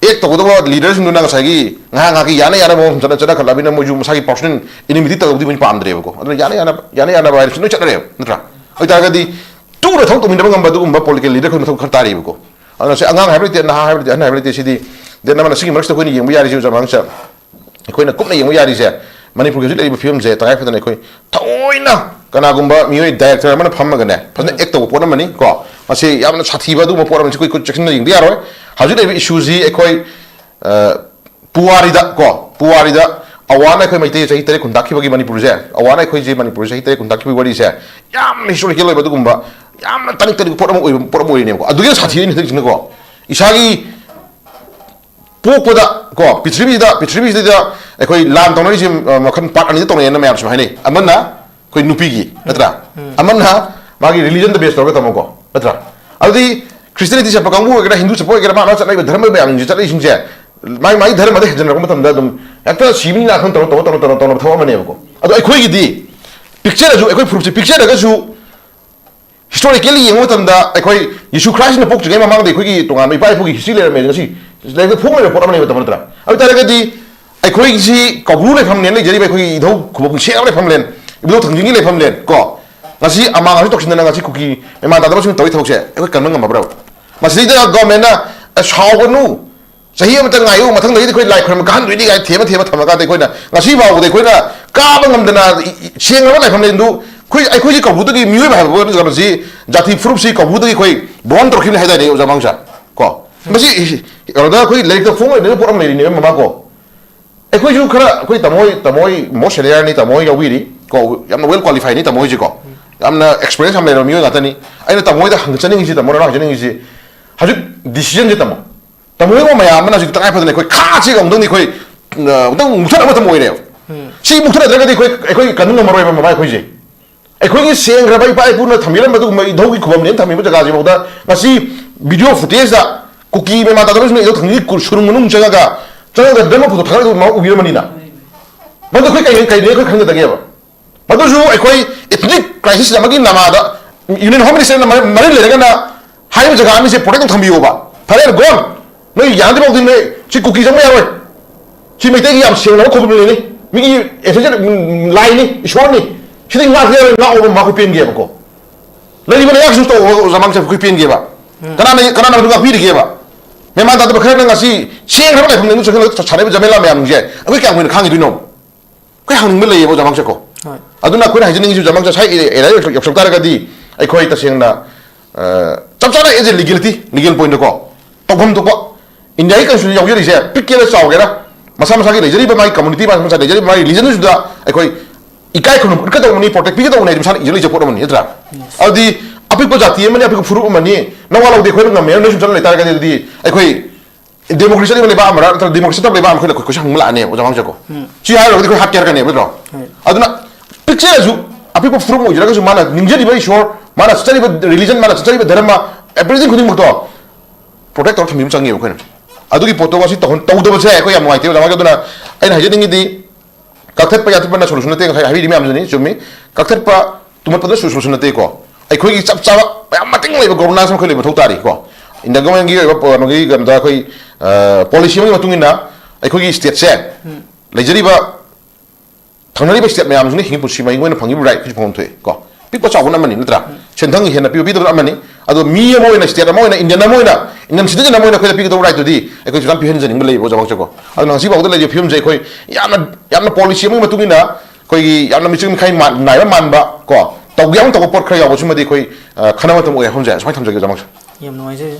ꯑꯦꯛ ꯇꯧꯒꯗꯕ leaderꯁꯤꯡꯗꯨꯅ ꯉꯁꯥꯏꯒꯤ ꯉꯥꯏꯍꯥꯛ ꯉꯥꯏꯍꯥꯛꯀꯤ ꯌꯥꯅ ꯌꯥꯅꯕ ꯃꯑꯣꯡ ꯆꯠꯅ ꯆꯠꯅꯈꯠꯂꯕꯅꯤꯅ ꯃꯣꯏꯁꯨ ꯃꯁꯥꯒꯤ personal enmity ꯇꯧꯗꯕꯗꯤ ꯃꯣꯏꯁꯨ ꯄꯥꯝꯗ꯭ꯔꯦꯕꯀꯣ꯫ ꯑꯗꯨꯅ ꯌꯥꯅ ꯌꯥꯅꯕ, ꯌꯥꯅ ꯌꯥꯅꯕ ꯍꯥꯏꯅ ꯁꯨꯝ ꯂꯣꯏ ꯆꯠꯅꯔꯦꯕ, ꯅꯠꯇ꯭ꯔꯥ? ꯑꯗꯨ ꯑꯣꯏꯇꯥꯔꯒꯗꯤ ꯇꯨꯅ ꯊꯕꯛ ꯇꯧꯃꯤꯟꯅꯕ ꯉꯝꯕ ꯑꯗꯨꯒꯨꯝꯕ political leader ꯑꯩꯈꯣꯏ ꯃꯊꯧ ꯈꯔ ꯇꯥꯔꯤꯕꯀꯣ꯫ ꯑꯗꯨꯅ ꯁꯤ ꯑꯉꯥꯡ ꯍꯥꯏꯕ ꯂꯩꯇꯦ, ꯅꯍꯥ ꯍꯥꯏꯕ ꯂꯩꯇꯦ, ꯑꯍꯟ ꯍꯥꯏꯕ ꯂꯩꯇꯦ, ꯁꯤꯗꯤ꯫ Then ꯑꯃꯅ ꯁꯤꯒꯤ ꯃꯔꯛꯁꯤꯗ ꯑꯩꯈꯣꯏꯅ ꯌꯦꯡꯕ ꯌꯥꯔꯤꯁꯦ ꯑꯣꯖꯥ ꯃꯥꯡꯁꯦ, ꯑꯩꯈꯣꯏꯅ ꯀꯨꯞꯅ ꯌꯦꯡꯕ ꯌꯥꯔꯤꯁꯦ, ꯃꯅꯤꯄꯨꯔꯒꯤ ꯍꯧꯖꯤꯛ ꯂꯩꯔꯤꯕ ꯐꯤꯕꯝꯁꯦ ꯇꯉꯥꯏ ꯐꯗꯅ ꯑꯩꯈꯣꯏ ꯊꯑꯣꯏꯅ ꯀꯅꯥꯒꯨꯝꯕ ꯃꯤꯑꯣꯏ director ꯑꯃꯅ ꯐꯝꯃꯒꯅꯦ, ꯐꯖꯅ act ꯇꯧꯕ ꯄꯣꯠ ꯑꯃꯅꯤ ꯀꯣ꯫ ꯃꯁꯤ ꯌꯥꯝꯅ ꯁꯥꯊꯤꯕ ꯑꯗꯨꯒꯨꯝꯕ ꯄꯣꯠ ꯑꯃꯅꯤ, ꯑꯩꯈꯣꯏ ꯈꯨꯠ ꯆꯦꯛꯁꯤꯟꯅ ꯌꯦꯡꯗ ꯌꯥꯔꯣꯏ꯫ ꯍꯧꯖꯤꯛ ꯂꯩꯔꯤꯕ issueꯁꯤ ꯑꯩꯈꯣꯏ, ꯑ, ꯄꯨꯋꯥꯔꯤꯗ ꯀꯣ, ꯄꯨꯋꯥꯔꯤꯗ ꯑꯋꯥꯅ ꯑꯩꯈꯣꯏ ꯃꯩꯇꯩ ꯆꯍꯤ ꯇꯔꯦꯠ ꯈꯨꯟꯇꯥꯛꯈꯤꯕꯒꯤ ꯃꯅꯤꯄꯨꯔꯁꯦ, ꯑꯋꯥꯅ ꯑꯩꯈꯣꯏꯁꯦ ꯃꯅꯤꯄꯨꯔꯁꯦ ꯆꯍꯤ ꯇꯔꯦꯠ ꯈꯨꯟꯇꯥꯛꯈꯤꯕꯒꯤ ꯋꯥꯔꯤꯁꯦ ꯌꯥꯝꯅ historical ꯑꯣꯏꯕ ꯑꯗꯨꯒꯨꯝꯕ ꯌꯥꯝꯅ ꯇꯥꯅꯤꯡ ꯇꯥꯅꯤꯡꯕ ꯄꯣꯠ ꯑꯃ ꯑꯣꯏꯕ, ꯄꯣꯠ ꯑꯃ ꯑꯣꯏꯔꯤꯅꯦꯕꯀꯣ꯫ ꯑꯗꯨꯒꯤ ꯁꯥꯊꯤꯔꯤꯅꯤ ꯍꯧꯖꯤꯛꯁꯤꯅꯀꯣ꯫ ꯏꯁꯥꯒꯤ ꯄꯣꯛꯄꯗ ꯀꯣ, ꯄ꯭ꯔꯤꯊꯤꯕꯤꯁꯤꯗ, ꯄ꯭ꯔꯤꯊꯤꯕꯤꯁꯤꯗ ꯑꯩꯈꯣꯏ ꯂꯥꯟ ꯇꯧꯅꯔꯤꯁꯦ, ꯑ, ꯃꯈꯜ part ꯑꯅꯤꯗ ꯇꯧꯅꯩꯌꯦꯅ ꯃꯌꯥꯝꯁꯨ ꯍꯥꯏꯅꯩ꯫ ꯑꯃꯅ ꯑꯩꯈꯣꯏ ꯅꯨꯄꯤꯒꯤ, ꯅꯠꯇ꯭ꯔꯥ? ꯑꯃꯅ ꯃꯥꯒꯤ religionꯗ base ꯇꯧꯔꯒ ꯇꯝꯃꯣꯀꯣ, ꯅꯠꯇ꯭ꯔꯥ? ꯑꯗꯨꯗꯤ Christianity ꯆꯠꯄ ꯀꯥꯡꯕꯨ ꯑꯣꯏꯒꯦꯔꯥ, ꯍꯤꯟꯗꯨ ꯆꯠꯄ ꯑꯣꯏꯒꯦꯔꯥ, ꯃꯥ ꯃꯥ ꯆꯠꯅꯔꯤꯕ ꯙꯔꯃ ꯃꯌꯥꯝꯁꯤꯡꯁꯦ, ꯆꯠꯅꯔꯤꯁꯤꯡꯁꯦ, ꯃꯥꯒꯤ ꯃꯥꯒꯤ ꯙꯔꯃꯗ ꯍꯦꯟꯖꯟꯅꯔꯛꯄ ꯃꯇꯝꯗ ꯑꯗꯨꯝ ꯍꯦꯛꯇ ꯁꯤꯕꯅꯤ ꯅꯥ ꯈꯪ ꯇꯧꯔ, ꯇꯧꯔ, ꯇꯧꯔ, ꯇꯧꯔ, ꯇꯧꯔꯕ ꯊꯕꯛ ꯑꯃꯅꯦꯕꯀꯣ꯫ ꯑꯗꯣ ꯑꯩꯈꯣꯏꯒꯤꯗꯤ ꯄꯤꯛꯆꯔꯁꯨ, ꯑꯩꯈꯣꯏ ꯐꯨꯔꯨꯞꯁꯦ ꯄꯤꯛꯆꯔꯒꯁꯨ, historically ꯌꯦꯡꯕ ꯃꯇꯝꯗ ꯑꯩꯈꯣꯏ ꯌꯤꯁꯨ ꯈ꯭ꯔꯥꯏꯁꯤꯅ ꯄꯣꯛꯇ꯭ꯔꯤꯉꯩ ꯃꯃꯥꯡꯗ ꯑꯩꯈꯣꯏꯒꯤ ꯇꯣꯉꯥꯟꯕ ꯏꯄꯥ ꯏꯄꯨꯒꯤ history ꯂꯩꯔꯝꯃꯦ꯫ ꯉꯁꯤ ꯂꯥꯏꯔꯤꯛꯇ ꯐꯣꯡ ꯂꯩꯕ ꯄꯣꯠ ꯑꯃ ꯂꯩꯕ ꯃꯇꯝ ꯅꯠꯇ꯭ꯔꯥ? ꯑꯗꯨ ꯇꯥꯔꯒꯗꯤ ꯑꯩꯈꯣꯏꯁꯤ ꯀꯧꯕ꯭ꯔꯨ ꯂꯩꯐꯝꯅꯦꯅ ꯂꯩꯖꯔꯤꯕ ꯑꯩꯈꯣꯏꯒꯤ ꯏꯙꯧ ꯈꯨꯕꯨ ꯁꯦꯡꯕ ꯂꯩꯐꯝꯂꯦꯟ, ꯏꯕꯨꯙꯧ ꯊꯥꯡꯖꯤꯡꯒꯤ ꯂꯩꯐꯝꯂꯦꯟ ꯀꯣ, ꯉꯁꯤ ꯑꯃꯥꯡ ꯑꯁꯤ ꯇꯧꯁꯤꯟꯗꯅ ꯉꯁꯤ ꯀꯨꯀꯤ ꯃꯦꯃꯥꯟ ꯇꯥꯗꯕꯁꯤꯡ ꯇꯧꯔꯤ ꯊꯕꯛꯁꯦ ꯑꯩꯈꯣꯏ ꯀꯟꯕ ꯉꯝꯃꯕ꯭ꯔꯕ? ꯃꯁꯤꯗꯩꯗ governmentꯅ, "ꯑꯦ, ꯁꯥꯎꯒꯅꯨ, ꯆꯍꯤ ꯑꯃꯇ ꯉꯥꯏꯌꯨ, ꯃꯊꯪꯗꯒꯤꯗꯤ ꯑꯩꯈꯣꯏ ꯂꯥꯏ ꯈꯨꯔꯨꯝꯕ ꯀꯥꯍꯟꯗꯣꯏꯅꯤ" ꯀꯥꯏꯅ ꯊꯦꯝꯃ ꯊꯦꯝꯃ ꯊꯝꯃꯀꯥꯟꯗ ꯑꯩꯈꯣꯏꯅ ꯉꯁꯤ ꯐꯥꯎꯕꯗ ꯑꯩꯈꯣꯏꯅ ꯀꯥꯕ ꯉꯝꯗꯅ ꯏ-, ꯏ-, ꯁꯦꯡꯂꯕ ꯂꯥꯏꯐꯝꯂꯦꯟꯗꯨ ꯑꯩꯈꯣꯏ, ꯑꯩꯈꯣꯏꯒꯤ ꯀꯧꯕ꯭ꯔꯨꯗꯒꯤ ꯃꯤꯑꯣꯏꯕ ꯍꯥꯏꯕ ꯄꯣꯠ ꯑꯃꯁꯤ, ꯖꯥꯇꯤ ꯐꯨꯔꯨꯞꯁꯤ ꯀꯧꯕ꯭ꯔꯨꯗꯒꯤ ꯑꯩꯈꯣꯏ born ꯇꯧꯔꯛꯈꯤꯕꯅꯤ ꯍꯥꯏꯗꯥꯏꯅꯦ ꯑꯣꯖꯥ ꯃꯍꯧꯁꯥ? ꯀꯣ? ꯃꯁꯤ ꯏ-, ꯀꯩꯅꯣꯗ ꯑꯩꯈꯣꯏ ꯂꯥꯏꯔꯤꯛꯇ ꯐꯣꯡ ꯂꯩꯅꯕ ꯄꯣꯠ ꯑꯃ ꯂꯩꯔꯤꯅꯦꯕ ꯃꯃꯥ ꯀꯣ꯫ ꯑꯩꯈꯣꯏꯁꯨ ꯈꯔ, ꯑꯩꯈꯣꯏ ꯇꯥꯃꯣ ꯍꯣꯏ, ꯇꯥꯃꯣ ꯍꯣꯏ most seniorꯅꯤ, ꯇꯥꯃꯣ ꯍꯣꯏ ꯌꯥꯎꯕꯤꯔꯤ꯫ ꯀꯣ, ꯌꯥꯝꯅ well qualified ꯅꯤ ꯇꯥꯃꯣ ꯍꯣꯏꯁꯦꯀꯣ꯫ ꯌꯥꯝꯅ experience ꯌꯥꯝ ꯂꯩꯔꯕ ꯃꯤꯑꯣꯏ ꯉꯥꯛꯇꯅꯤ꯫ ꯑꯩꯅ ꯇꯥꯃꯣ ꯍꯣꯏꯗ ꯍꯪꯖꯅꯤꯡꯉꯤꯁꯤ, ꯇꯥꯃꯣ ꯍꯣꯏꯗ ꯍꯪꯖꯅꯤꯡꯉꯤꯁꯤ, ꯍꯧꯖꯤꯛ decision ꯁꯦ ꯇꯥꯃꯣ, ꯇꯥꯃꯣ ꯍꯣꯏ ꯃꯌꯥꯝ ꯑꯃꯅ ꯍꯧꯖꯤꯛ ꯇꯉꯥꯏ ꯐꯗꯅ ꯑꯩꯈꯣꯏ ꯈꯥ ꯆꯦꯒ ꯑꯃꯨꯛꯇꯪꯗꯤ ꯑꯩꯈꯣꯏ, ꯑ, ꯑꯃꯨꯛꯇꯪ ꯃꯨꯛꯊꯠꯅꯕ ꯃꯇꯝ ꯑꯣꯏꯔꯦꯕ꯫ ꯁꯤ ꯃꯨꯛꯊꯠꯅꯗ꯭ꯔꯒꯗꯤ ꯑꯩꯈꯣꯏ, ꯑꯩꯈꯣꯏ ꯀꯟꯕ ꯉꯝꯃꯔꯣꯏꯕ ꯃꯃꯥ ꯑꯩꯈꯣꯏꯁꯦ꯫ ꯑꯩꯈꯣꯏꯒꯤ ꯁꯦꯡꯈ꯭ꯔꯕ ꯏꯄꯥ ꯏꯄꯨꯅ ꯊꯝꯕꯤꯔꯝꯕ ꯑꯗꯨꯒꯨꯝꯕ ꯏꯙꯧꯒꯤ ꯈꯨꯕꯝꯅꯦꯅ ꯊꯝꯃꯤꯕ ꯖꯒꯥꯁꯤꯐꯥꯎꯗ ꯉꯁꯤ video footage ꯗ ꯀꯨꯀꯤ ꯃꯦꯃꯥꯟ ꯇꯥꯗꯕꯁꯤꯡꯅ ꯏꯙꯧ ꯊꯪꯖꯤꯒꯤ ꯀꯨ-, ꯁꯨꯔꯨꯡ ꯃꯅꯨꯡ ꯆꯪꯉꯒ, ꯆꯪꯉꯒ ꯙꯔꯃ ꯐꯣꯇꯣ ꯊꯥꯒꯠꯂꯛꯄꯗꯨ ꯃꯥ ꯎꯕꯤꯔꯝꯃꯅꯤꯅ꯫ ꯃꯗꯨ ꯑꯩꯈꯣꯏ ꯀꯩ, ꯀꯩꯅꯣ ꯑꯩꯈꯣꯏ ꯈꯪꯅꯗꯒꯦꯕ? ꯃꯗꯨꯁꯨ ꯑꯩꯈꯣꯏ ethnic crisis ꯑꯃꯒꯤ ꯅꯃꯥꯗ Union Home Minister ꯅ ꯃꯔꯤ, ꯃꯔꯤ ꯂꯩꯔꯒꯅ ꯍꯥꯏꯔꯤꯕ ꯖꯒꯥ ꯑꯅꯤꯁꯦ protect ꯇꯧ ꯊꯝꯕꯤꯌꯣꯕ꯫ ꯐꯔꯦ, gone꯫ ꯅꯣꯏ ꯌꯥꯅꯗ꯭ꯔꯤꯐꯥꯎꯗꯤ ꯅꯣꯏ ꯁꯤ ꯀꯨꯀꯤ ꯆꯪꯕ ꯌꯥꯔꯣꯏ꯫ ꯁꯤ ꯃꯩꯇꯩꯒꯤ ꯌꯥꯝ ꯁꯦꯡꯅꯕ ꯈꯨꯕꯝꯅꯤ꯫ ꯃꯤꯒꯤ ancestor, ꯎꯝ, ꯂꯥꯏꯅꯤ, ꯏꯁꯣꯔꯅꯤ꯫ ꯁꯤꯗꯤ ꯉꯥꯛꯄ ꯌꯥꯔꯣꯏ, ꯉꯥꯛꯑꯣꯕ ꯃꯥ ꯑꯩꯈꯣꯏ ꯄꯦꯟꯒꯦꯕꯀꯣ꯫ ꯂꯩꯔꯤꯕ ꯂꯩꯉꯥꯛꯁꯤꯁꯨ ꯇꯧ, ꯑꯣꯖꯥ ꯃꯥꯡꯁꯦ ꯑꯩꯈꯣꯏ ꯄꯦꯟꯒꯦꯕ꯫ ꯀꯅꯥꯅ, ꯀꯅꯥꯅ ꯃꯗꯨ ꯉꯥꯛꯄꯤꯔꯤꯒꯦꯕ? ꯃꯦꯃꯥꯟ ꯇꯥꯗꯕ ꯈꯔꯅ ꯉꯁꯤ ꯁꯦꯡꯈ꯭ꯔꯕ ꯂꯥꯏꯐꯝꯗ ꯆꯪꯁꯤꯜꯂꯒ ꯁꯥꯟꯅꯔꯤꯕ ꯖꯃꯦꯂꯥ ꯃꯌꯥꯝꯁꯦ ꯑꯩꯈꯣꯏ ꯀꯌꯥꯝ ꯀꯨꯏꯅ ꯈꯥꯡꯈꯤꯗꯣꯏꯅꯣ? ꯑꯩꯈꯣꯏ ꯍꯪꯅꯤꯡꯕ ꯂꯩꯌꯦꯕ ꯑꯣꯖꯥ ꯃꯥꯡꯁꯦꯀꯣ꯫ ꯍꯣꯏ꯫ ꯑꯗꯨꯅ ꯑꯩꯈꯣꯏꯅ ꯍꯥꯏꯖꯅꯤꯡꯉꯤꯁꯤ ꯑꯣꯖꯥ ꯃꯥꯡꯁꯦ ꯉꯁꯥꯏ area ꯌꯧꯁꯜꯂꯛ ꯇꯥꯔꯒꯗꯤ ꯑꯩꯈꯣꯏ ꯇꯁꯦꯡꯅ, ꯑ, ꯆꯞ ꯆꯥꯅ as a legality, legal point ꯗꯀꯣ, ꯇꯧꯐꯝ ꯊꯣꯛꯄ ꯏꯟꯗꯤꯌꯥꯒꯤ constitution ꯌꯥꯎꯖꯔꯤꯁꯦ ꯄꯤꯛꯀꯦꯔꯥ ꯆꯥꯎꯒꯦꯔꯥ, ꯃꯁꯥ ꯃꯁꯥꯒꯤ ꯂꯩꯖꯔꯤꯕ ꯃꯥꯒꯤ community, ꯃꯁꯥ ꯃꯁꯥ ꯂꯩꯖꯔꯤꯕ ꯃꯥꯒꯤ religion ꯗꯨꯗ ꯑꯩꯈꯣꯏ ꯏꯀꯥꯏ ꯈꯨꯝꯅꯕ ꯎꯠꯀꯗꯧꯕꯅꯤ, protect ꯄꯤꯒꯗꯧꯕꯅꯤ ꯍꯥꯏꯗꯤ ꯃꯁꯥꯅ ꯏꯖ ꯂꯩꯖ ꯄꯣꯠ ꯑꯃꯅꯤ, ꯅꯠꯇ꯭ꯔꯥ? ꯑꯗꯨꯗꯤ ꯑꯄꯤꯛꯄ ꯖꯥꯇꯤ ꯑꯃꯅꯤ, ꯑꯄꯤꯛꯄ ꯐꯨꯔꯨꯞ ꯑꯃꯅꯤ, ꯅꯋꯥ ꯂꯧꯗꯦ, ꯑꯩꯈꯣꯏꯅ ꯉꯝꯃꯦ, ꯅꯣꯏ ꯁꯨꯝ ꯆꯠꯂ ꯂꯩꯇꯥꯔꯒꯗꯤ ꯑꯗꯨꯗꯤ ꯑꯩꯈꯣꯏ democracy ꯂꯩꯕ ꯂꯩꯕꯥꯛ ꯑꯃꯔ ꯅꯠꯇ꯭ꯔꯒ democracy ꯅꯠꯇꯕ ꯂꯩꯕꯥꯛ ꯑꯃ ꯑꯩꯈꯣꯏꯅ question ꯍꯪꯕ ꯂꯥꯛꯑꯅꯦꯕ ꯑꯣꯖꯥ ꯃꯥꯡꯁꯦꯀꯣ꯫ ꯁꯤ ꯍꯥꯏꯔꯨꯔꯒꯗꯤ ꯑꯩꯈꯣꯏ ꯍꯥꯠꯀꯦ ꯍꯥꯏꯔꯛꯀꯅꯦꯕ, ꯅꯠꯇ꯭ꯔꯣ? ꯍꯣꯏ꯫ ꯑꯗꯨꯅ ꯄꯤꯛꯆꯔꯁꯨ, ꯑꯄꯤꯛꯄ ꯐꯨꯔꯨꯞ ꯑꯣꯏꯖꯔꯒꯁꯨ ꯃꯥꯅ ꯅꯤꯡꯖꯔꯤꯕ ꯏꯁꯣꯔ, ꯃꯥꯅ ꯆꯠꯆꯔꯤꯕ religion, ꯃꯥꯅ ꯆꯠꯆꯔꯤꯕ ꯙꯔꯃ, everything ꯈꯨꯗꯤꯡꯃꯛꯇꯣ protect ꯇꯧꯔ ꯊꯝꯕꯤꯕ ꯑꯃ ꯆꯪꯉꯦꯕ ꯑꯩꯈꯣꯏꯅ꯫ ꯑꯗꯨꯒꯤ ꯄꯣꯠꯇꯣ ꯉꯁꯤ ꯇꯧꯍꯟ-, ꯇꯧꯗꯕꯁꯦ ꯑꯩꯈꯣꯏ ꯌꯥꯝ ꯅꯨꯡꯉꯥꯏꯇꯦ ꯑꯣꯖꯥ ꯃꯥꯡꯁꯦ꯫ ꯑꯗꯨꯅ ꯑꯩꯅ ꯍꯥꯏꯖꯅꯤꯡꯉꯤꯗꯤ ꯀꯛꯊꯠꯄ ꯌꯥꯊꯠꯄꯅ solution ꯅꯠꯇꯦ, ꯉꯁꯥꯏ ꯍꯥꯏꯕꯤꯔꯤ ꯃꯌꯥꯝꯗꯨꯅꯤ, ꯆꯨꯝꯃꯤ꯫ ꯀꯛꯊꯠꯄ, ꯇꯨꯝꯃꯠꯄꯗ solution ꯅꯠꯇꯦꯀꯣ꯫ ꯑꯩꯈꯣꯏꯒꯤ ꯆꯞ ꯆꯥꯕ ꯃꯌꯥꯝ ꯃꯇꯤꯡ ꯂꯩꯕ governance ꯑꯃ ꯑꯩꯈꯣꯏ ꯂꯩꯕ ꯃꯊꯧ ꯇꯥꯔꯤꯀꯣ꯫ Indian government ꯀꯤ ꯑꯣꯏꯕ ꯀꯩꯅꯣꯒꯤ ꯀꯩꯅꯣꯗ ꯑꯩꯈꯣꯏ, ꯑ, policy ꯑꯃꯒꯤ ꯃꯇꯨꯡ ꯏꯟꯅ ꯑꯩꯈꯣꯏꯒꯤ state ꯁꯦ ꯂꯩꯖꯔꯤꯕ ꯊꯪꯅꯔꯤꯕ state ꯃꯌꯥꯝꯁꯤꯅ ꯍꯤꯡꯕ ꯄꯨꯟꯁꯤ ꯃꯍꯤꯡ ꯑꯣꯏꯅ ꯐꯪꯉꯤꯕ right ꯍꯧꯖꯤꯛ ꯐꯪꯐꯝ ꯊꯣꯛꯑꯦ ꯀꯣ꯫ ꯄꯤꯛꯄ ꯆꯥꯎꯕꯅ ꯑꯃꯅꯤ, ꯅꯠꯇ꯭ꯔꯥ? ꯁꯦꯟꯊꯪ ꯍꯦꯟꯅ ꯄꯤꯕ ꯄꯤꯗꯕꯅ ꯑꯃꯅꯤ꯫ ꯑꯗꯣ ꯃꯤ ꯑꯃ ꯑꯣꯏꯅ, state ꯑꯃ ꯑꯣꯏꯅ, Indian ꯑꯃ ꯑꯣꯏꯅ, Indian citizen ꯑꯃ ꯑꯣꯏꯅ ꯑꯩꯈꯣꯏꯗ ꯄꯤꯒꯗꯧꯕ right ꯇꯨꯗꯤ ꯑꯩꯈꯣꯏ ꯁꯨꯃꯥꯏꯅ ꯄꯤꯍꯟꯖꯅꯤꯡꯕ ꯂꯩꯌꯦꯕ ꯑꯣꯖꯥ ꯃꯥꯡꯁꯦꯀꯣ꯫ ꯑꯗꯨꯅ ꯉꯁꯤ ꯐꯥꯎꯗ ꯂꯩꯔꯤꯕ ꯐꯤꯕꯝꯁꯦ ꯑꯩꯈꯣꯏ ꯌꯥꯝꯅ, ꯌꯥꯝꯅ policy ꯑꯃꯒꯤ ꯃꯇꯨꯡ ꯏꯟꯅ ꯑꯩꯈꯣꯏꯒꯤ ꯌꯥꯝꯅ ꯃꯤꯆꯪ ꯃꯤꯈꯥꯏ ꯃꯥꯟ-, ꯅꯥꯏꯕ ꯃꯥꯟꯕ ꯀꯣ, ꯇꯧꯒꯦ ꯌꯥꯎꯅ ꯇꯧꯕ ꯄꯣꯠ ꯈꯔ ꯌꯥꯎꯕ ꯁꯤꯃꯗꯤ ꯑꯩꯈꯣꯏ, ꯑ, ꯈꯟꯅꯕ ꯃꯇꯝ ꯑꯣꯏ ꯍꯥꯏꯕꯁꯦ ꯁꯨꯃꯥꯏꯅ ꯊꯝꯖꯒꯦ ꯑꯣꯖꯥ ꯃꯥꯡꯁꯦ꯫ ꯌꯥꯝ ꯅꯨꯡꯉꯥꯏꯖꯩ꯫